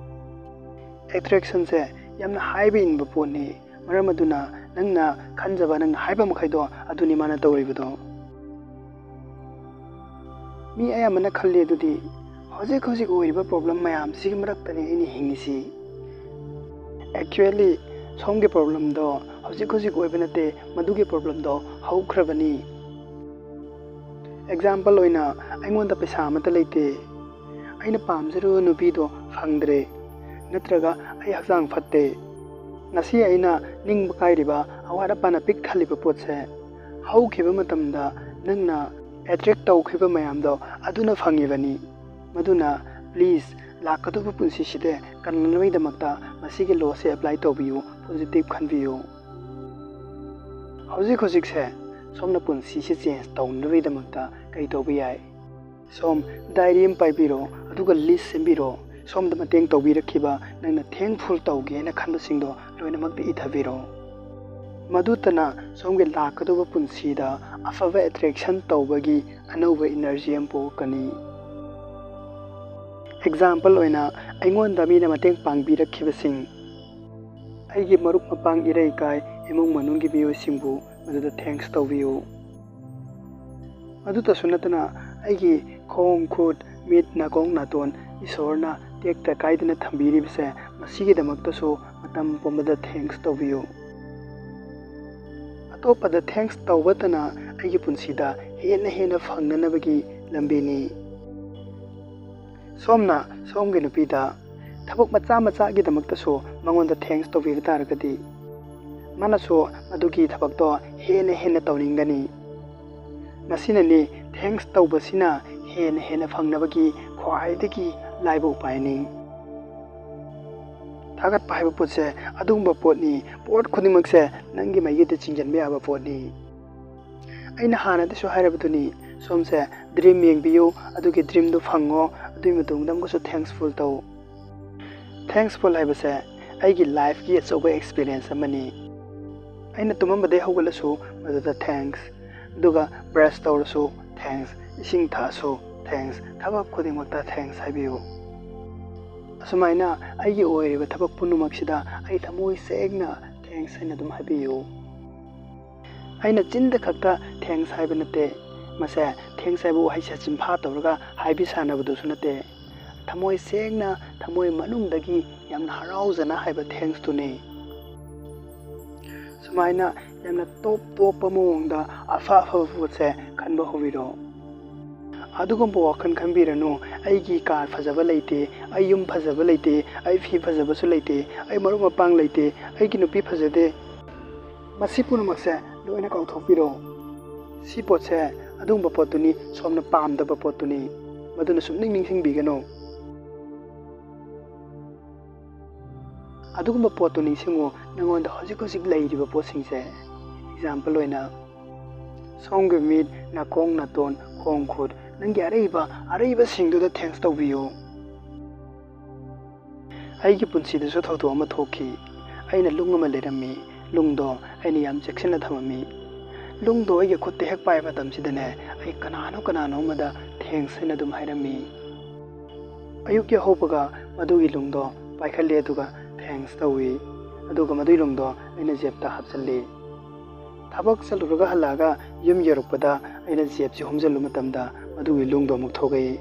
ꯑꯦꯇ꯭ꯔꯦꯛꯁꯟꯁꯦ ꯌꯥꯝꯅ ꯍꯥꯏꯕ ꯏꯟꯕ ꯄꯣꯠꯅꯤ, ꯃꯔꯝ ꯑꯗꯨꯅ ꯅꯪꯅ ꯈꯟꯖꯕ, ꯅꯪꯅ ꯍꯥꯏꯕ ꯃꯈꯩꯗꯣ ꯑꯗꯨꯅꯤ ꯃꯥꯅ ꯇꯧꯔꯤꯕꯗꯣ꯫ ꯃꯤ ꯑꯌꯥꯝꯕꯅ ꯈꯜꯂꯤ ꯑꯗꯨꯗꯤ, ꯍꯧꯖꯤꯛ ꯍꯧꯖꯤꯛ ꯑꯣꯏꯔꯤꯕ ꯄ꯭ꯔꯣꯕ꯭ꯂꯦꯝ ꯃꯌꯥꯝꯁꯤꯒꯤ ꯃꯔꯛꯇꯅꯤ ꯑꯩꯅ ꯍꯤꯡꯉꯤꯁꯤ꯫ ꯑꯦꯛꯆꯨꯋꯦꯂꯤ, ꯁꯣꯝꯒꯤ ꯄ꯭ꯔꯣꯕ꯭ꯂꯦꯝꯗꯣ ꯍꯧꯖꯤꯛ ꯍꯧꯖꯤꯛ ꯑꯣꯏꯕ ꯅꯠꯇꯦ, ꯃꯗꯨꯒꯤ ꯄ꯭ꯔꯣꯕ꯭ꯂꯦꯝꯗꯣ ꯍꯧꯈ꯭ꯔꯕꯅꯤ꯫ ꯑꯦꯛꯖꯥꯝꯄꯜ ꯑꯣꯏꯅ, ꯑꯩꯉꯣꯟꯗ ꯄꯩꯁꯥ ꯑꯃꯠꯇ ꯂꯩꯇꯦ, ꯑꯩꯅ ꯄꯥꯝꯖꯔꯨꯕ ꯅꯨꯄꯤꯗꯣ ꯐꯪꯗ꯭ꯔꯦ, ꯅꯠꯇ꯭ꯔꯒ ꯑꯩ ꯍꯛꯆꯥꯡ ꯐꯠꯇꯦ꯫ ꯉꯁꯤ ꯑꯩꯅ ꯅꯤꯡꯕ ꯀꯥꯏꯔꯤꯕ, ꯑꯋꯥꯠ ꯑꯄꯥꯅ ꯄꯤꯛ ꯊꯜꯂꯤꯕ ꯄꯣꯠꯁꯦ, ꯍꯧꯈꯤꯕ ꯃꯇꯝꯗ ꯅꯪꯅ ꯑꯦꯇ꯭ꯔꯦꯛ ꯇꯧꯈꯤꯕ ꯃꯌꯥꯝꯗꯣ ꯑꯗꯨꯅ ꯐꯪꯉꯤꯕꯅꯤ꯫ ꯃꯗꯨꯅ ꯄ꯭ꯂꯤꯖ, ꯂꯥꯛꯀꯗꯧꯕ ꯄꯨꯟꯁꯤꯁꯤꯗ ꯀꯟꯅꯕꯒꯤꯗꯃꯛꯇ ꯃꯁꯤꯒꯤ ꯂꯣꯁꯦ ꯑꯦꯄ꯭ꯂꯥꯏ ꯇꯧꯕꯤꯌꯨ, ꯄꯣꯖꯤꯇꯤꯚ ꯈꯟꯕꯤꯌꯨ꯫ ꯍꯧꯖꯤꯛ ꯍꯧꯖꯤꯛꯁꯦ ꯁꯣꯝꯅ ꯄꯨꯟꯁꯤꯁꯦ ꯆꯦꯟꯖ ꯇꯧꯅꯕꯒꯤꯗꯃꯛꯇ ꯀꯔꯤ ꯇꯧꯕ ꯌꯥꯏ? ꯁꯣꯝ ꯗꯥꯏꯔꯤ ꯑꯃ ꯄꯥꯏꯕꯤꯔꯣ, ꯑꯗꯨꯒ ꯂꯤꯁ ꯁꯦꯝꯕꯤꯔꯣ꯫ ꯁꯣꯝꯗ ꯃꯇꯦꯡ ꯇꯧꯕꯤꯔꯛꯈꯤꯕ, ꯅꯪꯅ ꯊꯦꯡꯛꯐꯨꯜ ꯇꯧꯒꯦꯅ ꯈꯟꯕꯁꯤꯡꯗꯣ ꯂꯣꯏꯅꯃꯛꯇ ꯏꯊꯕꯤꯔꯣ꯫ ꯃꯗꯨꯇꯅ ꯁꯣꯝꯒꯤ ꯂꯥꯛꯀꯗꯧꯕ ꯄꯨꯟꯁꯤꯗ ꯑꯐꯕ ꯑꯦꯇ꯭ꯔꯦꯛꯁꯟ ꯇꯧꯕꯒꯤ ꯑꯅꯧꯕ ꯏꯅꯔꯖꯤ ꯑꯃ ꯄꯣꯛꯀꯅꯤ꯫ ꯑꯦꯛꯖꯥꯝꯄꯜ ꯑꯣꯏꯅ, ꯑꯩꯉꯣꯟꯗ ꯃꯤꯅ ꯃꯇꯦꯡ ꯄꯥꯡꯕꯤꯔꯛꯈꯤꯕꯁꯤꯡ, ꯑꯩꯒꯤ ꯃꯔꯨꯞ ꯃꯄꯥꯡ, ꯏꯔꯩ ꯏꯀꯥꯏ, ꯏꯃꯨꯡ ꯃꯅꯨꯡꯒꯤ ꯃꯤꯑꯣꯏꯁꯤꯡꯕꯨ ꯃꯗꯨꯗ ꯊꯦꯡꯛꯁ ꯇꯧꯕꯤꯌꯨ꯫ ꯑꯗꯨꯇꯁꯨ ꯅꯠꯇꯅ, ꯑꯩꯒꯤ ꯈꯣꯡ ꯈꯨꯠ, ꯃꯤꯠ, ꯅꯥꯀꯣꯡ ꯅꯥꯇꯣꯟ ꯏꯁꯣꯔꯅ ꯇꯦꯛꯇ ꯀꯥꯏꯗꯅ ꯊꯝꯕꯤꯔꯤꯕꯁꯦ, ꯃꯁꯤꯒꯤꯗꯃꯛꯇꯁꯨ ꯃꯇꯝ ꯄꯨꯝꯕꯗ ꯊꯦꯡꯛꯁ ꯇꯧꯕꯤꯌꯨ꯫ ꯑꯇꯣꯞꯄꯗ ꯊꯦꯡꯛꯁ ꯇꯧꯕꯇꯅ ꯑꯩꯒꯤ ꯄꯨꯟꯁꯤꯗ ꯍꯦꯟꯅ ꯍꯦꯟꯅ ꯐꯪꯅꯅꯕꯒꯤ ꯂꯝꯕꯤꯅꯤ꯫ ꯁꯣꯝꯅ ꯁꯣꯝꯒꯤ ꯅꯨꯄꯤꯗ ꯊꯕꯛ ꯃꯆꯥ ꯃꯆꯥꯒꯤꯗꯃꯛꯇꯁꯨ ꯃꯉꯣꯟꯗ ꯊꯦꯡꯛꯁ ꯇꯧꯕꯤꯕ ꯇꯥꯔꯒꯗꯤ, ꯃꯥꯅꯁꯨ ꯃꯗꯨꯒꯤ ꯊꯕꯛꯇꯣ ꯍꯦꯟꯅ ꯍꯦꯟꯅ ꯇꯧꯅꯤꯡꯒꯅꯤ꯫ ꯃꯁꯤꯅꯅꯤ, thanks ꯇꯧꯕꯁꯤꯅ ꯍꯦꯟꯅ ꯍꯦꯟꯅ ꯐꯪꯅꯕꯒꯤ ꯈ꯭ꯋꯥꯏꯗꯒꯤ ꯂꯥꯏꯕ ꯎꯄꯥꯏꯅꯤ꯫ ꯊꯥꯒꯠꯄ ꯍꯥꯏꯕ ꯄꯣꯠꯁꯦ ꯑꯗꯨꯒꯨꯝꯕ ꯄꯣꯠꯅꯤ, ꯄꯣꯠ ꯈꯨꯗꯤꯡꯃꯛꯁꯦ ꯅꯪꯒꯤ ꯃꯥꯏꯀꯩꯗ ꯆꯤꯡꯁꯤꯟꯕ ꯌꯥꯕ ꯄꯣꯠꯅꯤ꯫ ꯑꯩꯅ ꯍꯥꯟꯅꯗꯁꯨ ꯍꯥꯏꯔꯕꯗꯨꯅꯤ, ꯁꯣꯝꯁꯦ dream ꯌꯦꯡꯕꯤꯌꯨ, ꯑꯗꯨꯒꯤ dreamꯗꯣ ꯐꯪꯉꯣ, ꯑꯗꯨꯒꯤ ꯃꯇꯨꯡꯗ ꯑꯃꯨꯛꯀꯁꯨ thankful ꯇꯧ꯫ Thankful ꯍꯥꯏꯕꯁꯦ ꯑꯩꯒꯤ lifeꯀꯤ ꯑꯆꯧꯕ experience ꯑꯃꯅꯤ꯫ ꯑꯩꯅ ꯇꯨꯝꯃꯝꯕꯗꯒꯤ ꯍꯧꯒꯠꯂꯁꯨ ꯃꯗꯨꯗ thanks, ꯑꯗꯨꯒ brush ꯇꯧꯔꯁꯨ thanks, ꯏꯁꯤꯡ ꯊꯛꯑꯁꯨ thanks, ꯊꯕꯛ ꯈꯨꯗꯤꯡꯃꯛꯇ thanks ꯍꯥꯏꯕꯤꯌꯨ꯫ ꯑꯁꯨꯃꯥꯏꯅ ꯑꯩꯒꯤ ꯑꯣꯏꯔꯤꯕ ꯊꯕꯛ ꯄꯨꯝꯅꯃꯛꯁꯤꯗ ꯑꯩ ꯊꯃꯣꯏ ꯁꯦꯡꯅ thanks ꯍꯥꯏꯅ ꯑꯗꯨꯝ ꯍꯥꯏꯕꯤꯌꯨ꯫ ꯑꯩꯅ ꯆꯤꯟꯗ ꯈꯛꯇ thanks ꯍꯥꯏꯕ ꯅꯠꯇꯦ꯫ ꯃꯁꯦ thanks ꯍꯥꯏꯕ ꯋꯥꯍꯩꯁꯦ ꯆꯤꯟꯐꯥ ꯇꯧꯔꯒ ꯍꯥꯏꯕꯤ ꯁꯥꯟꯅꯕꯗꯨꯁꯨ ꯅꯠꯇꯦ꯫ ꯊꯃꯣꯏ ꯁꯦꯡꯅ, ꯊꯃꯣꯏ ꯃꯅꯨꯡꯗꯒꯤ ꯌꯥꯝꯅ ꯍꯔꯥꯎꯖꯅ ꯍꯥꯏꯕ thanksꯇꯨꯅꯤ꯫ ꯁꯨꯃꯥꯏꯅ ꯌꯥꯝꯅ top topꯄ ꯃꯑꯣꯡꯗ ꯑꯐ ꯑꯐꯕ ꯄꯣꯠꯁꯦ ꯈꯟꯕ ꯍꯧꯕꯤꯔꯣ꯫ ꯑꯗꯨꯒꯨꯝꯕ ꯋꯥꯈꯜ ꯈꯟꯕꯤꯔꯅꯨ, "ꯑꯩꯒꯤ car ꯐꯖꯕ ꯂꯩꯇꯦ, ꯑꯩ ꯌꯨꯝ ꯐꯖꯕ ꯂꯩꯇꯦ, ꯑꯩ ꯐꯤ ꯐꯖꯕꯁꯨ ꯂꯩꯇꯦ, ꯑꯩ ꯃꯔꯨꯞ ꯃꯄꯥꯡ ꯂꯩꯇꯦ, ꯑꯩꯒꯤ ꯅꯨꯄꯤ ꯐꯖꯗꯦ"꯫ ꯃꯁꯤ ꯄꯨꯝꯅꯃꯛꯁꯦ ꯂꯣꯏꯅ ꯀꯥꯎꯊꯣꯛꯄꯤꯔꯣ꯫ ꯁꯤ ꯄꯣꯠꯁꯦ ꯑꯗꯨꯒꯨꯝꯕ ꯄꯣꯠꯇꯨꯅꯤ, ꯁꯣꯝꯅ ꯄꯥꯝꯗꯕ ꯄꯣꯠꯇꯨꯅꯤ꯫ ꯃꯗꯨꯅ ꯁꯨꯡꯅꯤꯡ ꯅꯤꯡꯁꯤꯡꯕꯤꯒꯅꯨ꯫ ꯑꯗꯨꯒꯨꯝꯕ ꯄꯣꯠꯇꯨ ꯅꯤꯡꯁꯤꯡꯉꯨ, ꯅꯉꯣꯟꯗ ꯍꯧꯖꯤꯛ ꯍꯧꯖꯤꯛ ꯂꯩꯔꯤꯕ ꯄꯣꯠꯁꯤꯡꯁꯦ꯫ Example ꯑꯣꯏꯅ, ꯁꯣꯝꯒꯤ ꯃꯤꯠ, ꯅꯥꯀꯣꯡ, ꯅꯥꯇꯣꯟ, ꯈꯣꯡ, ꯈꯨꯠ, ꯅꯪꯒꯤ ꯑꯔꯩꯕ, ꯑꯔꯩꯕꯁꯤꯡꯗꯨꯗ thanks ꯇꯧꯕꯤꯌꯨ꯫ ꯑꯩꯒꯤ ꯄꯨꯟꯁꯤꯗꯁꯨ ꯊꯧꯗꯣꯛ ꯑꯃ ꯊꯣꯛꯈꯤ꯫ ꯑꯩꯅ ꯂꯨꯡ ꯑꯃ ꯂꯩꯔꯝꯃꯤ꯫ ꯂꯨꯡꯗꯣ ꯑꯩꯅ ꯌꯥꯝ ꯆꯦꯛꯁꯤꯟꯅ ꯊꯝꯃꯝꯃꯤ꯫ ꯂꯨꯡꯗꯣ ꯑꯩꯒꯤ ꯈꯨꯠꯇ ꯍꯦꯛ ꯄꯥꯏꯕ ꯃꯇꯝꯁꯤꯗꯅꯦ, ꯑꯩ ꯀꯅꯥꯅꯣ ꯀꯅꯥꯅꯣ ꯑꯃꯗ thanks ꯍꯥꯏꯅ ꯑꯗꯨꯝ ꯍꯥꯏꯔꯝꯃꯤ꯫ ꯑꯌꯨꯛ ꯌꯥꯍꯧꯕꯒ ꯃꯗꯨꯒꯤ ꯂꯨꯡꯗꯣ ꯄꯥꯏꯈꯠꯂꯦ, ꯑꯗꯨꯒ thanks ꯇꯧꯏ꯫ ꯑꯗꯨꯒ ꯃꯗꯨꯒꯤ ꯂꯨꯡꯗꯣ ꯑꯩꯅ ꯖꯦꯞꯇ ꯍꯥꯞꯆꯤꯜꯂꯤ꯫ ꯊꯕꯛ ꯆꯠꯂꯨꯔꯒ ꯍꯜꯂꯛꯑꯒ ꯌꯨꯝ ꯌꯧꯔꯛꯄꯗ ꯑꯩꯅ ꯖꯦꯞꯁꯤ ꯍꯨꯝꯖꯤꯜꯂꯨ ꯃꯇꯝꯗ ꯃꯗꯨꯒꯤ ꯂꯨꯡꯗꯣ ꯑꯃꯨꯛ ꯊꯣꯛꯂꯛꯏ꯫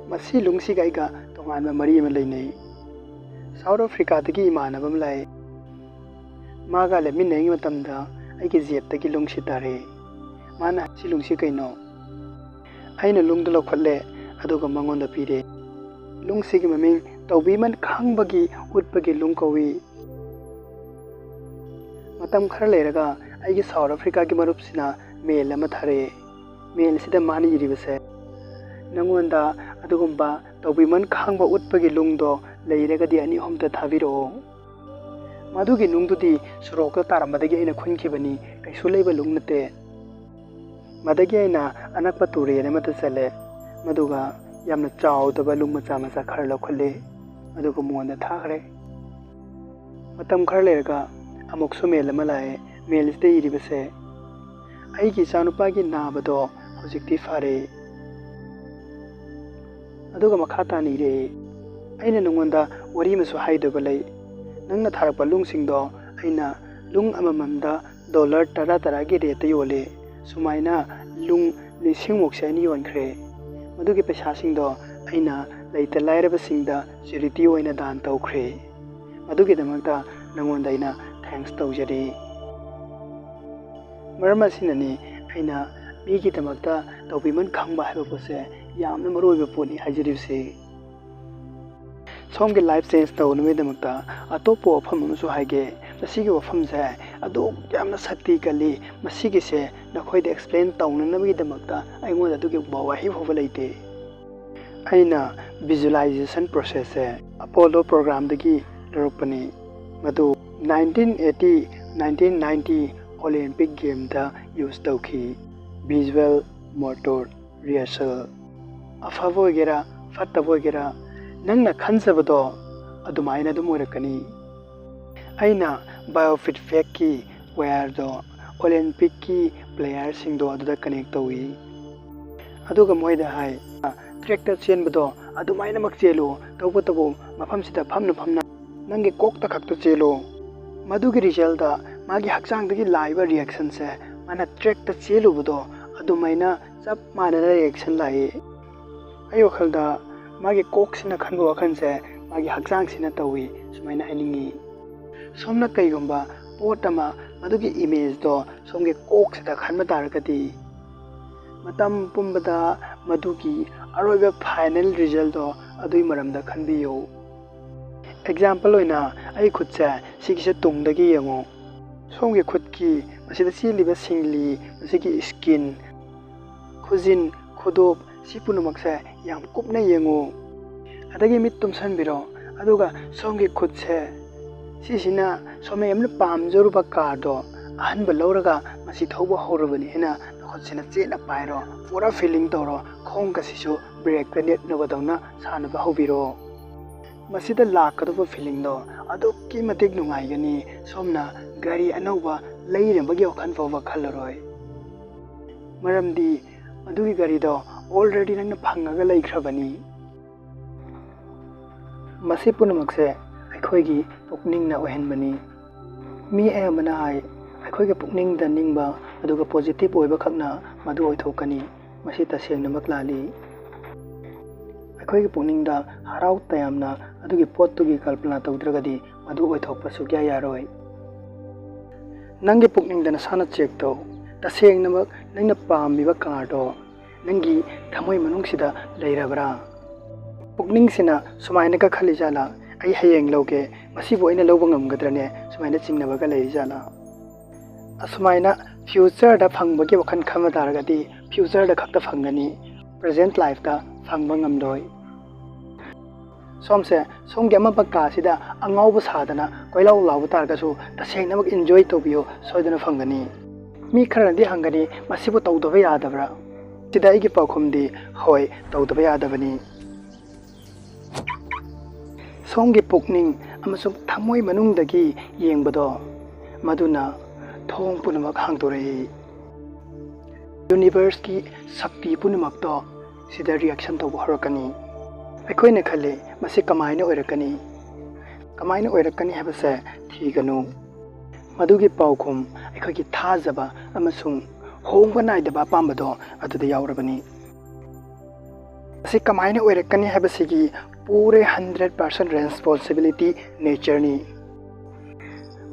ꯃꯁꯤ ꯂꯨꯡꯁꯤꯒ ꯑꯩꯒ ꯇꯣꯉꯥꯟꯕ ꯃꯔꯤ ꯑꯃ ꯂꯩꯅꯩ꯫ South Africaꯗꯒꯤ ꯏꯃꯥꯟꯅꯕ ꯑꯃ ꯂꯥꯛꯏ꯫ ꯃꯥꯒ ꯂꯦꯞꯃꯤꯟꯅꯔꯤꯉꯩ ꯃꯇꯝꯗ ꯑꯩꯒꯤ ꯖꯦꯞꯇꯒꯤ ꯂꯨꯡꯁꯤ ꯇꯥꯔꯛꯏ꯫ ꯃꯥꯅ, "ꯁꯤ ꯂꯨꯡꯁꯤ ꯀꯩꯅꯣ?" ꯑꯩꯅ ꯂꯨꯡꯗꯨ ꯂꯧꯈꯠꯂꯦ, ꯑꯗꯨꯒ ꯃꯉꯣꯟꯗ ꯄꯤꯔꯦ꯫ ꯂꯨꯡꯁꯤꯒꯤ ꯃꯃꯤꯡ ꯇꯧꯕꯤꯃꯜ ꯈꯪꯕꯒꯤ ꯎꯠꯄꯒꯤ ꯂꯨꯡ ꯀꯧꯏ꯫ ꯃꯇꯝ ꯈꯔ ꯂꯩꯔꯒ ꯑꯩꯒꯤ South Africaꯒꯤ ꯃꯔꯨꯞꯁꯤꯅ ꯃꯦꯜ ꯑꯃ ꯊꯥꯔꯛꯑꯦ꯫ ꯃꯦꯜ ꯑꯁꯤꯗ ꯃꯥꯅ ꯏꯔꯤꯕꯁꯦ, "ꯅꯪꯉꯣꯟꯗ ꯑꯗꯨꯒꯨꯝꯕ ꯇꯧꯕꯤꯃꯟ ꯈꯥꯡꯕ ꯎꯠꯄꯒꯤ ꯂꯨꯡꯗꯣ ꯂꯩꯔꯒꯗꯤ ꯑꯅꯤ ꯑꯍꯨꯝꯇ ꯊꯥꯕꯤꯔꯛꯑꯣ꯫ ꯃꯗꯨꯒꯤ ꯅꯨꯡꯗꯨꯗꯤ ꯁꯣꯔꯣꯛꯇ ꯇꯥꯔꯝꯕꯗꯒꯤ ꯑꯩꯅ ꯈꯨꯟꯈꯤꯕꯅꯤ, ꯀꯩꯁꯨ ꯂꯩꯕ ꯂꯨꯡ ꯅꯠꯇꯦ"꯫ ꯃꯗꯒꯤ ꯑꯩꯅ ꯑꯅꯛꯄ ꯇꯨꯔꯦꯜ ꯑꯃꯗ ꯆꯠꯂꯦ, ꯃꯗꯨꯒ ꯌꯥꯝꯅ ꯆꯥꯎꯗꯕ ꯂꯨꯡ ꯃꯆꯥ ꯃꯆꯥ ꯈꯔ ꯂꯧꯈꯠꯂꯦ, ꯑꯗꯨꯒ ꯃꯉꯣꯟꯗ ꯊꯥꯈ꯭ꯔꯦ꯫ ꯃꯇꯝ ꯈꯔ ꯂꯩꯔꯒ ꯑꯃꯨꯛꯁꯨ ꯃꯦꯜ ꯑꯃ ꯂꯥꯛꯑꯦ꯫ ꯃꯦꯜꯁꯤꯗ ꯏꯔꯤꯕꯁꯦ, "ꯑꯩꯒꯤ ꯏꯆꯥꯅꯨꯄꯥꯒꯤ ꯅꯥꯕꯗꯣ ꯍꯧꯖꯤꯛꯇꯤ ꯐꯔꯦ"꯫ ꯑꯗꯨꯒ ꯃꯈꯥ ꯇꯥꯅ ꯏꯔꯛꯏ, "ꯑꯩꯅ ꯅꯉꯣꯟꯗ ꯋꯥꯔꯤ ꯑꯃꯁꯨ ꯍꯥꯏꯗꯕ ꯂꯩ꯫ ꯅꯪꯅ ꯊꯥꯔꯛꯄ ꯂꯨꯡꯁꯤꯡꯗꯣ ꯑꯩꯅ ꯂꯨꯡ ꯑꯃꯃꯝꯗ ꯗꯣꯂꯔ ꯇꯔꯥ ꯇꯔꯥꯒꯤ ꯔꯦꯠꯇ ꯌꯣꯜꯂꯤ꯫ ꯁꯨꯃꯥꯏꯅ ꯂꯨꯡ ꯂꯤꯁꯤꯡꯃꯨꯛꯁꯦ ꯑꯩꯅ ꯌꯣꯟꯈ꯭ꯔꯦ꯫ ꯃꯗꯨꯒꯤ ꯄꯩꯁꯥꯁꯤꯡꯗꯣ ꯑꯩꯅ ꯂꯩꯇ ꯂꯥꯏꯔꯕꯁꯤꯡꯗ ꯆꯦꯔꯤꯇꯤ ꯑꯣꯏꯅ ꯗꯥꯟ ꯇꯧꯈ꯭ꯔꯦ꯫ ꯃꯗꯨꯒꯤꯗꯃꯛꯇ ꯅꯉꯣꯟꯗ ꯑꯩꯅ ꯊꯦꯡꯛꯁ ꯇꯧꯖꯔꯤ"꯫ ꯃꯔꯝ ꯑꯁꯤꯅꯅꯤ ꯑꯩꯅ ꯃꯤꯒꯤꯗꯃꯛꯇ ꯇꯧꯕꯤꯃꯟ ꯈꯪꯕ ꯍꯥꯏꯕ ꯄꯣꯠꯁꯦ ꯌꯥꯝꯅ ꯃꯔꯨ ꯑꯣꯏꯕ ꯄꯣꯠꯅꯤ ꯍꯥꯏꯖꯔꯤꯕꯁꯤ꯫ ꯁꯣꯝꯒꯤ ꯂꯥꯏꯐ ꯆꯦꯟꯖ ꯇꯧꯅꯕꯒꯤꯗꯃꯛꯇ ꯑꯇꯣꯞꯄ ꯋꯥꯐꯝ ꯑꯃꯁꯨ ꯍꯥꯏꯒꯦ꯫ ꯃꯁꯤꯒꯤ ꯋꯥꯐꯝꯁꯦ ꯑꯗꯨꯛ ꯌꯥꯝꯅ ꯁꯛꯇꯤ ꯀꯜꯂꯤ, ꯃꯁꯤꯒꯤꯁꯦ ꯅꯈꯣꯏꯗ ꯑꯦꯛꯁꯄ꯭ꯂꯦꯟ ꯇꯧꯅꯅꯕꯒꯤꯗꯃꯛꯇ ꯑꯩꯉꯣꯟꯗ ꯑꯗꯨꯒꯨꯝꯕ ꯋꯥꯍꯩ ꯐꯥꯎꯕ ꯂꯩꯇꯦ꯫ ꯑꯩꯅ ꯚꯤꯖꯨꯑꯦꯂꯥꯏꯖꯦꯁꯟ ꯄ꯭ꯔꯣꯁꯦꯁꯁꯦ ꯑꯄꯣꯂꯣ ꯄ꯭ꯔꯣꯒ꯭ꯔꯥꯝꯗꯒꯤ ꯂꯧꯔꯛꯄꯅꯤ꯫ ꯃꯗꯨ nineteen eighty, nineteen ninety Olympic ꯒꯦꯝꯗ ꯌꯨꯁ ꯇꯧꯈꯤ꯫ Visual motor rehearsal. ꯑꯐꯕ ꯑꯣꯏꯒꯦꯔꯥ, ꯐꯠꯇꯕ ꯑꯣꯏꯒꯦꯔꯥ, ꯅꯪꯅ ꯈꯟꯖꯕꯗꯣ ꯑꯗꯨꯃꯥꯏꯅ ꯑꯗꯨꯝ ꯑꯣꯏꯔꯛꯀꯅꯤ꯫ ꯑꯩꯅ ꯕꯥꯏꯑꯣꯐꯤꯠꯕꯦꯛꯀꯤ ꯋꯥꯌꯔꯗꯣ ꯑꯣꯂꯦꯝꯄꯤꯛꯀꯤ ꯄ꯭ꯂꯦꯌꯔꯁꯤꯡꯗꯣ ꯑꯗꯨꯗ ꯀꯅꯦꯛ ꯇꯧꯏ꯫ ꯑꯗꯨꯒ ꯃꯣꯏꯗ ꯍꯥꯏ, "ꯇ꯭ꯔꯦꯛꯇ ꯆꯦꯟꯕꯗꯣ ꯑꯗꯨꯃꯥꯏꯅꯃꯛ ꯆꯦꯜꯂꯨ, ꯇꯧꯕꯇꯕꯨ ꯃꯐꯝꯁꯤꯗ ꯐꯝꯅ ꯐꯝꯅ ꯅꯪꯒꯤ ꯀꯣꯛꯇ ꯈꯛꯇ ꯆꯦꯜꯂꯨ"꯫ ꯃꯗꯨꯒꯤ ꯔꯤꯖꯜꯗ ꯃꯥꯒꯤ ꯍꯛꯆꯥꯡꯗꯒꯤ ꯂꯥꯛꯏꯕ ꯔꯤꯌꯦꯛꯁꯟꯁꯦ ꯃꯥꯅ ꯇ꯭ꯔꯦꯛꯇ ꯆꯦꯜꯂꯨꯕꯗꯣ ꯑꯗꯨꯃꯥꯏꯅ ꯆꯞ ꯃꯥꯟꯅꯅ ꯔꯤꯌꯦꯛꯁꯟ ꯂꯥꯛꯏ꯫ ꯑꯩ ꯋꯥꯈꯜꯗ ꯃꯥꯒꯤ ꯀꯣꯛꯁꯤꯅ ꯈꯟꯕ ꯋꯥꯈꯜꯁꯦ ꯃꯥꯒꯤ ꯍꯛꯆꯥꯡꯁꯤꯅ ꯇꯧꯏ ꯁꯨꯃꯥꯏꯅ ꯍꯥꯏꯅꯤꯡꯉꯤ꯫ ꯁꯣꯝꯅ ꯀꯩꯒꯨꯝꯕ ꯄꯣꯠ ꯑꯃ ꯃꯗꯨꯒꯤ ꯏꯃꯦꯖꯇꯣ ꯁꯣꯝꯒꯤ ꯀꯣꯛꯁꯤꯗ ꯈꯟꯕ ꯇꯥꯔꯒꯗꯤ ꯃꯇꯝ ꯄꯨꯝꯕꯗ ꯃꯗꯨꯒꯤ ꯑꯔꯣꯏꯕ ꯐꯥꯏꯅꯦꯜ ꯔꯤꯖꯜꯗꯣ ꯑꯗꯨꯒꯤ ꯃꯔꯝꯗ ꯈꯟꯕꯤꯌꯨ꯫ ꯑꯦꯛꯖꯥꯝꯄꯜ ꯑꯣꯏꯅ ꯑꯩ ꯈꯨꯠꯁꯦ ꯁꯤꯒꯤꯁꯦ ꯇꯨꯡꯗꯒꯤ ꯌꯦꯡꯉꯨ꯫ ꯁꯣꯝꯒꯤ ꯈꯨꯠꯀꯤ ꯃꯁꯤꯗ ꯆꯦꯜꯂꯤꯕ ꯁꯤꯡꯂꯤ, ꯃꯁꯤꯒꯤ ꯁ꯭ꯀꯤꯟ, ꯈꯨꯖꯤꯟ, ꯈꯨꯗꯣꯞ, ꯁꯤ ꯄꯨꯝꯅꯃꯛꯁꯦ ꯌꯥꯝ ꯀꯨꯞꯅ ꯌꯦꯡꯉꯨ꯫ ꯑꯗꯒꯤ ꯃꯤꯠ ꯇꯨꯝꯁꯟꯕꯤꯔꯣ꯫ ꯑꯗꯨꯒ ꯁꯣꯝꯒꯤ ꯈꯨꯠꯁꯦ, ꯁꯤꯁꯤꯅ ꯁꯣꯝꯅ ꯌꯥꯝꯅ ꯄꯥꯝꯖꯔꯨꯕ ꯀꯥꯔꯗꯣ ꯑꯍꯟꯕ ꯂꯧꯔꯒ ꯃꯁꯤ ꯊꯧꯕ ꯍꯧꯔꯕꯅꯤ ꯍꯥꯏꯅ ꯅꯈꯨꯠꯁꯤꯅ ꯆꯦꯠꯅ ꯄꯥꯏꯔꯣ꯫ ꯄꯨꯔꯥ ꯐꯤꯂꯤꯡ ꯇꯧꯔꯣ꯫ ꯈꯣꯡꯒꯁꯤꯁꯨ ꯕ꯭ꯔꯦꯛꯇ ꯅꯦꯠꯅꯕꯗꯧꯅ ꯁꯥꯟꯅꯕ ꯍꯧꯕꯤꯔꯣ꯫ ꯃꯁꯤꯗ ꯂꯥꯛꯀꯗꯧꯕ ꯐꯤꯂꯤꯡꯗꯣ ꯑꯗꯨꯛꯀꯤ ꯃꯇꯤꯛ ꯅꯨꯡꯉꯥꯏꯒꯅꯤ꯫ ꯁꯣꯝꯅ ꯒꯥꯔꯤ ꯑꯅꯧꯕ ꯂꯩꯅꯕꯒꯤ ꯋꯥꯈꯜ ꯐꯥꯎꯕ ꯈꯜꯂꯔꯣꯏ, ꯃꯔꯝꯗꯤ ꯃꯗꯨꯒꯤ ꯒꯥꯔꯤꯗꯣ already ꯅꯪꯅ ꯐꯪꯉꯒ ꯂꯩꯈ꯭ꯔꯕꯅꯤ꯫ ꯃꯁꯤ ꯄꯨꯝꯅꯃꯛꯁꯦ ꯑꯩꯈꯣꯏꯒꯤ ꯄꯨꯛꯅꯤꯡꯅ ꯑꯣꯏꯍꯟꯕꯅꯤ꯫ ꯃꯤ ꯑꯌꯥꯝꯕꯅ ꯍꯥꯏ, ꯑꯩꯈꯣꯏꯒꯤ ꯄꯨꯛꯅꯤꯡꯗ ꯅꯤꯡꯕ ꯑꯗꯨꯒ ꯄꯣꯖꯤꯇꯤꯚ ꯑꯣꯏꯕꯈꯛꯅ ꯃꯗꯨ ꯑꯣꯏꯊꯣꯛꯀꯅꯤ꯫ ꯃꯁꯤ ꯇꯁꯦꯡꯅꯃꯛ ꯂꯥꯜꯂꯤ꯫ ꯑꯩꯈꯣꯏꯒꯤ ꯄꯨꯛꯅꯤꯡꯗ ꯍꯔꯥꯎ ꯇꯌꯥꯝꯅ ꯑꯗꯨꯒꯤ ꯄꯣꯠꯇꯨꯒꯤ ꯀꯜꯄꯅꯥ ꯇꯧꯗ꯭ꯔꯒꯗꯤ ꯃꯗꯨ ꯑꯣꯏꯊꯣꯛꯄ ꯁꯨꯛꯌꯥ ꯌꯥꯔꯣꯏ꯫ ꯅꯪꯒꯤ ꯄꯨꯛꯅꯤꯡꯗ ꯅꯁꯥꯅ ꯆꯦꯛ ꯇꯧ꯫ ꯇꯁꯦꯡꯅꯃꯛ ꯅꯪꯅ ꯄꯥꯝꯃꯤꯕ ꯀꯥꯔꯗꯣ ꯅꯪꯒꯤ ꯊꯃꯣꯏ ꯃꯅꯨꯡꯁꯤꯗ ꯂꯩꯔꯕ꯭ꯔꯥ? ꯄꯨꯛꯅꯤꯡꯁꯤꯅ ꯁꯨꯃꯥꯏꯅꯒ ꯈꯜꯂꯤ ꯖꯥꯠꯂꯥ? "ꯑꯩ ꯍꯌꯦꯡ ꯂꯧꯒꯦ, ꯃꯁꯤꯕꯨ ꯑꯩꯅ ꯂꯧꯕ ꯉꯝꯒꯗ꯭ꯔꯅꯦ?" ꯁꯨꯃꯥꯏꯅ ꯆꯤꯡꯅꯕꯒ ꯂꯩꯔꯤ ꯖꯥꯠꯂꯥ? ꯑꯁꯨꯃꯥꯏꯅ ꯐ꯭ꯌꯨꯆꯔꯗ ꯐꯪꯕꯒꯤ ꯋꯥꯈꯜ ꯈꯟꯕ ꯇꯥꯔꯒꯗꯤ ꯐ꯭ꯌꯨꯆꯔꯗ ꯈꯛꯇ ꯐꯪꯒꯅꯤ, ꯄ꯭ꯔꯖꯦꯟꯠ ꯂꯥꯏꯐꯇ ꯐꯪꯕ ꯉꯝꯂꯣꯏ꯫ ꯁꯣꯝꯁꯦ ꯁꯣꯝꯒꯤ ꯑꯃꯝꯕ ꯀꯥꯁꯤꯗ ꯑꯉꯥꯎꯕ ꯁꯥꯗꯅ ꯀꯣꯏꯂꯥꯎ ꯂꯥꯎꯕ ꯇꯥꯔꯒꯁꯨ ꯇꯁꯦꯡꯅꯃꯛ ꯏꯟꯖꯣꯏ ꯇꯧꯕꯤꯌꯨ, ꯁꯣꯏꯗꯅ ꯐꯪꯒꯅꯤ꯫ ꯃꯤ ꯈꯔꯅꯗꯤ ꯍꯪꯒꯅꯤ, "ꯃꯁꯤꯕꯨ ꯇꯧꯗꯕ ꯌꯥꯗꯕ꯭ꯔꯥ?" ꯁꯤꯗ ꯑꯩꯒꯤ ꯄꯥꯎꯈꯨꯝꯗꯤ, ꯍꯣꯏ, ꯇꯧꯗꯕ ꯌꯥꯗꯕꯅꯤ꯫ ꯁꯣꯝꯒꯤ ꯄꯨꯛꯅꯤꯡ ꯑꯃꯁꯨꯡ ꯊꯃꯣꯏ ꯃꯅꯨꯡꯗꯒꯤ ꯌꯦꯡꯕꯗꯣ, ꯃꯗꯨꯅ ꯊꯣꯡ ꯄꯨꯝꯅꯃꯛ ꯍꯥꯡꯗꯣꯔꯛꯏ꯫ ꯌꯨꯅꯤꯚꯔꯁꯀꯤ ꯁꯛꯇꯤ ꯄꯨꯝꯅꯃꯛꯇꯣ ꯁꯤꯗ ꯔꯤꯌꯦꯛꯁꯟ ꯇꯧꯕ ꯍꯧꯔꯛꯀꯅꯤ꯫ ꯑꯩꯈꯣꯏꯅ ꯈꯜꯂꯤ, "ꯃꯁꯤ ꯀꯃꯥꯏꯅ ꯑꯣꯏꯔꯛꯀꯅꯤ? ꯀꯃꯥꯏꯅ ꯑꯣꯏꯔꯛꯀꯅꯤ ꯍꯥꯏꯕꯁꯦ ꯊꯤꯒꯅꯨ"꯫ ꯃꯗꯨꯒꯤ ꯄꯥꯎꯈꯨꯝ ꯑꯩꯈꯣꯏꯒꯤ ꯊꯥꯖꯕ ꯑꯃꯁꯨꯡ ꯍꯣꯡꯕ ꯅꯥꯏꯗꯕ ꯑꯄꯥꯝꯕꯗꯣ ꯑꯗꯨꯗ ꯌꯥꯎꯔꯕꯅꯤ꯫ ꯃꯁꯤ ꯀꯃꯥꯏꯅ ꯑꯣꯏꯔꯛꯀꯅꯤ ꯍꯥꯏꯕꯁꯤꯒꯤ ꯄꯨꯔꯦ ꯍꯟꯗ꯭ꯔꯦꯠ ꯄꯥꯔꯁꯦꯟ ꯔꯦꯁꯄꯣꯟꯁꯤꯕꯤꯂꯤꯇꯤ ꯅꯦꯆꯔꯅꯤ꯫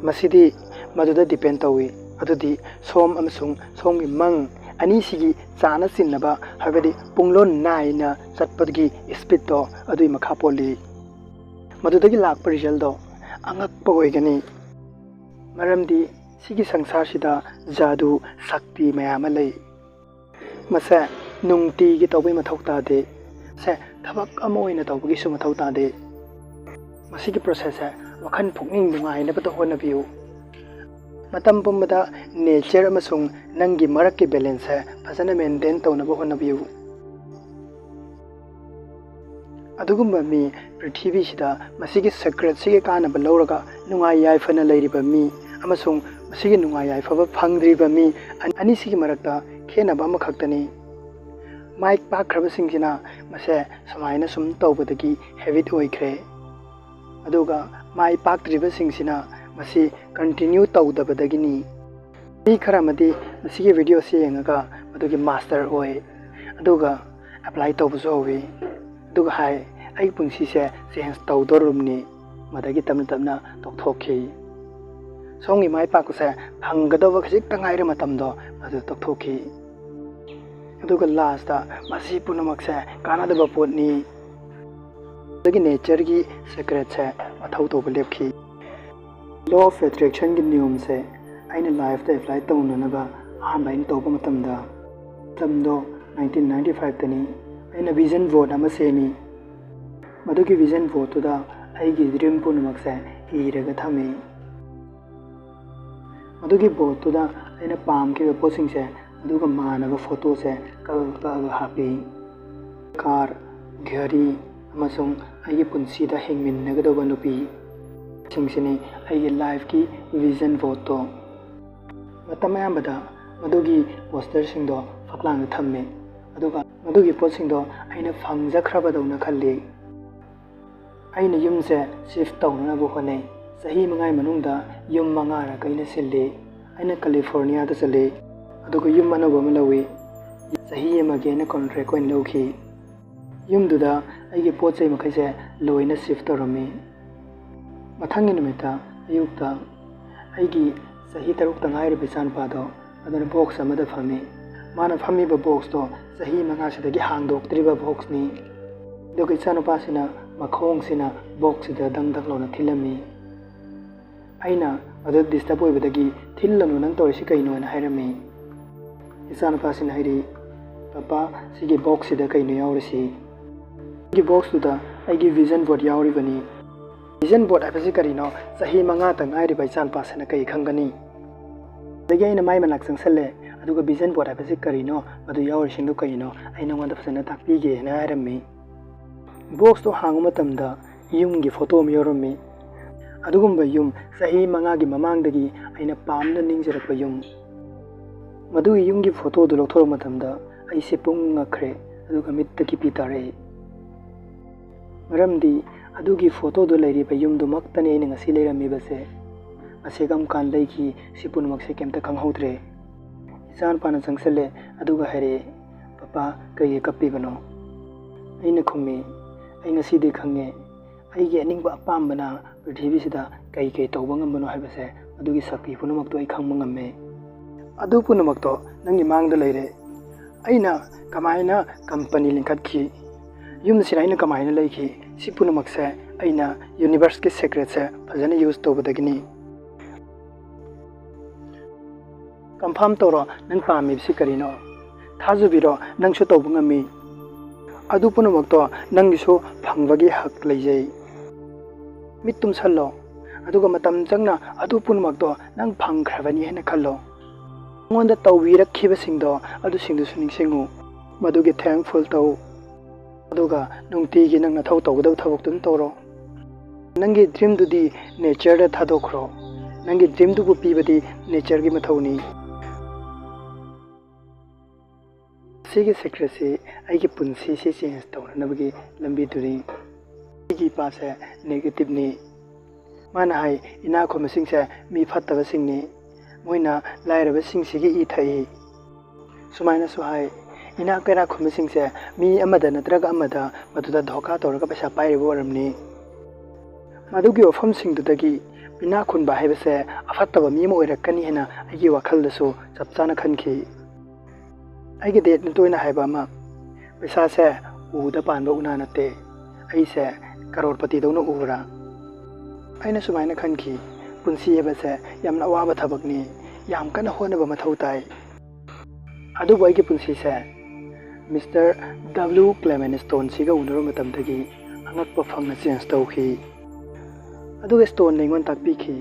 ꯃꯁꯤꯗꯤ ꯃꯗꯨꯗ ꯗꯤꯄꯦꯟ ꯇꯧꯏ꯫ ꯑꯗꯨꯗꯤ ꯁꯣꯝ ꯑꯃꯁꯨꯡ ꯁꯣꯝꯒꯤ ꯃꯪ ꯑꯅꯤꯁꯤꯒꯤ ꯆꯥꯅ ꯆꯤꯟꯅꯕ, ꯍꯥꯏꯕꯗꯤ ꯄꯨꯡꯂꯣꯟ ꯅꯥꯏꯅ ꯆꯠꯄꯒꯤ ꯁ꯭ꯄꯤꯠꯇꯣ ꯑꯗꯨꯒꯤ ꯃꯈꯥ ꯄꯣꯜꯂꯤ꯫ ꯃꯗꯨꯗꯒꯤ ꯂꯥꯛꯄ ꯔꯤꯖꯜꯗꯣ ꯑꯉꯛꯄ ꯑꯣꯏꯒꯅꯤ꯫ ꯃꯔꯝꯗꯤ ꯁꯤꯒꯤ ꯁꯪꯁꯥꯔꯁꯤꯗ ꯖꯥꯗꯨ ꯁꯛꯇꯤ ꯃꯌꯥꯝ ꯑꯃ ꯂꯩ꯫ ꯃꯁꯦ ꯅꯨꯡꯇꯤꯒꯤ ꯇꯧꯕꯒꯤ ꯃꯊꯧ ꯇꯥꯗꯦ꯫ ꯁꯦ ꯊꯕꯛ ꯑꯃ ꯑꯣꯏꯅ ꯇꯧꯕꯒꯤꯁꯨ ꯃꯊꯧ ꯇꯥꯗꯦ꯫ ꯃꯁꯤꯒꯤ ꯄ꯭ꯔꯣꯁꯦꯁꯁꯦ ꯋꯥꯈꯜ ꯄꯨꯛꯅꯤꯡ ꯅꯨꯡꯉꯥꯏꯅꯕꯇ ꯍꯣꯠꯅꯕꯤꯌꯨ꯫ ꯃꯇꯝ ꯄꯨꯝꯕꯗ ꯅꯦꯆꯔ ꯑꯃꯁꯨꯡ ꯅꯪꯒꯤ ꯃꯔꯛꯀꯤ ꯕꯦꯂꯦꯟꯁꯁꯦ ꯐꯖꯅ ꯃꯦꯟꯇꯦꯟ ꯇꯧꯅꯕ ꯍꯣꯠꯅꯕꯤꯌꯨ꯫ ꯑꯗꯨꯒꯨꯝꯕ ꯃꯤ ꯄ꯭ꯔꯤꯊꯤꯕꯤꯁꯤꯗ ꯃꯁꯤꯒꯤ ꯁꯦꯀ꯭ꯔꯦꯠꯁꯤꯒꯤ ꯀꯥꯟꯅꯕ ꯂꯧꯔꯒ ꯅꯨꯡꯉꯥꯏ ꯌꯥꯏꯐꯅ ꯂꯩꯔꯤꯕ ꯃꯤ ꯑꯃꯁꯨꯡ ꯃꯁꯤꯒꯤ ꯅꯨꯡꯉꯥꯏ ꯌꯥꯏꯐꯕ ꯐꯪꯗ꯭ꯔꯤꯕ ꯃꯤ ꯑꯅꯤꯁꯤꯒꯤ ꯃꯔꯛꯇ ꯈꯦꯠꯅꯕ ꯑꯃꯈꯛꯇꯅꯤ꯫ ꯃꯥꯏ ꯄꯥꯛꯈ꯭ꯔꯕꯁꯤꯡꯁꯤꯅ ꯃꯁꯦ ꯁꯨꯃꯥꯏꯅ ꯁꯨꯝ ꯇꯧꯕꯗꯒꯤ ꯍꯦꯕꯤꯠ ꯑꯣꯏꯈ꯭ꯔꯦ꯫ ꯑꯗꯨꯒ ꯃꯥꯏ ꯄꯥꯛꯇ꯭ꯔꯤꯕꯁꯤꯡꯁꯤꯅ ꯃꯁꯤ ꯀꯟꯇꯤꯅ꯭ꯌꯨ ꯇꯧꯗꯕꯗꯒꯤꯅꯤ꯫ ꯃꯤ ꯈꯔ ꯑꯃꯗꯤ ꯃꯁꯤꯒꯤ ꯚꯤꯗꯤꯑꯣꯁꯤ ꯌꯦꯡꯉꯒ ꯃꯗꯨꯒꯤ ꯃꯥꯁꯇꯔ ꯑꯣꯏ, ꯑꯗꯨꯒ ꯑꯦꯄ꯭ꯂꯥꯏ ꯇꯧꯕꯁꯨ ꯍꯧꯋꯤ꯫ ꯑꯗꯨꯒ ꯍꯥꯏ, "ꯑꯩꯒꯤ ꯄꯨꯟꯁꯤꯁꯦ ꯆꯦꯟꯖ ꯇꯧꯗꯣꯔꯕꯅꯤ", ꯃꯗꯒꯤ ꯇꯞꯅ ꯇꯞꯅ ꯇꯣꯛꯊꯣꯛꯈꯤ꯫ ꯁꯣꯝꯒꯤ ꯃꯥꯏ ꯄꯥꯛꯄꯁꯦ ꯐꯪꯒꯗꯧꯕ ꯈꯖꯤꯛꯇ ꯉꯥꯏꯔ ꯃꯇꯝꯗꯣ ꯃꯗꯨ ꯇꯣꯛꯊꯣꯛꯈꯤ꯫ ꯑꯗꯨꯒ ꯂꯥꯁꯇ ꯃꯁꯤ ꯄꯨꯝꯅꯃꯛꯁꯦ ꯀꯥꯟꯅꯗꯕ ꯄꯣꯠꯅꯤ꯫ ꯑꯗꯒꯤ ꯅꯦꯆꯔꯒꯤ ꯁꯦꯀ꯭ꯔꯦꯠꯁꯦ ꯃꯊꯧ ꯇꯧꯕ ꯂꯦꯞꯈꯤ꯫ ꯂꯣ ꯑꯣꯐ ꯑꯦꯇ꯭ꯔꯦꯛꯁꯟꯒꯤ ꯅꯤꯌꯣꯝꯁꯦ ꯑꯩꯅ ꯂꯥꯏꯐꯇ ꯑꯦꯄ꯭ꯂꯥꯏ ꯇꯧꯅꯅꯕ ꯑꯍꯥꯟꯕ ꯑꯩꯅ ꯇꯧꯕ ꯃꯇꯝꯗ, ꯃꯇꯝꯗꯣ ꯅꯥꯏꯟꯇꯤꯟ ꯅꯥꯏꯟꯇꯤ ꯐꯥꯏꯚꯇꯅꯤ꯫ ꯑꯩꯅ ꯚꯤꯖꯟ ꯕꯣꯔꯗ ꯑꯃ ꯁꯦꯝꯃꯤ꯫ ꯃꯗꯨꯒꯤ ꯚꯤꯖꯟ ꯕꯣꯔꯗꯇꯨꯗ ꯑꯩꯒꯤ ꯗ꯭ꯔꯤꯝ ꯄꯨꯝꯅꯃꯛꯁꯦ ꯏꯔꯒ ꯊꯝꯃꯤ꯫ ꯃꯗꯨꯒꯤ ꯕꯣꯔꯗꯇꯨꯗ ꯑꯩꯅ ꯄꯥꯝꯈꯤꯕ ꯄꯣꯠꯁꯤꯡꯁꯦ ꯑꯗꯨꯒ ꯃꯥꯟꯅꯕ ꯐꯣꯇꯣꯁꯦ ꯀꯛꯑ ꯀꯛꯑꯒ ꯍꯥꯞꯄꯤ꯫ ꯀꯥꯔ, ꯘꯔꯤ ꯑꯃꯁꯨꯡ ꯑꯩꯒꯤ ꯄꯨꯟꯁꯤꯗ ꯍꯤꯡꯃꯤꯟꯅꯒꯗꯧꯕ ꯅꯨꯄꯤꯁꯤꯡꯁꯤꯅꯤ ꯑꯩꯒꯤ ꯂꯥꯏꯐꯀꯤ ꯚꯤꯖꯟ ꯕꯣꯔꯗꯇꯣ꯫ ꯃꯇꯝ ꯑꯌꯥꯝꯕꯗ ꯃꯗꯨꯒꯤ ꯄꯣꯁꯇꯔꯁꯤꯡꯗꯣ ꯐꯛꯂꯥꯡꯗ ꯊꯝꯃꯤ, ꯑꯗꯨꯒ ꯃꯗꯨꯒꯤ ꯄꯣꯠꯁꯤꯡꯗꯣ ꯑꯩꯅ ꯐꯪꯖꯈ꯭ꯔꯕꯗꯧꯅ ꯈꯜꯂꯤ꯫ ꯑꯩꯅ ꯌꯨꯝꯁꯦ ꯁꯤꯐ ꯇꯧꯅꯅꯕ ꯍꯣꯠꯅꯩ꯫ ꯆꯍꯤ ꯃꯉꯥꯒꯤ ꯃꯅꯨꯡꯗ ꯌꯨꯝ ꯃꯉꯥꯔꯛ ꯑꯩꯅ ꯁꯤꯜꯂꯤ꯫ ꯑꯩꯅ ꯀꯦꯂꯤꯐꯣꯔꯅꯤꯌꯥꯗ ꯆꯠꯂꯤ, ꯑꯗꯨꯒ ꯌꯨꯝ ꯑꯅꯧꯕ ꯑꯃ ꯂꯧꯏ꯫ ꯆꯍꯤ ꯑꯃꯒꯤ ꯑꯩꯅ ꯀꯣꯟꯇ꯭ꯔꯦꯛ ꯑꯣꯏꯅ ꯂꯧꯈꯤ꯫ ꯌꯨꯝꯗꯨꯗ ꯑꯩꯒꯤ ꯄꯣꯠ ꯆꯩ ꯃꯈꯩꯁꯦ ꯂꯣꯏꯅ ꯁꯤꯐ ꯇꯧꯔꯝꯃꯤ꯫ ꯃꯊꯪꯒꯤ ꯅꯨꯃꯤꯠꯇ ꯑꯌꯨꯛꯇ ꯑꯩꯒꯤ ꯆꯍꯤ ꯇꯔꯨꯛꯇ ꯉꯥꯏꯔꯤꯕ ꯏꯆꯥꯅꯨꯄꯥꯗꯣ ꯑꯗꯨꯅ ꯕꯣꯛꯁ ꯑꯃꯗ ꯐꯝꯃꯤ꯫ ꯃꯥꯅ ꯐꯝꯃꯤꯕ ꯕꯣꯛꯁꯇꯣ ꯆꯍꯤ ꯃꯉꯥꯁꯤꯗꯒꯤ ꯍꯥꯡꯗꯣꯛꯇ꯭ꯔꯤꯕ ꯕꯣꯛꯁꯅꯤ꯫ ꯑꯗꯨꯒ ꯏꯆꯥꯅꯨꯄꯥꯁꯤꯅ ꯃꯈꯣꯡꯁꯤꯅ ꯕꯣꯛꯁꯁꯤꯗ ꯗꯪ ꯗꯪ ꯂꯥꯎꯅ ꯊꯤꯜꯂꯝꯃꯤ꯫ ꯑꯩꯅ ꯑꯗꯨ ꯗꯤꯁꯇꯔꯕ ꯑꯣꯏꯕꯗꯒꯤ, "ꯊꯤꯜꯂꯅꯨ, ꯅꯪ ꯇꯧꯔꯤꯁꯤ ꯀꯩꯅꯣ?" ꯍꯥꯏꯅ ꯍꯥꯏꯔꯝꯃꯤ꯫ ꯏꯆꯥꯅꯨꯄꯥꯁꯤꯅ ꯍꯥꯏꯔꯤ, "ꯄꯄꯥ, ꯁꯤꯒꯤ ꯕꯣꯛꯁꯁꯤꯗ ꯀꯩꯅꯣ ꯌꯥꯎꯔꯤꯁꯤ?" ꯁꯤꯒꯤ ꯕꯣꯛꯁꯇꯨꯗ ꯑꯩꯒꯤ ꯚꯤꯖꯟ ꯕꯣꯔꯗ ꯌꯥꯎꯔꯤꯕꯅꯤ꯫ ꯚꯤꯖꯟ ꯕꯣꯔꯗ ꯍꯥꯏꯕꯁꯤ ꯀꯔꯤꯅꯣ? ꯆꯍꯤ ꯃꯉꯥꯇ ꯉꯥꯏꯔꯤꯕ ꯏꯆꯥꯅꯨꯄꯥꯁꯤꯅ ꯀꯩ ꯈꯪꯒꯅꯤ? ꯑꯗꯒꯤ ꯑꯩꯅ ꯃꯥꯏ ꯃꯅꯥꯛ ꯆꯪꯁꯜꯂꯦ, ꯑꯗꯨꯒ "ꯚꯤꯖꯟ ꯕꯣꯔꯗ ꯍꯥꯏꯕꯁꯤ ꯀꯔꯤꯅꯣ? ꯃꯗꯨ ꯌꯥꯎꯔꯤꯁꯤꯡꯗꯨ ꯀꯩꯅꯣ? ꯑꯩ ꯅꯉꯣꯟꯗ ꯐꯖꯅ ꯇꯥꯛꯄꯤꯒꯦ" ꯍꯥꯏꯅ ꯍꯥꯏꯔꯝꯃꯤ꯫ ꯕꯣꯛꯁꯇꯣ ꯍꯥꯡꯕ ꯃꯇꯝꯗ ꯌꯨꯝꯒꯤ ꯐꯣꯇꯣ ꯑꯃ ꯌꯥꯎꯔꯝꯃꯤ꯫ ꯑꯗꯨꯒꯨꯝꯕ ꯌꯨꯝ ꯆꯍꯤ ꯃꯉꯥꯒꯤ ꯃꯃꯥꯡꯗꯒꯤ ꯑꯩꯅ ꯄꯥꯝꯅ ꯅꯤꯡꯖꯔꯛꯄ ꯌꯨꯝ꯫ ꯃꯗꯨꯒꯤ ꯌꯨꯝꯒꯤ ꯐꯣꯇꯣꯗꯨ ꯂꯧꯊꯣꯔꯛꯄ ꯃꯇꯝꯗ ꯑꯩꯁꯦ ꯄꯨꯡ ꯉꯛꯈ꯭ꯔꯦ, ꯑꯗꯨꯒ ꯃꯤꯠꯇ ꯀꯤꯄꯤ ꯇꯥꯔꯛꯏ꯫ ꯃꯔꯝꯗꯤ ꯑꯗꯨꯒꯤ ꯐꯣꯇꯣꯗꯨ ꯂꯩꯔꯤꯕ ꯌꯨꯝꯗꯨꯃꯛꯇꯅꯤ ꯑꯩꯅ ꯉꯁꯤ ꯂꯩꯔꯝꯃꯤꯕꯁꯦ꯫ ꯃꯁꯤ ꯀꯔꯝ ꯀꯥꯟꯗ ꯂꯩꯈꯤ, ꯁꯤ ꯄꯨꯝꯅꯃꯛꯁꯦ ꯀꯩꯝꯇ ꯈꯪꯍꯧꯗ꯭ꯔꯦ꯫ ꯏꯆꯥꯅꯨꯄꯥꯅ ꯆꯪꯁꯤꯜꯂꯦ, ꯑꯗꯨꯒ ꯍꯥꯏꯔꯛꯑꯦ, "ꯄꯄꯥ, ꯀꯩꯒꯤ ꯀꯞꯄꯤꯕꯅꯣ?" ꯑꯩꯅ ꯈꯨꯝꯃꯤ, "ꯑꯩ ꯉꯁꯤꯗꯤ ꯈꯪꯉꯦ꯫ ꯑꯩꯒꯤ ꯑꯅꯤꯡꯕ ꯑꯄꯥꯝꯕꯅ ꯄ꯭ꯔꯤꯊꯤꯕꯤꯁꯤꯗ ꯀꯩ ꯀꯩ ꯇꯧꯕ ꯉꯝꯕꯅꯣ ꯍꯥꯏꯕꯁꯦ, ꯑꯗꯨꯒꯤ ꯁꯛꯇꯤ ꯄꯨꯝꯅꯃꯛꯇꯣ ꯑꯩ ꯈꯪꯕ ꯉꯝꯃꯦ꯫ ꯑꯗꯨ ꯄꯨꯝꯅꯃꯛꯇꯣ ꯅꯪꯒꯤ ꯃꯥꯡꯗ ꯂꯩꯔꯦ꯫ ꯑꯩꯅ ꯀꯃꯥꯏꯅ ꯀꯝꯄꯅꯤ ꯂꯤꯡꯈꯠꯈꯤ? ꯌꯨꯝꯁꯤꯅ ꯑꯩꯅ ꯀꯃꯥꯏꯅ ꯂꯩꯈꯤ? ꯁꯤ ꯄꯨꯝꯅꯃꯛꯁꯦ ꯑꯩꯅ ꯌꯨꯅꯤꯚꯔꯁꯀꯤ ꯁꯦꯀ꯭ꯔꯦꯠꯁꯦ ꯐꯖꯅ ꯌꯨꯁ ꯇꯧꯕꯗꯒꯤꯅꯤ꯫ ꯀꯟꯐꯥꯔꯝ ꯇꯧꯔꯣ, ꯅꯪ ꯄꯥꯝꯃꯤꯕꯁꯤ ꯀꯔꯤꯅꯣ? ꯊꯥꯖꯕꯤꯔꯣ, ꯅꯪꯁꯨ ꯇꯧꯕ ꯉꯝꯃꯤ꯫ ꯑꯗꯨ ꯄꯨꯝꯅꯃꯛꯇꯣ ꯅꯪꯒꯤꯁꯨ ꯐꯪꯕꯒꯤ ꯍꯛ ꯂꯩꯖꯩ꯫ ꯃꯤꯠ ꯇꯨꯝꯁꯜꯂꯣ, ꯑꯗꯨꯒ ꯃꯇꯝ ꯆꯪꯅ ꯑꯗꯨ ꯄꯨꯝꯅꯃꯛꯇꯣ ꯅꯪ ꯐꯪꯈ꯭ꯔꯕꯅꯤ ꯍꯥꯏꯅ ꯈꯜꯂꯣ꯫ ꯅꯉꯣꯟꯗ ꯇꯧꯕꯤꯔꯛꯈꯤꯕꯁꯤꯡꯗꯣ, ꯑꯗꯨꯁꯤꯡꯗꯨꯁꯨ ꯅꯤꯡꯁꯤꯡꯉꯨ꯫ ꯃꯗꯨꯒꯤ ꯊꯦꯡꯛꯐꯨꯜ ꯇꯧ꯫ ꯑꯗꯨꯒ ꯅꯨꯡꯇꯤꯒꯤ ꯅꯪ ꯅꯊꯧ ꯇꯧꯒꯗꯕ ꯊꯕꯛꯇꯨ ꯑꯗꯨꯝ ꯇꯧꯔꯣ꯫ ꯅꯪꯒꯤ ꯗ꯭ꯔꯤꯝꯗꯨꯗꯤ ꯅꯦꯆꯔꯗ ꯊꯥꯗꯣꯛꯈ꯭ꯔꯣ꯫ ꯅꯪꯒꯤ ꯗ꯭ꯔꯤꯝꯗꯨꯕꯨ ꯄꯤꯕꯗꯤ ꯅꯦꯆꯔꯒꯤ ꯃꯊꯧꯅꯤ꯫ ꯁꯤꯒꯤ ꯁꯦꯀ꯭ꯔꯦꯠꯁꯤ ꯑꯩꯒꯤ ꯄꯨꯟꯁꯤꯁꯤ ꯆꯦꯟꯖ ꯇꯧꯅꯅꯕꯒꯤ ꯂꯝꯕꯤꯗꯨꯅꯤ꯫ ꯑꯩꯒꯤ ꯏꯄꯥꯁꯦ ꯅꯦꯒꯦꯇꯤꯞꯅꯤ꯫ ꯃꯥꯅ ꯍꯥꯏ, "ꯏꯅꯥꯛ ꯈꯨꯟꯕꯁꯤꯡꯁꯦ ꯃꯤ ꯐꯠꯇꯕꯁꯤꯡꯅꯤ꯫ ꯃꯣꯏꯅ ꯂꯥꯏꯔꯕꯁꯤꯡꯁꯤꯒꯤ ꯏ ꯊꯛꯏ"꯫ ꯁꯨꯃꯥꯏꯅꯁꯨ ꯍꯥꯏ, "ꯏꯅꯥꯛ ꯀꯩꯔꯥꯛ ꯈꯨꯟꯕꯁꯤꯡꯁꯦ ꯃꯤ ꯑꯃꯗ ꯅꯠꯇ꯭ꯔꯒ ꯑꯃꯗ ꯃꯗꯨꯗ ꯙꯣꯀꯥ ꯇꯧꯔꯒ ꯄꯩꯁꯥ ꯄꯥꯏꯔꯤꯕ ꯑꯣꯏꯔꯝꯅꯤ"꯫ ꯃꯗꯨꯒꯤ ꯋꯥꯐꯝꯁꯤꯡꯗꯨꯗꯒꯤ ꯏꯅꯥꯛ ꯈꯨꯟꯕ ꯍꯥꯏꯕꯁꯦ ꯑꯐꯠꯇꯕ ꯃꯤ ꯑꯃ ꯑꯣꯏꯔꯛꯀꯅꯤ ꯍꯥꯏꯅ ꯑꯩꯒꯤ ꯋꯥꯈꯜꯗꯁꯨ ꯆꯞ ꯆꯥꯅ ꯈꯟꯈꯤ꯫ ꯑꯩꯒꯤ ꯗꯦꯠꯅ ꯇꯣꯏꯅ ꯍꯥꯏꯕ ꯑꯃ, "ꯄꯩꯁꯥꯁꯦ ꯎꯗ ꯄꯥꯟꯕ ꯎꯅꯥ ꯅꯠꯇꯦ, ꯑꯩꯁꯦ ꯀꯔꯣꯔꯄꯇꯤꯗꯧꯅ ꯎꯕ꯭ꯔꯥ?" ꯑꯩꯅ ꯁꯨꯃꯥꯏꯅ ꯈꯟꯈꯤ, ꯄꯨꯟꯁꯤ ꯍꯥꯏꯕꯁꯦ ꯌꯥꯝꯅ ꯑꯋꯥꯕ ꯊꯕꯛꯅꯤ, ꯌꯥꯝ ꯀꯟꯅ ꯍꯣꯠꯅꯕ ꯃꯊꯧ ꯇꯥꯏ꯫ ꯑꯗꯨꯕꯨ ꯑꯩꯒꯤ ꯄꯨꯟꯁꯤꯁꯦ ꯃꯤꯁꯇꯔ ꯗꯕ꯭ꯂꯤꯎ ꯀ꯭ꯂꯦꯃꯦꯟ ꯁ꯭ꯇꯣꯟꯁꯤꯒ ꯎꯅꯔꯨꯕ ꯃꯇꯝꯗꯒꯤ ꯑꯉꯛꯄ ꯐꯪꯅ ꯆꯦꯟꯖ ꯇꯧꯈꯤ꯫ ꯑꯗꯨꯒ ꯁ꯭ꯇꯣꯟꯅ ꯑꯩꯉꯣꯟꯗ ꯇꯥꯛꯄꯤꯈꯤ,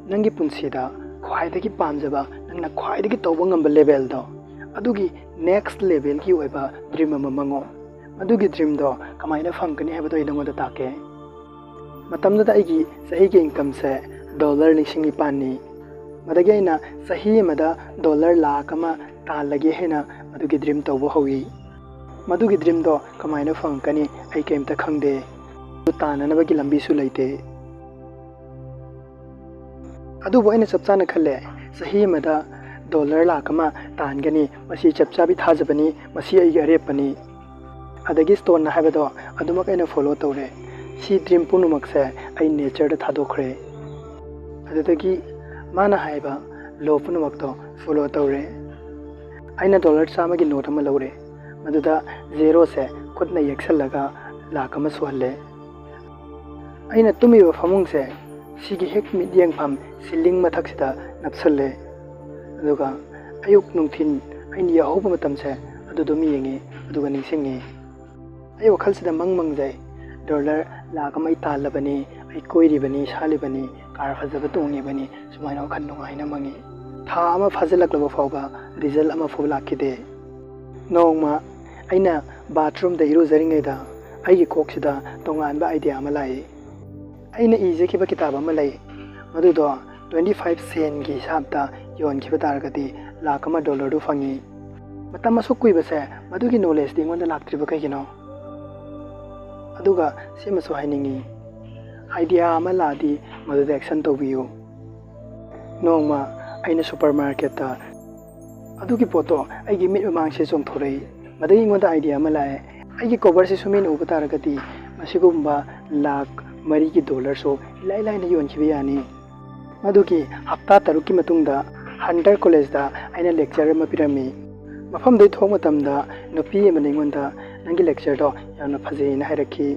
"ꯅꯪꯒꯤ ꯄꯨꯟꯁꯤꯗ ꯈ꯭ꯋꯥꯏꯗꯒꯤ ꯄꯥꯝꯖꯕ, ꯅꯪꯅ ꯈ꯭ꯋꯥꯏꯗꯒꯤ ꯇꯧꯕ ꯉꯝꯕ ꯂꯦꯚꯦꯜꯗꯣ, ꯑꯗꯨꯒꯤ ꯅꯦꯛꯁ ꯂꯦꯚꯦꯜꯒꯤ ꯑꯣꯏꯕ ꯗ꯭ꯔꯤꯝ ꯑꯃ ꯃꯪꯉꯣ꯫ ꯃꯗꯨꯒꯤ ꯗ꯭ꯔꯤꯝꯗꯣ ꯀꯃꯥꯏꯅ ꯐꯪꯒꯅꯤ ꯍꯥꯏꯕꯗꯣ ꯑꯩ ꯅꯉꯣꯟꯗ ꯇꯥꯛꯀꯦ"꯫ ꯃꯇꯝꯗꯨꯗ ꯑꯩꯒꯤ ꯆꯍꯤꯒꯤ ꯏꯟꯀꯝꯁꯦ ꯗꯣꯂꯔ ꯂꯤꯁꯤꯡ ꯅꯤꯄꯥꯟꯅꯤ꯫ ꯃꯗꯒꯤ ꯑꯩꯅ ꯆꯍꯤ ꯑꯃꯗ ꯗꯣꯂꯔ ꯂꯥꯈ ꯑꯃ ꯇꯥꯜꯂꯒꯦ ꯍꯥꯏꯅ ꯃꯗꯨꯒꯤ ꯗ꯭ꯔꯤꯝ ꯇꯧꯕ ꯍꯧꯏ꯫ ꯃꯗꯨꯒꯤ ꯗ꯭ꯔꯤꯝꯗꯣ ꯀꯃꯥꯏꯅ ꯐꯪꯉꯛꯀꯅꯤ? ꯑꯩ ꯀꯔꯤꯝꯇ ꯈꯪꯗꯦ꯫ ꯑꯗꯨ ꯇꯥꯟꯅꯅꯕꯒꯤ ꯂꯝꯕꯤꯁꯨ ꯂꯩꯇꯦ꯫ ꯑꯗꯨꯕꯨ ꯑꯩꯅ ꯆꯞ ꯆꯥꯅ ꯈꯜꯂꯦ, ꯆꯍꯤ ꯑꯃꯗ ꯗꯣꯂꯔ ꯂꯥꯈ ꯑꯃ ꯇꯥꯟꯒꯅꯤ, ꯃꯁꯤ ꯆꯞ ꯆꯥꯕꯤ ꯊꯥꯖꯕꯅꯤ, ꯃꯁꯤ ꯑꯩꯒꯤ ꯑꯔꯦꯞꯄꯅꯤ꯫ ꯑꯗꯒꯤ ꯁ꯭ꯇꯣꯟꯅ ꯍꯥꯏꯕꯗꯣ ꯑꯗꯨꯃꯛ ꯑꯩꯅ ꯐꯣꯂꯣ ꯇꯧꯔꯦ꯫ ꯁꯤ ꯗ꯭ꯔꯤꯝ ꯄꯨꯝꯅꯃꯛꯁꯦ ꯑꯩ ꯅꯦꯆꯔꯗ ꯊꯥꯗꯣꯛꯈ꯭ꯔꯦ꯫ ꯑꯗꯨꯗꯒꯤ ꯃꯥꯅ ꯍꯥꯏꯕ ꯂꯣ ꯄꯨꯝꯅꯃꯛꯇꯣ ꯐꯣꯂꯣ ꯇꯧꯔꯦ꯫ ꯑꯩꯅ ꯗꯣꯂꯔ ꯆꯥꯝꯃꯒꯤ ꯅꯣꯠ ꯑꯃ ꯂꯧꯔꯦ, ꯃꯗꯨꯗ ꯖꯦꯔꯣꯁꯦ ꯈꯨꯠꯅ ꯌꯦꯛꯁꯜꯂꯒ ꯂꯥꯛ ꯑꯃ ꯁꯨꯍꯜꯂꯦ꯫ ꯑꯩꯅ ꯇꯨꯝꯃꯤꯕ ꯐꯃꯨꯡꯁꯦ ꯁꯤꯒꯤ ꯍꯦꯛ ꯃꯤꯠꯌꯦꯡꯐꯝ ꯁꯤꯂꯤꯡ ꯃꯊꯛꯁꯤꯗ ꯅꯞꯁꯜꯂꯦ꯫ ꯑꯗꯨꯒ ꯑꯌꯨꯛ ꯅꯨꯡꯊꯤꯟ ꯑꯩꯅ ꯌꯥꯍꯧꯕ ꯃꯇꯝꯁꯦ ꯑꯗꯨ ꯑꯗꯨꯝ ꯌꯦꯡꯉꯤ, ꯑꯗꯨꯒ ꯅꯤꯡꯁꯤꯡꯉꯤ꯫ ꯑꯩ ꯋꯥꯈꯜꯁꯤꯗ ꯃꯪ ꯃꯪꯖꯩ, ꯗꯣꯂꯔ ꯂꯥꯛ ꯑꯃ ꯑꯩ ꯇꯥꯜꯂꯕꯅꯤ, ꯑꯩ ꯀꯣꯏꯔꯤꯕꯅꯤ, ꯁꯥꯜꯂꯤꯕꯅꯤ, ꯀꯥꯔ ꯐꯖꯕ ꯇꯣꯡꯉꯤꯕꯅꯤ, ꯁꯨꯃꯥꯏꯅ ꯋꯥꯈꯜ ꯅꯨꯡꯉꯥꯏꯅ ꯃꯪꯉꯤ꯫ ꯊꯥ ꯑꯃ ꯐꯥꯖꯤꯜꯂꯛꯂꯕ ꯐꯥꯎꯕ ꯔꯤꯖꯜ ꯑꯃꯐꯥꯎ ꯂꯥꯛꯈꯤꯗꯦ꯫ ꯅꯣꯡꯃ ꯑꯩꯅ ꯕꯥꯊꯔꯨꯝꯗ ꯏꯔꯨꯖꯔꯤꯉꯩꯗ ꯑꯩꯒꯤ ꯀꯣꯛꯁꯤꯗ ꯇꯣꯉꯥꯟꯕ ꯑꯥꯏꯗꯤꯌꯥ ꯑꯃ ꯂꯥꯛꯏ꯫ ꯑꯩꯅ ꯏꯖꯈꯤꯕ ꯀꯤꯇꯥꯕ ꯑꯃ ꯂꯩ, ꯃꯗꯨꯗꯣ ꯇ꯭ꯋꯦꯟꯇꯤ ꯐꯥꯏꯚ ꯁꯦꯟꯒꯤ ꯍꯤꯁꯥꯕꯇ ꯌꯣꯟꯈꯤꯕ ꯇꯥꯔꯒꯗꯤ ꯂꯥꯛ ꯑꯃ ꯗꯣꯂꯔꯗꯨ ꯐꯪꯉꯤ꯫ ꯃꯇꯝ ꯑꯁꯨꯛ ꯀꯨꯏꯕꯁꯦ ꯃꯗꯨꯒꯤ ꯅꯣꯂꯦꯖꯇꯤ ꯑꯩꯉꯣꯟꯗ ꯂꯥꯛꯇ꯭ꯔꯤꯕ ꯀꯩꯒꯤꯅꯣ? ꯑꯗꯨꯒ ꯁꯤꯃꯁꯨ ꯍꯥꯏꯅꯤꯡꯉꯤ, ꯑꯥꯏꯗꯤꯌꯥ ꯑꯃ ꯂꯥꯛꯑꯗꯤ ꯃꯗꯨꯗ ꯑꯦꯛꯁꯟ ꯇꯧꯕꯤꯌꯨ꯫ ꯅꯣꯡꯃ ꯑꯩꯅ ꯁꯨꯄꯔ ꯃꯥꯔꯀꯦꯠꯇ ꯑꯗꯨꯒꯤ ꯄꯣꯠꯇꯣ ꯑꯩꯒꯤ ꯃꯤꯠ ꯃꯃꯥꯡꯁꯦ ꯆꯣꯡꯊꯣꯔꯛꯏ꯫ ꯃꯗꯒꯤ ꯑꯩꯉꯣꯟꯗ ꯑꯥꯏꯗꯤꯌꯥ ꯑꯃ ꯂꯥꯛꯑꯦ, ꯑꯩꯒꯤ ꯀꯣꯕꯔꯁꯤꯁꯨ ꯃꯤꯅ ꯎꯕ ꯇꯥꯔꯒꯗꯤ ꯃꯁꯤꯒꯨꯝꯕ ꯂꯥꯛ ꯃꯔꯤꯒꯤ ꯗꯣꯂꯔꯁꯨ ꯏꯂꯥꯏ ꯂꯥꯏꯅ ꯌꯣꯟꯈꯤꯕ ꯌꯥꯅꯤ꯫ ꯃꯗꯨꯒꯤ ꯍꯞꯇꯥ ꯇꯔꯨꯛꯀꯤ ꯃꯇꯨꯡꯗ ꯍꯟꯇꯔ ꯀꯣꯂꯦꯖꯇ ꯑꯩꯅ ꯂꯦꯛꯆꯔ ꯑꯃ ꯄꯤꯔꯝꯃꯤ꯫ ꯃꯐꯝꯗꯩ ꯊꯣꯛ ꯃꯇꯝꯗ ꯅꯨꯄꯤ ꯑꯃꯅ ꯑꯩꯉꯣꯟꯗ "ꯅꯪꯒꯤ ꯂꯦꯛꯆꯔꯗꯣ ꯌꯥꯝꯅ ꯐꯖꯩ" ꯍꯥꯏꯅ ꯍꯥꯏꯔꯛꯈꯤ꯫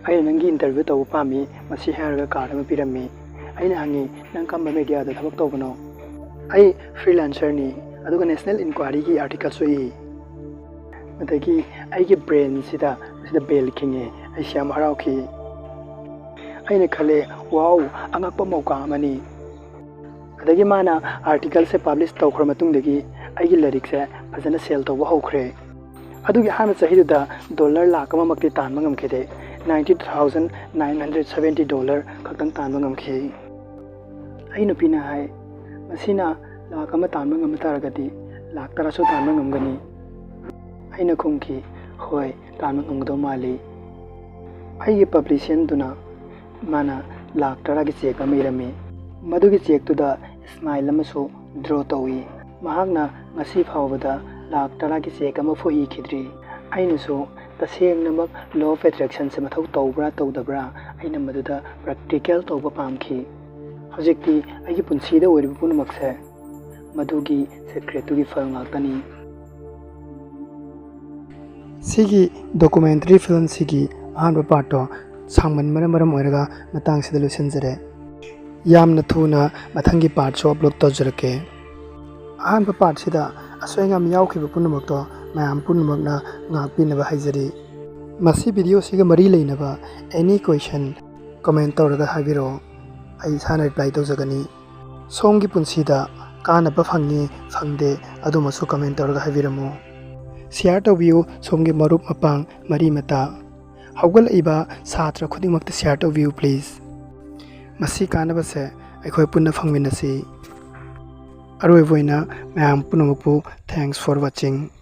"ꯑꯩꯅ ꯅꯪꯒꯤ ꯏꯟꯇꯔꯚ꯭ꯌꯨ ꯇꯧꯕ ꯄꯥꯝꯃꯤ", ꯃꯁꯤ ꯍꯥꯏꯔꯒ ꯀꯥꯔꯗ ꯑꯃ ꯄꯤꯔꯝꯃꯤ꯫ ꯑꯩꯅ ꯍꯪꯉꯤ, "ꯅꯪ ꯀꯔꯝꯕ mediaꯗ ꯊꯕꯛ ꯇꯧꯕꯅꯣ?" "ꯑꯩ freelancerꯅꯤ, ꯑꯗꯨꯒ National Enquiryꯒꯤ articleꯁꯨ ꯏ꯫ ꯑꯗꯒꯤ ꯑꯩꯒꯤ brainꯁꯤꯗ ꯃꯁꯤꯗ bell ꯈꯤꯡꯉꯦ꯫ ꯑꯩꯁꯤ ꯌꯥꯝ ꯍꯔꯥꯎꯈꯤ꯫ ꯑꯩꯅ ꯈꯜꯂꯦ, "Wow, ꯑꯉꯛꯄ ꯃꯧꯀꯥ ꯑꯃꯅꯤ"꯫ ꯑꯗꯒꯤ ꯃꯥꯅ articleꯁꯦ publish ꯇꯧꯈ꯭ꯔ ꯃꯇꯨꯡꯗꯒꯤ ꯑꯩꯒꯤ ꯂꯥꯏꯔꯤꯛꯁꯦ ꯐꯖꯅ sell ꯇꯧꯕ ꯍꯧꯈ꯭ꯔꯦ꯫ ꯑꯗꯨꯒꯤ ꯑꯍꯥꯟꯕ ꯆꯍꯤꯗꯨꯗ dollar ꯂꯥꯈ ꯑꯃꯃꯛꯇꯤ ꯇꯥꯟꯕ ꯉꯝꯈꯤꯗꯦ, ninety two thousand nine hundred seventy dollar ꯈꯛꯇꯪ ꯇꯥꯟꯕ ꯉꯝꯈꯤ꯫ ꯑꯩ ꯅꯨꯄꯤꯅ ꯍꯥꯏ, "ꯃꯁꯤꯅ ꯂꯥꯈ ꯑꯃ ꯇꯥꯟꯕ ꯉꯝꯕ ꯇꯥꯔꯒꯗꯤ ꯂꯥꯈ ꯇꯔꯥꯁꯨ ꯇꯥꯟꯕ ꯉꯝꯒꯅꯤ"꯫ ꯑꯩꯅ ꯈꯨꯝꯈꯤ, "ꯍꯣꯏ, ꯇꯥꯟꯕ ꯉꯝꯒꯗꯧ ꯃꯥꯜꯂꯤ"꯫ ꯑꯩꯒꯤ publicianꯗꯨꯅ ꯃꯥꯅ ꯂꯥꯈ ꯇꯔꯥꯒꯤ cheque ꯑꯃ ꯏꯔꯝꯃꯤ꯫ ꯃꯗꯨꯒꯤ chequeꯇꯨꯗ smile ꯑꯃꯁꯨ draw ꯇꯧꯏ꯫ ꯃꯍꯥꯛꯅ ꯉꯁꯤ ꯐꯥꯎꯕꯗ ꯂꯥꯈ ꯇꯔꯥꯒꯤ cheque ꯑꯃꯐꯥꯎ ꯏꯈꯤꯗ꯭ꯔꯤ꯫ ꯑꯩꯅꯁꯨ ꯇꯁꯦꯡꯅꯃꯛ law of attractionꯁꯦ ꯃꯊꯧ ꯇꯧꯕ꯭ꯔꯥ ꯇꯧꯗꯕ꯭ꯔꯥ, ꯑꯩꯅ ꯃꯗꯨꯗ practical ꯇꯧꯕ ꯄꯥꯝꯈꯤ꯫ ꯍꯧꯖꯤꯛꯇꯤ ꯑꯩꯒꯤ ꯄꯨꯟꯁꯤꯗ ꯑꯣꯏꯔꯤꯕ ꯄꯨꯝꯅꯃꯛꯁꯦ ꯃꯗꯨꯒꯤ secretꯇꯨꯒꯤ ꯐꯜ ꯉꯥꯛꯇꯅꯤ꯫ ꯁꯤꯒꯤ documentary filmꯁꯤꯒꯤ ꯑꯍꯥꯟꯕ partꯇꯣ ꯁꯥꯡꯃꯟꯕꯅ ꯃꯔꯝ ꯑꯣꯏꯔꯒ ꯃꯇꯥꯡꯁꯤꯗ ꯂꯣꯏꯁꯤꯟꯖꯔꯦ꯫ ꯌꯥꯝꯅ ꯊꯨꯅ ꯃꯊꯪꯒꯤ partꯁꯨ upload ꯇꯧꯖꯔꯛꯀꯦ꯫ ꯑꯍꯥꯟꯕ partꯁꯤꯗ ꯑꯁꯣꯏ ꯑꯉꯥꯝ ꯌꯥꯎꯈꯤꯕ ꯄꯨꯝꯅꯃꯛꯇꯣ ꯃꯌꯥꯝ ꯄꯨꯝꯅꯃꯛꯅ ꯉꯥꯛꯄꯤꯅꯕ ꯍꯥꯏꯖꯔꯤ꯫ ꯃꯁꯤ videoꯁꯤꯒ ꯃꯔꯤ ꯂꯩꯅꯕ any question comment ꯇꯧꯔꯒ ꯍꯥꯏꯕꯤꯔꯛꯑꯣ, ꯑꯩ ꯏꯁꯥꯅ reply ꯇꯧꯖꯒꯅꯤ꯫ ꯁꯣꯝꯒꯤ ꯄꯨꯟꯁꯤꯗ ꯀꯥꯟꯅꯕ ꯐꯪꯉꯤ ꯐꯪꯗꯦ ꯑꯗꯨꯃꯁꯨ comment ꯇꯧꯔꯒ ꯍꯥꯏꯕꯤꯔꯝꯃꯨ꯫ Share ꯇꯧꯕꯤꯌꯨ ꯁꯣꯝꯒꯤ ꯃꯔꯨꯞ ꯃꯄꯥꯡ ꯃꯔꯤ ꯃꯇꯥ꯫ ꯍꯧꯒꯠꯂꯛꯏꯕ ꯁꯥꯇ꯭ꯔ ꯈꯨꯗꯤꯡꯃꯛꯇ share ꯇꯧꯕꯤꯌꯨ please꯫ ꯃꯁꯤ ꯀꯥꯟꯅꯕꯁꯦ ꯑꯩꯈꯣꯏ ꯄꯨꯟꯅ ꯐꯪꯃꯤꯟꯅꯁꯤ꯫ ꯑꯔꯣꯏꯕ ꯑꯣꯏꯅ ꯃꯌꯥꯝ ꯄꯨꯝꯅꯃꯛꯄꯨ thanks for watching꯫